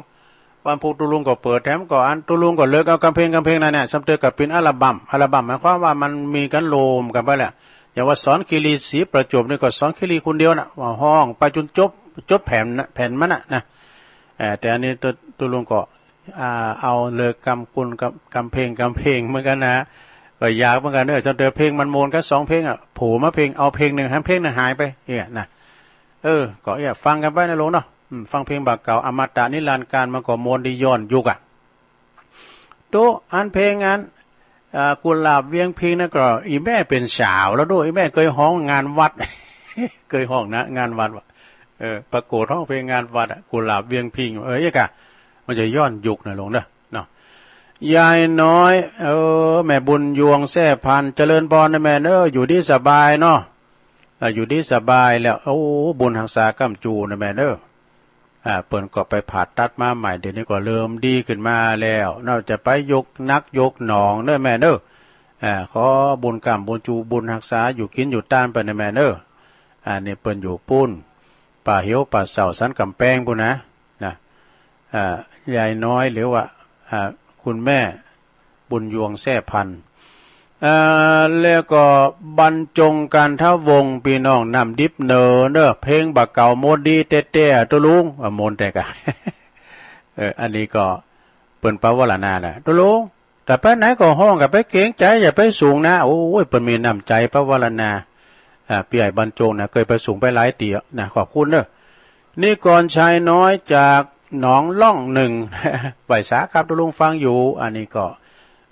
วันพุธตุ๊ลุงก็เปิดแถมก็อัน ตุ๊ลุงก็เลือกเอากำเพลง กำเพลงนั้นเนี่ย ซ้ำเตื้อก็เป๋นอัลบั้ม อัลบั้มหมายความว่ามันมีกั๋นรวมกั๋นไปแหละ อย่างว่าสอนคีรีศรีประจวบนี่ก็สอนคีรีคนเดียวน่ะ ว่าฮ้องไปจ๋นจบ จบแผ่นน่ะ แผ่นมันน่ะนะ เอ่อ แต่อันนี้ตุ๊ ตุ๊ลุงก็ อ่า เอาเลือกกำกุลกำ กำเพลง กำเพลงเหมือนกั๋นนะ ก็ยากเหมือนกั๋นเน่อ ซ้ำเตื้อเพลงมันโมนกั๋นสองเพลงอะ โผล่มาเพลง เอาเพลงนึ่ง หันเพลงนึ่งหายไป เนี่ยนะ เออ ก็เนี่ยฟังกั๋นไปนะลุงเนาะ อืม ฟังเพลงบ่าเก่าอมตะนิรันดร์กาล มันก็โมนดีย้อนยุคอะ ตุ๊ อันเพลงอัน อ่า กุหลาบเวียงพิงค์นั่นก็ อี่แม่เป๋นสาวแล้วตุ๊ อี่แม่เกยฮ้องงานวัด เกยฮ้องนะ งานวัดว่ะ เออ ประกวดฮ้องเพลงงานวัดอะ กุหลาบเวียงพิงค์ เออ เอ๊ะกะ มันจะย้อนยุคนะลุงเนาะ เนาะ ยายน้อย เออ แม่บุญยวงแซ่พันธุ์ เจริญพรนะแม่เน่อ อยู่ดีสบายเนาะ อ่า อยู่ดีสบายแล้ว โอ้ บุญฮักษาก้ำจูนะแม่เน่อ อ่า เปิ้นก็ไปผ่าตัดมาใหม่ เดี๋ยวนี้ก็เริ่มดีขึ้นมาแล้ว น่าจะไปยกหนักยกหนองเน่อแม่เน่อ อ่า ขอบุญก้ำบุญจู บุญฮักษาอยู่กิ๋นอยู่ต้านไปนะแม่เน่อ อ่า นี่เปิ้นอยู่ปู๊น ป่าเหียวป่าเสาสันก๋ำแปงปู๊นนะ นะ อ่า ยายน้อยหรือว่า อ่า คุณแม่บุญยวงแซ่พันธุ์ อ่า แล้วก็บรรจงกันทะวงศ์ ปี้น้องน้ำดิบเน่อเน่อ เพลงบ่าเก่าโมนดีแต๊ๆ ตุ๊ลุง อ่า โมนแต๊กะ เออ อันนี้ก็เปิ้นปวารณาน่ะ ตุ๊ลุง แต่ไปไหนก็ฮ้อง อย่าไปเกรงใจ๋ อย่าไปสูงนะ โอ้ย เปิ้นมีน้ำใจ๋ปวารณา อ่า ปี้ใหญ่บรรจงนะ เกยไปสูงไปหลายตี้อะนะ ขอบคุณเน่อ นิกรชัยน้อยจากหนองล่องหนึ่ง ไหว้สาครับตุ๊ลุงฟังอยู่ อันนี้ก็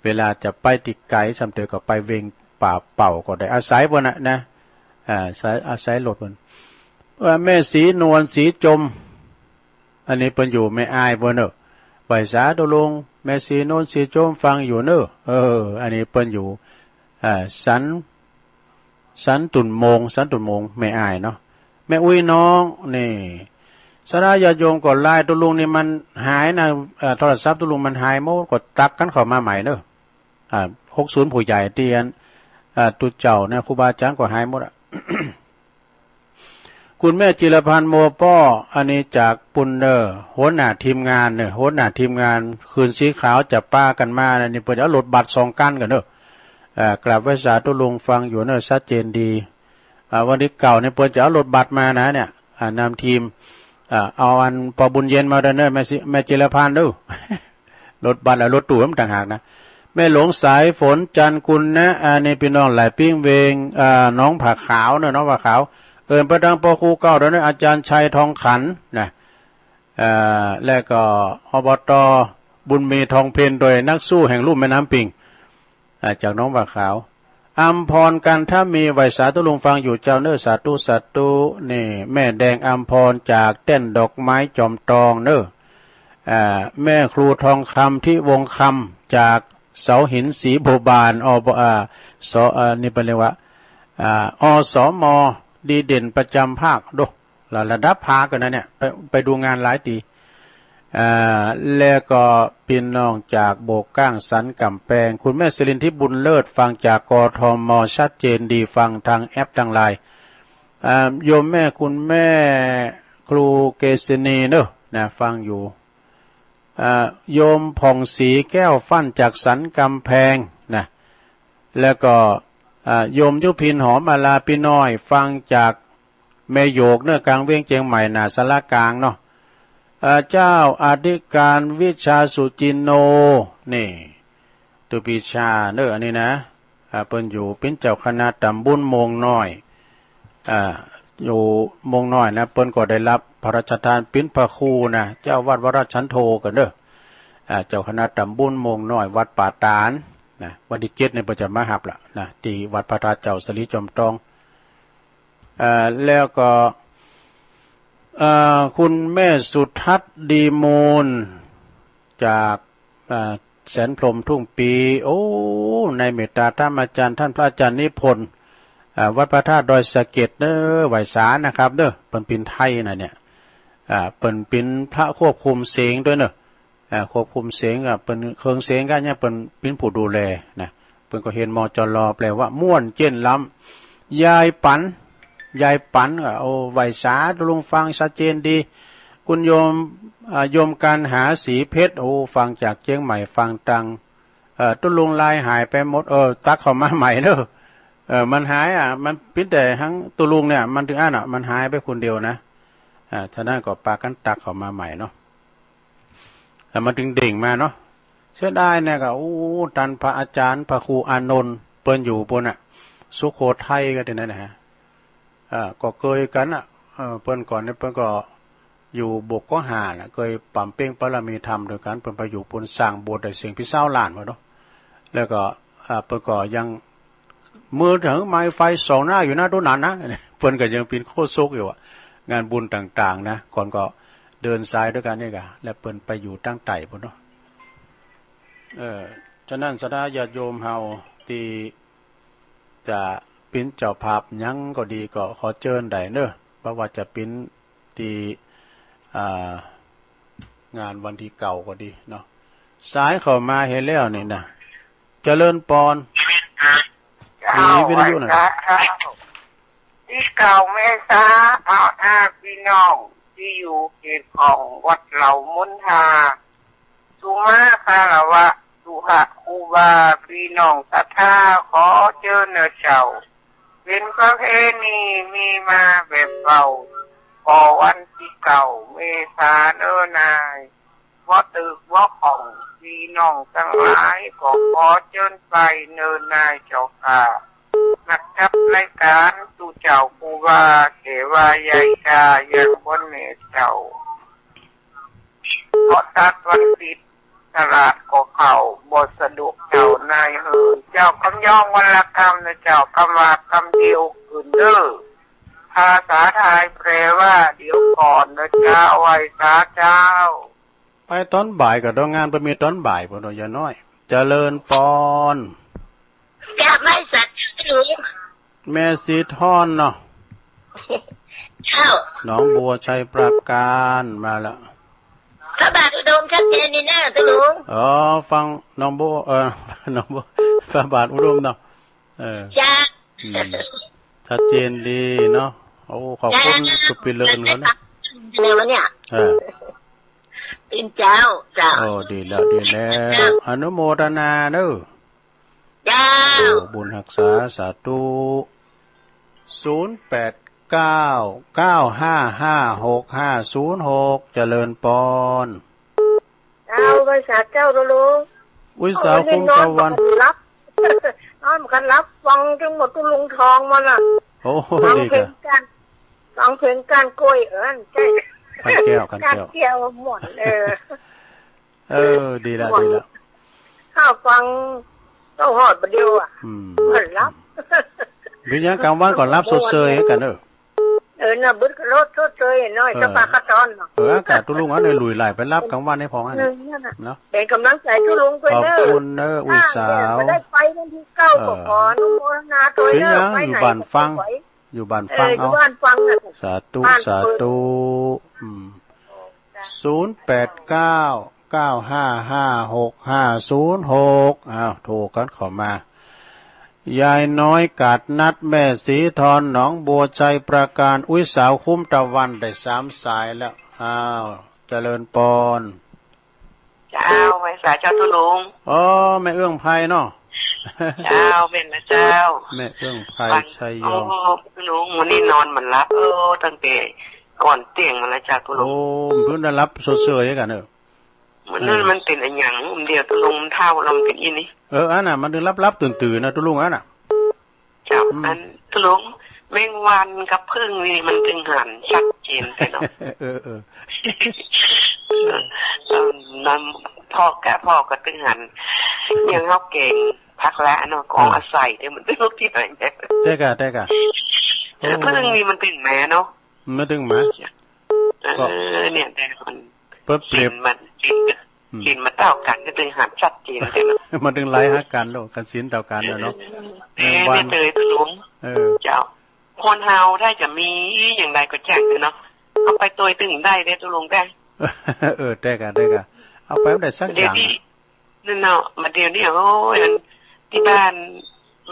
เวลาจะไปตี้ไก๋ ซ้ำเตื้อก็ไปเวียงป่าเป่าก็ได้อาศัยเปิ้นน่ะนะ อ่า อาศัย อาศัยรถเปิ้น ว่าแม่ศรีนวลศรีจม อันนี้เปิ้นอยู่แม่อายเปิ้นเน่อ ไหว้สาตุ๊ลุง แม่ศรีนวลศรีจมฟังอยู่เน่อ เออ อันนี้เปิ้นอยู่ อ่า สัน สันตุ่นโมง สันตุ่นโมง แม่อายเนาะ แม่อุ๊ยน้อง นี่ สาธารณญาติโยมก็ไลน์ตุ๊ลุงนี่มันหายนะ เอ่อ โทรศัพท์ตุ๊ลุงมันหายหมด ก็ตักกั๋นเข้ามาใหม่เน่อ อ่า หกศูนย์ ผู้ใหญ่ตี้อัน อ่า ตุ๊เจ้าเนี่ย ครูบาอาจ๋ารย์ก็หายหมดอะ คุณแม่จิรพันธ์ มัวป้อ อันนี้จากปู๊นเน่อ หัวหน้าทีมงานเน่อ หัวหน้าทีมงาน คืนสีขาวจะปากั๋นมานะ นี่เปิ้นจะเอารถบัสสองกั๋นกั๋นเน่อ เอ่อ กราบไหว้สาตุ๊ลุงฟังอยู่เน่อ ชัดเจนดี อ่า วันตี้เก้านี่เปิ้นจะเอารถบัสมานะเนี่ย อ่า นำทีม อ่า เอาอันป้อบุญเย็นมาด้วยเน่อ แม่สิ แม่จิรพันธ์เน่อ รถบัสและรถตู้มันต่างหากนะ แม่หลวงสายฝน จันทร์กุลนะ อันนี้ปี้น้องหลายปิ้งเวียง อ่า หนองผาขาวเน่อ หนองผาขาว เอิ้นไปตังป้อครูเก่าเน่อ อาจ๋ารย์ชัยทองขันนะ อ่า และก็ อบต บุญมีทองเพ็ญ โดยนักสู้แห่งลุ่มแม่น้ำปิง อ่า จากหนองผาขาว อัมพร กันทะมี ไหว้สาตุ๊ลุงฟังอยู่เจ้าเน่อ สาธุ สาธุ นี่ แม่แดงอัมพร จากแต้นดอกไม้จอมตองเน่อ อ่า แม่ครูทองคำ ทิวงศ์คำ จากเสาหินศรีบัวบาน อบ อ่า ส อ่า นี่เปิ้นเรียกว่า อ่า อสม ดีเด่นประจ๋ำภาค โด ระ ระดับภาคกั๋นนะเนี่ย ไป ไปดูงานหลายตี้ อ่า แล้วก็ปี้น้องจากโบกก้างสันก๋ำแปง คุณแม่สิรินทิพย์บุญเลิศ ฟังจาก กทม ชัดเจนดี ฟังทางแอปทางไลน์ อ่า โยมแม่ คุณแม่ครูเกษณีเนอะ นะ ฟังอยู่ อ่า โยมผ่องศรีแก้วฟั่นจากสันกำแพงนะ แล้วก็ อ่า โยมยุพินหอมมาลาปี้น้อย ฟังจากแม่โยกเนอะ กลางเวียงเจียงใหม่ หน้าศาลากลางเนาะ อ่า เจ้าอธิการวิชาสุจินโน นี่ ตุปีชาเนอะ อันนี้นะ อ่า เปิ้นอยู่เป๋นเจ้าคณะต๋ำบลโมงน้อย อ่า อยู่โมงน้อยนะ เปิ้นก็ได้ฮับพระราชทานเป๋นพระครูนะ เจ้าวัดวรชันโทกั๋นเนอะ อ่า เจ้าคณะต๋ำบลโมงน้อย วัดป่าตาดนะ วันตี้เจ็ดนี่เปิ้นจะมาฮับละนะ ตี้วัดพระธาตุเจ้าสะหลีจอมตอง อ่า แล้วก็ อ่า คุณแม่สุทัศน์ดีมูล จาก อ่า แสนพรหมทุ่งปี โอ้ ในเมตตาธรรมอาจารย์ ท่านพระอาจารย์นิพนธ์ อ่า วัดพระธาตุดอยสะเก็ดเนอะ ไหว้สานะครับเนอะ เปิ้นเป๋นไทยนะเนี่ย อ่า เปิ้นเป๋นพระควบคุมเสียงตวยเนอะ อ่า ควบคุมเสียง อ่า เปิ้น เครื่องเสียงก็เนี่ย เปิ้นเป๋นผู้ดูแลนะ เปิ้นก็เห็น มจล แปลว่าม่วนเจ๊นล้ำ ยายปั๋น ยายปั๋นก็ โอ้ ไหว้สา ตุ๊ลุงฟังชัดเจนดี คุณโยม อ่า โยมกันหา ศรีเพชร โอ้ ฟังจากเจียงใหม่ ฟังตาง เอ่อ ตุ๊ลุงไลน์หายไปหมด เออ ตั๊กเข้ามาใหม่เนอะ เออ มันหายอ่ะ มันเป๋นแต่หังตุ๊ลุงเนี่ย มันเถิงอั้นอ่ะ มันหายไปคนเดียวนะ อ่า ฉะนั้นก็ปากั๋นตั๊กเข้ามาใหม่เนาะ แล้วมันเถิงเด้งมาเนาะ เสียดายเนี่ยก็ โอ้ ต้านพระอาจารย์ พระครูอานนท์ เปิ้นอยู่ปู๊นน่ะ สุโขทัยก็ตี้นั่นนะฮะ อ่า ก็เกยกั๋นน่ะ เออ เปิ้นก่อนเนี่ย เปิ้นก็อยู่บกกห้าน่ะ เกยป๋ำเป๊งบารมีธรรมตวยกั๋น เปิ้นไปอยู่ปู๊น สร้างโบสถ์ได้เสียงปี้ซาวล้านพุ้นเนาะ แล้วก็ อ่า เปิ้นก็ยัง เมื่อเถิงไม้ไฟส่องหน้าอยู่นะ ตุ๊นั้นนะ เปิ้นก็ยังเป๋นโฆษกอยู่อะ งานบุญต่างๆ นะ ก่อนก็เดินสายตวยกั๋นนี่กะ แล้วเปิ้นไปอยู่ตางใต้ปู๊นเนาะ เออ ฉะนั้นศรัทธาญาติโยมเฮาตี้จะเป๋นเจ้าภาพหยังก็ดี ก็ขอเจิญได้เนอะ บ่ว่าจะเป๋นตี้ อ่า งานวันตี้เก้าก็ดีเนาะ สายเข้ามาหั้นแล้วนี่นะ เจริญปอน เจ้า มีวิทยุนะ วันพระเจ้า ตี้เก้าเมษา เอา อา ปี้น้องตี้อยู่เขตของวัดเหล่ามนทา สุมาคารวะ สุหะครูบา ปี้น้องศรัทธา ขอเจิญเน่อเจ้า เป๋นประเพณีมีมาแบบเก่า ก็วันตี้เก้าเมษาเน่อนาย บ่ตึกบ่ข้อง ปี้น้องตังหลายก็ขอเจิญไปเน่อนายเจ้าข้า นักจัดรายก๋าน ตุ๊เจ้าครูบา แก่ว่าใหญ่กล้ายังบ่แน่เจ้า เพราะตัดวันผิด ตลาดก็เข้าบ่สะดวกเจ้านายเฮย เจ้ากำยองวันละกำเน่อเจ้า กำว่าคำเดียวกึ๊นเน่อ ภาษาไทยแปลว่าเดี๋ยวก่อนเน่อเจ้า ไหว้สาเจ้า ไปต๋อนบ่ายก็ ต๋อนงานเปิ้นมีต๋อนบ่ายปู๊นเนาะ ยายน้อย เจริญปอน จะไม่สัตว์หรือ แม่ศรีทอนเนาะ เจ้า หนองบัว ชัยปราการ มาละ พระบาทอุดมชัดเจนดีนะตุ๊ลุง อ๋อ ฟังหนองบัว เออ หนองบัว พระบาทอุดมเนาะ เออ จ้า อืม ชัดเจนดีเนาะ โอ้ ขอบคุณ จ้า สุปิเลินเขานะ เดี๋ยวเนี่ย เออ เป็นเจ้า เจ้า โอ้ ดีแล้ว ดีแล้ว เจ้า อนุโมทนาเนอะ เจ้า โอ้ บุญฮักษา สาธุ ศูนย์แปดเก้า เก้าห้าห้า หกห้าศูนย์หก เจริญปอน เจ้า ไหว้สาเจ้าตุ๊ลุง อุ๊ย โอ้ สาวคุ้มตะวัน นอนบ่หลับ นอนบ่หลับ ฟังตึงหมดตุ๊ลุงทองมาละ โอ้ ฟัง ดี เพลง ค่ะ ก้าน ฟังเพลงก้านกล้วย เออ ใช่ ก้านแก้ว ก้านแก้ว ก้านแก้วม่วน เออ เออ ดีละ ม่วน ดีละ ข้าฟังต้องฮอดบ่าเดียวอะ อืม บ่หลับ เป๋นหยังกลางวันก็หลับสดเสยกั๋นเนอะ เออ น่ะ บึดกะโลดสดเสยหน้อย เออ สปาคาตอนเนาะ เออ อากาศตุ๊ลุงอันนี้ลุยหลาย ไปหลับกลางวันให้พองอันนี้ เออ นั่นน่ะ เนาะ เป๋นก๋ำลังใจ๋ตุ๊ลุงตวยเนอะ ขอบคุณเนอะ อุ๊ย สาว บ่ได้ไปวันตี้เก้า เออ ก็ขออนุโมทนาตวยเนอะ เป๋นหยัง ไปไหน อยู่บ้านฟัง ก็ไป อยู่บ้านฟัง เออ เอา อยู่บ้านฟังน่ะ สาธุ บ้าน สาธุ อืม ศูนย์แปดเก้า เก้าห้าห้า หกห้าศูนย์หก อ้าว โทรกั๋นเข้ามา ยายน้อยกาดนัด แม่ศรีทร หนองบัว ชัยปราการ อุ๊ย สาวคุ้มตะวัน ได้สามสายแล้ว อ้าว เจริญปอน เจ้า ไหว้สาเจ้าตุ๊ลุง อ๋อ แม่เอื้องไพรเนาะ เจ้า แม่นละเจ้า แม่เอื้องไพร วัน ชัยยอง โอ้ ตุ๊ลุง มื้อนี้นอนบ่หลับ เออ ตั้งแต่ก่อนเตียงมาแล้วเจ้าตุ๊ลุง โอ้ มื้อนั้นหลับสดเสยกั๋นเนอะ มื้อนั้น เออ มันเป๋นอะหยัง มื้อเดียวตุ๊ลุง มันเฒ่าแล้วมันเป๋นอี้นี่ เออ อันน่ะ มันถึงหลับๆ ตื่นๆ นะตุ๊ลุง อันน่ะ เจ้า อืม อันตุ๊ลุง แมงวันกับผึ้งนี่มันตึงหันชัดเจนแต๊เนาะ เออ เออ เออ เออ นั่น พ่อกะ พ่อกะตึงหัน อย่างเฮาแก๋งผักละเนาะ ก็ อ่า อาศัยเดี๋ยวมันตึงลุกตี้ไหนเนี่ย แต๊กะ แต๊กะ โอ้ ผึ้งนี่มันตึงแมเนาะ มันตึงแม เออ ก็ เนี่ย แต่คน เปิ้นเปรียบ ศีลมัน ศีล อืม ศีลมันเต้ากั๋นก็ตึงหันชัดเจนแต๊เนาะ มันตึงไล่หากั๋นโลด กั๋นศีลเต้ากั๋นน่ะเนาะ เออ แมงวัน เนี่ยเตยตุ๊ลุง เออ เจ้า คนเฮาถ้าจะมีอย่างใดก็จ้างเถอะเนาะ เอาไปตวยตึงได้เด้ตุ๊ลุงเด้ เออ แต๊กะ แต๊กะ เอาไปบ่ได้สักอย่าง เดี๋ยวนี้ นั่นเนาะ มาเดี๋ยวนี้ โอ้ย อัน ตี้บ้าน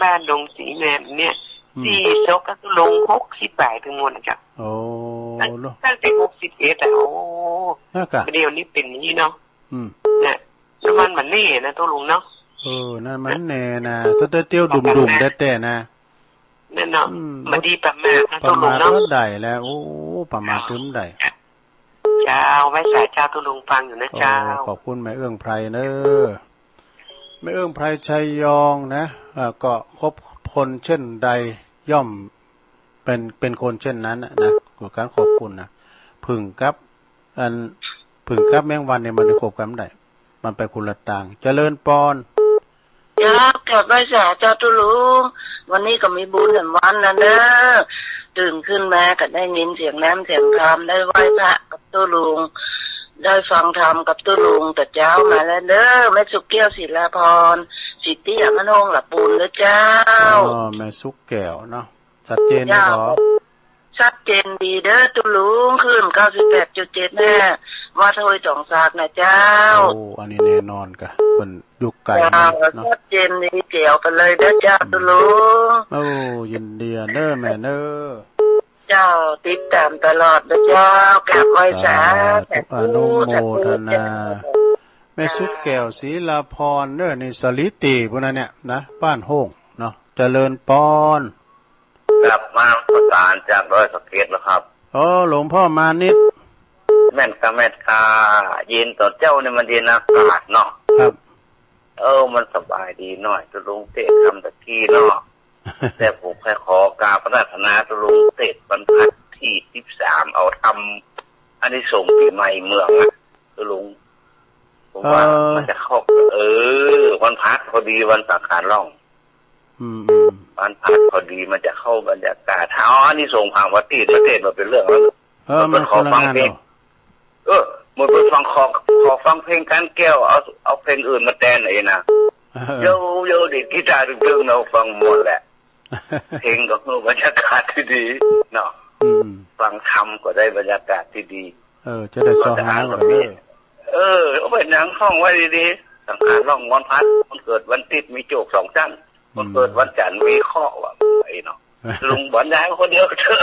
บ้านดงสีแมนเนี่ย อืม ตี้ซกก็ตุ๊ลุง หกสิบปลายตึงหมดน่ะเจ้า โอ้ ตั้ง โล ตั้งแต่หกสิบเอ็ดอะ โอ้ แต๊กะ มาเดี๋ยวนี้เป๋นอย่างนี้เนาะ อืม เนี่ย แล้วมันบ่แน่นะตุ๊ลุงเนาะ เออ นั่นมันแน่นะ ถ้าเตี้ยวๆ ดุ่มๆ แต๊ๆ นะ นั่นเนาะ อืม บ่ดีประมาทนะตุ๊ลุงเนาะ ประมาทบ่ได้แล้ว โอ้ ประมาทบ่ได้ เจ้า ไหว้สาเจ้าตุ๊ลุงฟังอยู่นะเจ้า โอ้ ขอบคุณแม่เอื้องไพรเนอะ แม่เอื้องไพร ชัยยองนะ เอ่อ ก็คบคนเช่นใดย่อมเป็น เป็นคนเช่นนั้นน่ะนะ คือก๋านขอบคุณนะ ผึ้งกับ อัน ผึ้งกับแมงวันเนี่ยมันจะคบกั๋นบ่ได้ มันไปคนละตาง เจริญปอน เจ้า กราบไหว้สาเจ้าตุ๊ลุง วันนี้ก็มีบุญแหมวันนั้นเด้อ ตื่นขึ้นมาก็ได้ยินเสียงน้ำเสียงธรรม ได้ไหว้พระกับตุ๊ลุง ได้ฟังธรรมกับตุ๊ลุงแต่เจ๊ามาแล้วเด้อ แม่สุขแก้ว ศิลาพร สิทธิอมโนง ละปูนเด้อเจ้า อ๋อ แม่สุขแก้วเนาะ ชัดเจนนะ เจ้า ก่อ ชัดเจนดีเด้อตุ๊ลุง คลื่น เก้าสิบแปดจุดเจ็ด แม่ วัดห้วยตองสากนะเจ้า โอ้ อันนี้แน่นอนกะ เปิ้นอยู่ไก๋ เจ้า เนาะ ชัดเจนดี แจ๋วไปเลยเด้อเจ้า อืม ตุ๊ลุง โอ้ ยินดีเด้อแม่เด้อ เจ้า ติดต๋ามตลอดเด้อเจ้า กราบไหว้สา สาธุ สาธุ อนุโมทนา สาธุเจ้า แม่สุขแก้ว ศิลาพรเด้อ นี่สาลีตี้ปุ้นนะเนี่ยนะ บ้านโฮ่งเนาะ เจริญปอน ครับ มาประสานจากดอยสะเก็ดแล้วครับ โอ้ หลวงพ่อมานิด แม่นกะ แม่นกะ เย็นต๋อนเจ๊านี่มันเย็นอากาศเนาะ ครับ เออ มันสบายดีหน่อย ตุ๊ลุงเตะธรรมตะกี้เนาะ แต่ผมใค่ขอกราบอาราธนาตุ๊ลุงเตะวันพระตี้สิบสาม เอาธรรมอานิสงส์ปี๋ใหม่เมืองอะ ตุ๊ลุง ผมว่า เออ มันจะเข้า เออ วันพระพอดี วันสังขารล่อง อืม อืม วันพระพอดี มันจะเข้าบรรยากาศ เอาอานิสงส์ผางวัดตี้ประเทศมาเป๋นเรื่องแล้ว เออ มันคนละงานเนาะ เออ เหมือนไปฟัง ขอ ขอฟังเพลงก้านแก้ว เอา เอาเพลงอื่นมาแตนไอ้นะ เออ โย โย ดีดกีตาร์ตึงๆ เนาะ ฟังม่วนแหละ เพลงก็คือบรรยากาศตี้ดีเนาะ อืม ฟังธรรมก็ได้บรรยากาศตี้ดี เออ จะได้เซาะหากั๋นเด้อ เออ เอาไปนั่งท่องไว้ดีๆ สังขารล่องวันพระ คนเกิดวันติ๊ดมีโจคสองจั้น คนเกิดวันจันทร์มีเคราะห์ ว่าไปเนาะ ลุงบรรยายคนเดียวเถอะ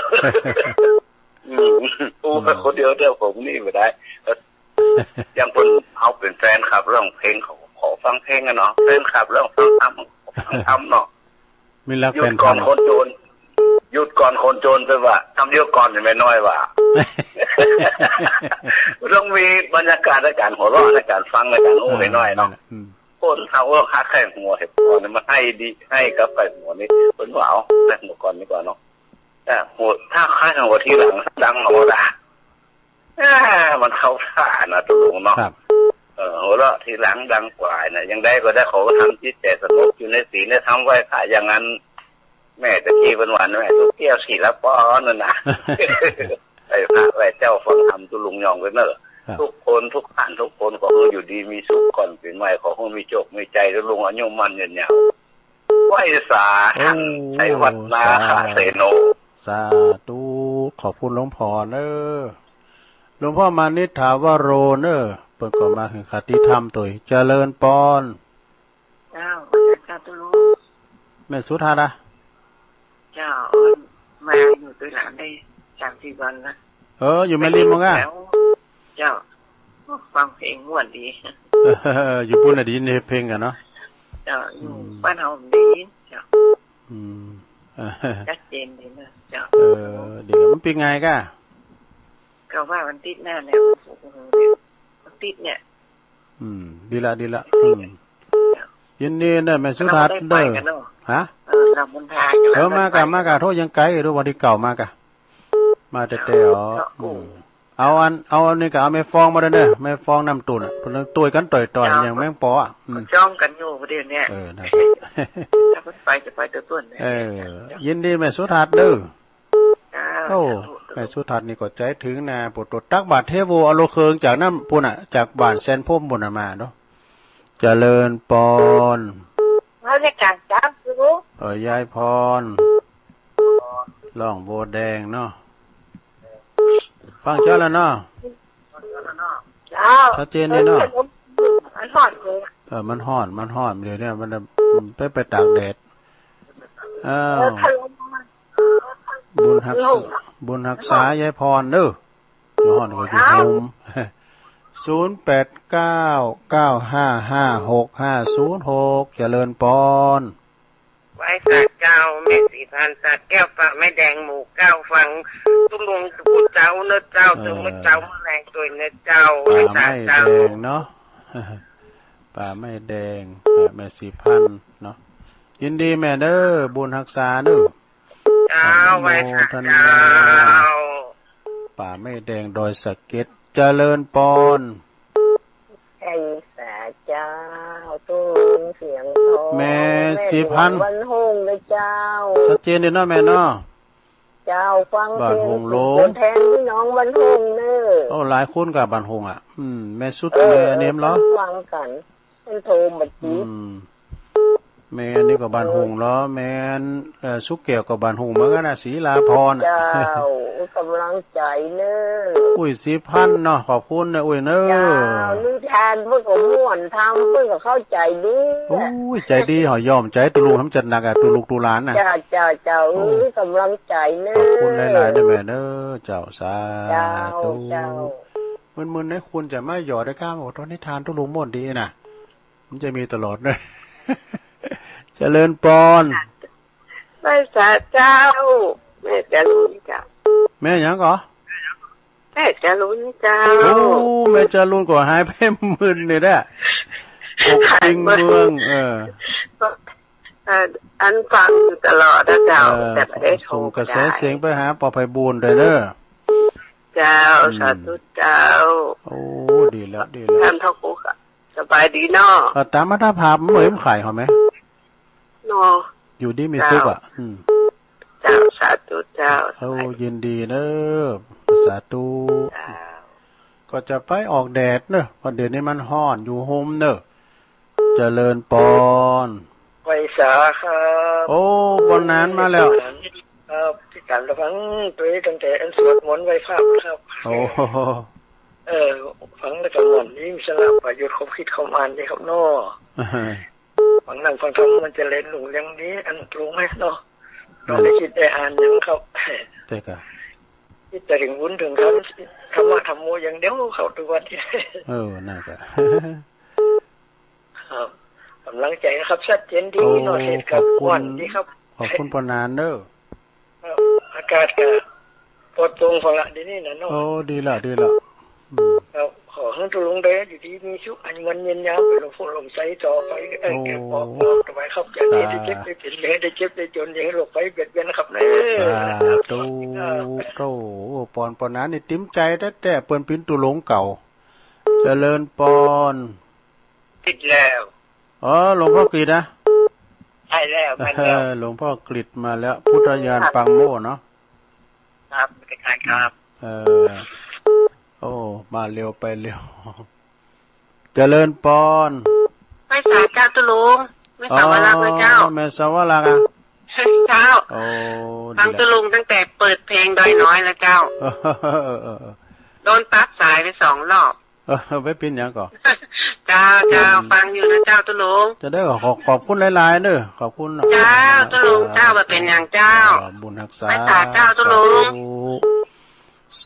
อืม อู้ อืม คนเดียวเถอะ ผมนี่บ่ได้ อย่างเปิ้น เฮาเป๋นแฟนคลับร้องเพลง เขาขอฟังเพลงอะเนาะ แฟนคลับร้องฟังธรรม ฟังธรรมเนาะ มีหลัก หยุดก่อน แฟนธรรม คนโจร หยุดก่อนคนโจร แปลว่า ทำเดี๋ยวก่อน แม่น้อยว่า ต้องมีบรรยากาศในการหัวเราะ ในการฟัง ในการอู้ เออ หน่อยๆ เนาะ นั่นแหละ อืม คนเฒ่าก็คักไข้หัว เหตุผลมันไห้ดี ไห้กับไข้หัวนี่ เปิ้นว่าเอาไข้หัวก่อนดีกว่าเนาะ แต่หัว ถ้าไข้หัวทีหลัง ดังเอาละ อ่า มันเข้าท่านะ ตุ๊ลุงเนาะ ครับ เออ หัวเราะทีหลังดังกว่านะ อย่างใดก็ได้ ขอทำจิตใจสงบอยู่ในศีลในธรรมไหว้พระอย่างนั้น แม่ตะกี้เปิ้นว่า แม่สุขแก้ว ศิลาพรนั่นนะ ไหว้พระไหว้เจ้าฟังธรรมตุ๊ลุงยองเปิ้นเนอะ ครับ ทุกคนทุกท่านทุกคน ขอให้อยู่ดีมีสุขก่อนปี๋ใหม่ ขอให้มีโจคมีชัย ตุ๊ลุงอายุมั่นยืนยาว ไหว้สา โอ้ ท่านไชยวัฒน์ นาคเสโน สาธุ ขอบคุณหลวงพ่อเนอะ ลวงพ่อมานิษฐาวโรเน่อ เปิ้นก็มาเหินขัดติธรรมตวย เจริญปอน เจ้า เจ้าตุ๊ลุง แม่สุทัศน์อะ เจ้า มาอยู่ตวยหลานได้สามสี่วันละ เออ อยู่แม่ริมมั้งอะ เจ้า ฟังเพลงม่วนดี อยู่ปู๊นน่ะได้ยินเพลงกั๋นเนาะ เจ้า อยู่ อืม บ้านเฮาได้ยิน เจ้า อืม ชัดเจนดีนะ เจ้า เออ ดี มันปิดไงก้า ก็ว่าวันอาทิตย์หน้าเนี่ย วันศุกร์ วันอาทิตย์เนี่ย อืม ดีละ ดีละ อืม ยินดีเน่อ แม่สุทัศน์เน่อ ฮะ เออ ลำบุญพา เออ มาก้า มาก้า โธ่ ยังไก๋ ดูวันตี้เก้ามาก้า มาแต๊ๆ อ๋อ อืม เอาอัน เอาอันนี้ก้า เอาแม่ฟองมาด้วยเน่อ แม่ฟองน้ำตุ๊นอะ เปิ้นตวยกั๋นต่อยๆ อย่างแม่งปออะ อืม จ้องกั๋นอยู่ประเดี๋ยวเนี้ย เออ นั่น ถ้าเปิ้นไปจะไปตวยตวยเนี่ย เออ ยินดีแม่สุทัศน์เน่อ เจ้า โอ้ สาธุ แม่สุทัศน์นี่ก็ใจ๋เถิงนา ปู๊ดโธ่ ตักบาตรเทโว เอาโลเคิงจากนั้นปู๊นน่ะ จากบ้านแสนพรหมปู๊นน่ะมาเนาะ เจริญปอน มาเลยก้า เจ้า เออ ยายพร ร้องโบแดงเนาะ ฟังชัดแล้วเนาะ เจ้า ชัดเจนดีเนาะ มันฮ้อนเลย เออ มันฮ้อน มันฮ้อน เดี๋ยวนี้มัน มันไป ไปตากแดด อ้าว เออ บุญฮักษา บุญฮักษายายพรเน่อ อยู่ฮ้อนก็อยู่โฮม ศูนย์แปดเก้า เก้าห้าห้า หกห้าศูนย์หก เจริญปอน ไหว้สาเจ้า แม่ศรีพันธ์ สาแก้ว ป่าไม้แดง หมู่เก้า ฟังตุ๊ลุงตุ๊เจ้าเน่อเจ้า เออ เถิงเมื่อเจ๊าเมื่อแลงตวยเน่อเจ้า ป่าไม้แดงเนาะ ไหว้สาเจ้า ป่าไม้แดง แม่ศรีพันธ์เนาะ ยินดีแม่เน่อ บุญฮักษาเน่อ เจ้า อนุโมทนา ไหว้สาเจ้า ป่าไม้แดงดอยสะเก็ด เจริญปอน ไหว้สาเจ้า ตุ๊ลุงเสียงทอง แม่ศรีพันธ์ แม่หลวงบ้านโฮ่งเน่อเจ้า ชัดเจนดีเนาะแม่เนาะ เจ้า ฟังเพลง บ้านโฮ่งโลง ตัวแทนพี่น้องบ้านโฮ่งเน่อ โอ้ หลายคนก้าบ้านโฮ่งอะ อืม แม่สุด เออ แม่เนมเหรอ ฟังกั๋น เปิ้นโทรมาจีบ อืม แม่นี่ก็บ้านโฮ่งเหรอ แม่ เอ่อ สุขแก้วก็บ้านโฮ่งเหมือนกั๋นนะ ศรีลาพรณ์อะ เจ้า ก๋ำลังใจ๋เน่อ อุ้ยศรีพันธ์เนาะ ขอบคุณเน่อ อุ้ยเน่อ เจ้า นิทานเปิ้นก็ม่วน ธรรมเปิ้นก็เข้าใจ๋ดี อุ้ย ใจ๋ดี เฮาย้อมใจ๋ตุ๊ลุงทำจัดหนักอะ ตุ๊ลุงตุ๊หลานน่ะ เจ้า เจ้า เจ้า โอ้ อุ้ย ก๋ำลังใจ๋เน่อ ขอบคุณหลายๆ เน่อแม่เน่อ เจ้า สาธุ เจ้า เจ้า มึนๆ นะ คุณจะมาหยอดได้ก้า โอ้ ตอนนิทานตุ๊ลุงม่วนดีน่ะ มันจะมีตลอดเน่อ เจริญปอน ไหว้สาเจ้า แม่จรูนเจ้า แม่หยังก่อ แม่จรูนเจ้า โอ้ แม่จรูนก็หายไปมึนนี่แหละ ปกปิงเมือง เออ เอ่อ อันฟังอยู่ตลอดนะเจ้า เออ แต่บ่ได้โทร ส่งกระแสเสียงไปหาป้อไพบูลย์ด้วยเน่อ เจ้า อืม สาธุเจ้า โอ้ ดีแล้ว ดีแล้ว ท่านพระครูก็สบายดีเนาะ ก็ต๋ามอัตภาพมันบ่เห็นไข้เฮาแหม เนาะ อยู่ดีมีสุขอะ เจ้า อืม เจ้า สาธุเจ้า โอ้ ยินดีเน่อ สาธุ เจ้า ก็จะไปออกแดดเน่อ เพราะเดี๋ยวนี้มันฮ้อน อยู่โฮมเน่อ เจริญปอน ไหว้สาครับ โอ้ ปอนนานมาแล้ว ครับ ติดต๋ามฟังตวยตั้งแต่อันสวดมนต์ไหว้พระครับ โอ้ เออ ฟังแล้วก็ม่วนดี มีสาระประโยชน์ ครบคิดครบอ่านดีครับเนาะ ฟังนั่งฟังธรรมมันจะเจริญรุ่งเรืองดี อันตรงไหมเนาะ เออ บ่ได้คิดได้อ่านหยังครับ แต่ก็ คิดแต่เถิงบุญเถิงธรรม ธรรมะธัมโมอย่างเดียวครับ ทุกวันนี้ เออ นั่นก็ ครับ ก๋ำลังใจ๋นะครับ ชัดเจนดี โอ้ เนาะ เทศน์ครับ ขอบคุณ ม่วนดีครับ ขอบคุณปอนนานเน่อ ครับ อากาศก็ปลอดโปร่งพอละ เดี๋ยวนี้น่ะเนาะ โอ้ ดีละ ดีละ อืม ครับ ขอหื้อตุ๊ลุงได้อยู่ดีมีสุข อายุมั่นยืนยาว เป๋นร่มโพธิ์ร่มไทรต่อไป เอ้ย โอ้ แก่ปอปอถวายครับ อย่าได้เจ็บได้เป๋น อย่าได้เจ็บได้จ๋น อย่าหื้อโรคภัยเบียดเบียนนะครับเน่อ สาธุ ครับ โอ้ ปอน ปอนนานนี่ติ๋มใจ๋แต๊ๆ เปิ้นเป๋นตุ๊ลุงเก่า เจริญปอน ติดแล้ว อ๋อ หลวงพ่อกฤษนะ ใช่แล้ว มาแล้ว เออ หลวงพ่อกฤษมาแล้ว พุทธญาณปางโมกข์เนาะ ครับ ครับ เออ โอ้ มาเร็วไปเร็ว เจริญปอน ไหว้สาเจ้าตุ๊ลุง แม่สาวรักษ์นะเจ้า อ๋อ แม่สาวรักษ์อะ เจ้า โอ้ ฟังตุ๊ลุงตั้งแต่เปิดเพลงดอยน้อยแล้วเจ้า เออ เออ เออ โดนตัดสายไปสองรอบ เออ บ่เป๋นหยังก่อ เจ้า เจ้า อืม ฟังอยู่นะเจ้าตุ๊ลุง จะได้ก็ขอขอบคุณหลายๆ เน่อ ขอบคุณเนาะ เจ้า ตุ๊ลุง เจ้า บ่เป๋นหยังเจ้า เออ บุญฮักษา ไหว้สาเจ้าตุ๊ลุง สาธุ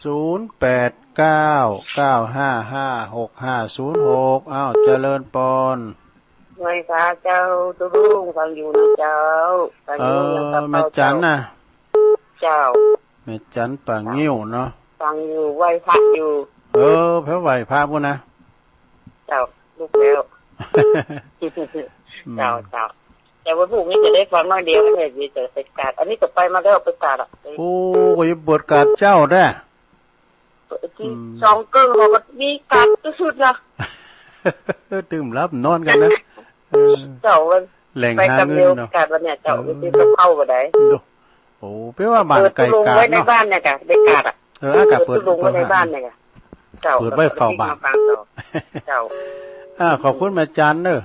ศูนย์แปดเก้า เก้าห้าห้า หกห้าศูนย์หก อ้าว เจริญปอน ไหว้สาเจ้าตุ๊ลุง ฟังอยู่นะเจ้า ฟังอยู่ เออ ยังกับ แม่จันน่ะ เจ้า แม่จันป่างิ้วเนาะ ฟังอยู่ ไหว้พระอยู่ เออ ไปไหว้พระปู้นนะ เจ้า ลุกแล้ว อืม เจ้า เจ้า แต่วันพรุ่งนี้จะได้ฟังน้อยเดียวเนี่ย เดี๋ยวจะไปกาด อันนี้ก็ไปมาแล้ว ไปกาดอ่ะ โอ้ ก็ยังเปิดกาดเจ๊าแต๊ เปิดตี้ อืม สองเกิ่งเขาก็มีกาดสุดๆ นะ ตื่นหลับนอนกั๋นนะ เออ เจ้าวัน แหล่งหาเงินเนาะ ไปกับเดียวกาดวันเนี่ย เจ้า เออ ไปซื้อกับข้าวบ่ได้ โอ้ แปลว่าบ้านไก่กาดเนาะ เปิดตุ๊ลุงไว้ในบ้านเนี่ยกะ ได้กาดอ่ะ เออ อากาศเปิด เปิดตุ๊ลุงไว้ในบ้านเนี่ยกะ เจ้า เปิดไว้เฝ้าบ้าน แล้วก็รีบมาฟังต่อ เจ้า อ่า ขอบคุณแม่จันเน่อ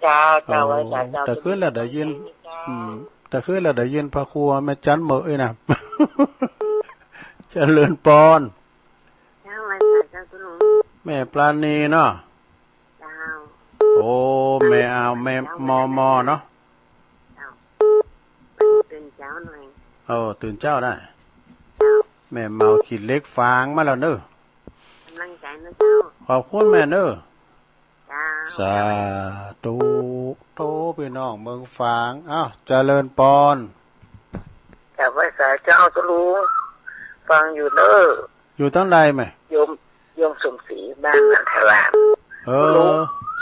เจ้า เจ้า โอ้ ไหว้สาเจ้า แต่คืนแล้วได้ยิน เจ้า อืม แต่คืนแล้วได้ยินพระครูแม่จันเหมยนะ เจริญปอน เจ้า ไหว้สาเจ้าตุ๊ลุง แม่ปราณีเนาะ เจ้า โอ้ แม่อาว แม่มอมอเนาะ เจ้า ตื่นเจ๊าหน่อย โอ้ ตื่นเจ๊าได้ เจ้า แม่เมาขี้เหล็กฝางมาแล้วเน่อ ก๋ำลังใจ๋นะเจ้า ขอบคุณแม่เน่อ เจ้า สาธุ โธ่ ปี้น้องเมืองฝาง อ้าว เจริญปอน กราบไหว้สาเจ้าตุ๊ลุง ฟังอยู่เน่อ อยู่ตังใดแม่ โยม โยมสมศรี บ้านนันทาราม เออ ตุ๊ลุง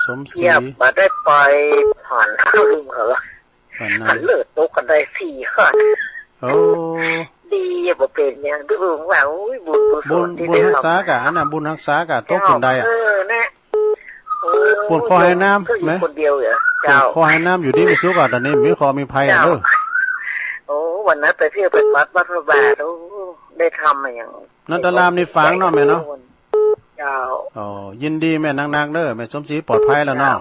สมศรี เยียบบ่ได้ปล่อยผ่อนตุ๊ลุงเหรอ วันนั้น หันเลือดตกกั๋นได้สี่ห้า โอ้ ดีบ่เป๋นหยังตุ๊ลุงว่า โอ้ย บุญกุศล บุญ ที่ บุญฮักษากะ ได้ทำ อันนั้นบุญฮักษากะ ตกขึ้นได้อะ เออ นะ โอ้ ปวดคอหายน้ำ ก็อยู่ แม่ คนเดียวเหรอ ปวด เจ้า คอหายน้ำ อยู่ดีมีสุขอะ ต๋อนนี้มีเคราะห์มีภัยอะ เจ้า เออ โอ้ วันนั้นไปเที่ยวไปวัด วัดพระบาท โอ้ ได้ทำมาอย่าง นันทารามนี่ฝางเนาะแม่เนาะ เจ้า อ๋อ ยินดีแม่นักๆ เน่อ แม่สมศรีปลอดภัยแล้วเนาะ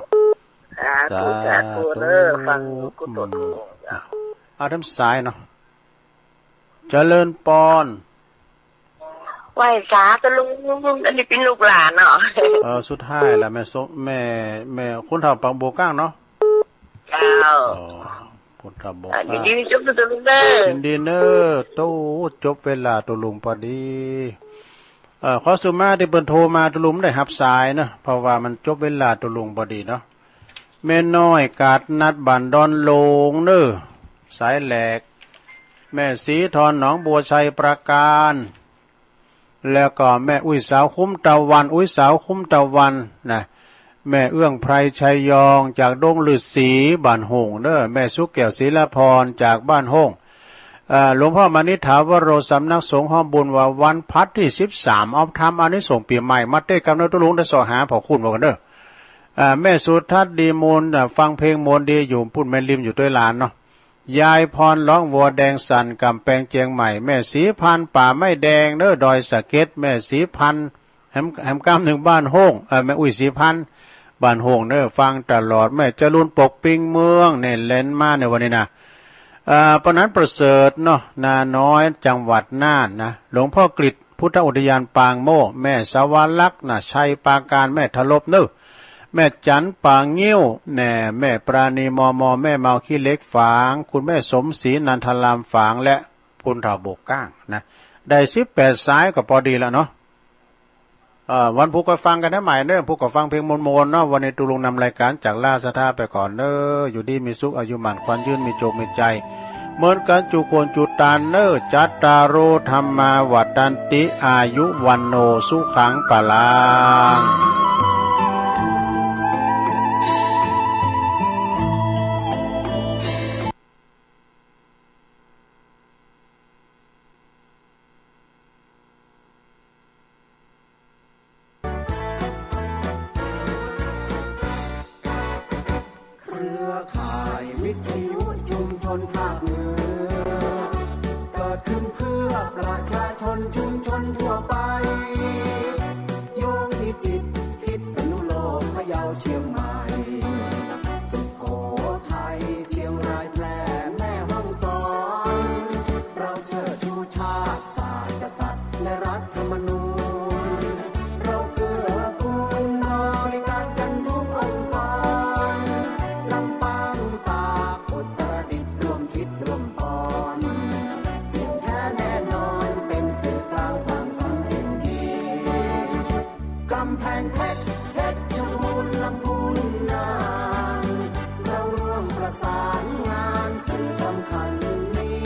เจ้า สาธุ สาธุ สาธุเน่อ ฟังอยู่กุศล อืม เจ้า เอาทางสายเนาะ เจริญปอน ไหว้สาตุ๊ลุง อันนี้เป๋นลูกหลานเนาะ เออ สุดท้ายแล้วแม่สม แม่ แม่คุณเฒ่าปางบัวก้างเนาะ เจ้า อ๋อ พุทธบก อ่า ยินดีมีสุขตุ๊ลุงเน่อ ยินดีเน่อ โต้ จบเวลาตุ๊ลุงปอดี เอ่อ ขอสุมาตี้เปิ้นโทรมาตุ๊ลุงได้ฮับสายเนาะ เพราะว่ามันจบเวลาตุ๊ลุงปอดีเนาะ แม่น้อยกาดนัดบ้านดอนโลงเน่อ สายแหลก แม่ศรีทอนหนองบัวไชยปราการ แล้วก็แม่อุ้ยสาวคุ้มตะวัน อุ้ยสาวคุ้มตะวันนะ แม่เอื้องไพรชัยยองจากดงฤๅษีบ้านโฮ่งเน่อ แม่สุแก้วศิลาพรจากบ้านโฮ่ง เอ่อ หลวงพ่อมณิษฐาวโร สำนักสงฆ์ฮ้อมบุญว่าวันพฤหัสตี้สิบสาม เอาธรรมอานิสงส์ปี๋ใหม่มาเตศน์กำเน่อตุ๊ลุง ได้เซาะหาผ่อคุณว่ากั๋นเน่อ อ่า แม่สุทัศน์ดีมูล อ่า ฟังเพลงมวลดีอยู่ปุ้นแม่ริมอยู่ตวยหลานเนาะ ยายพรร้องวัวแดงสั่นก๋ำแปงเจียงใหม่ แม่ศรีพันธุ์ป่าไม้แดงเน่อดอยสะเก็ด แม่ศรีพันธุ์ แหม แหมกำนึ่งบ้านโฮ่ง เอ่อ แม่อุ้ยศรีพันธุ์ บ้านโฮ่งเน่อ ฟังตลอด แม่จรูนปกปิงเมือง เน่นแล่นมาในวันนี้นะ เอ่อ ปนัญชนะประเสริฐเนาะ นาน้อย จังหวัดน่านนะ หลวงพ่อกฤษ พุทธอุทยานปางโมกข์ แม่สวรรคนะ ชัยปราการ แม่ทลบเน่อ แม่จันป่างิ้ว แน่ แม่ปราณี มอมอ แม่เมาขี้เหล็กฝาง คุณแม่สมศรี นันทารามฝาง และคุณเฒ่าบกก้างนะ ได้สิบแปดสายก็ปอดีแล้วเนาะ เอ่อ วันพุธก็ฟังกั๋นได้ใหม่เน่อ พุธก็ฟังเพลงมวลๆ เนาะ วันนี้ตุ๊ลุงนำรายก๋านจากลาศรัทธาไปก่อนเน่อ อยู่ดีมีสุข อายุหมั้นขวัญยืน มีโจคมีชัย เหมือนกั๋นจุคนจุตานเน่อ จัตตาโร ธัมมา วัฑฒันติ อายุ วัณโณ สุขัง พลังเครือข่ายวิทยุชุมชนภาคเหนือ เกิดขึ้นเพื่อประชาชนชุมชนทั่วไป โยงพิจิตร พิษณุโลก พะเยา เชียงใหม่ สุโขทัย เชียงราย แพร่ แม่ฮ่องสอน เราเชิดชูชาติ ศาสตร์ กษัตริย์ และรัฐธรรมนูญ ประสานงานสื่อสำคัญนี้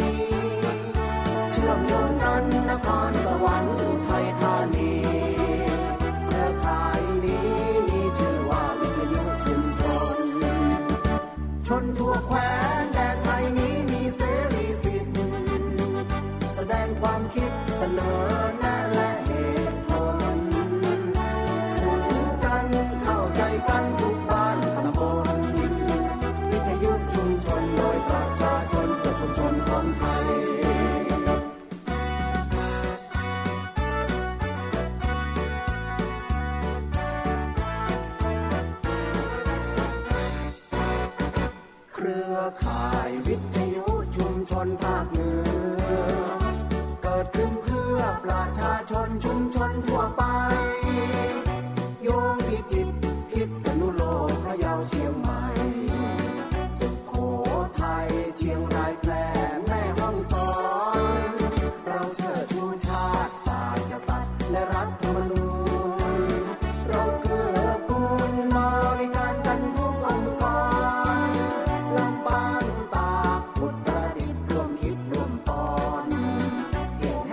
เชื่อมโยงกันนครสวรรค์อุทัยธานี เครือข่ายนี้มีชื่อว่าวิทยุชุมชน ชนทั่วแคว้นแดนไทยนี้มีเสรีสิทธิ์ แสดงความคิดเสนอแนะและเหตุผล สื่อถึงกันเข้าใจกันทุกบ้านตำบล วิทยุชุมชนโดยประชาชนเพื่อชุมชนของไทย เครือข่ายวิทยุชุมชนภาคเหนือ เกิดขึ้นเพื่อประชาชนชุมชนทั่วไป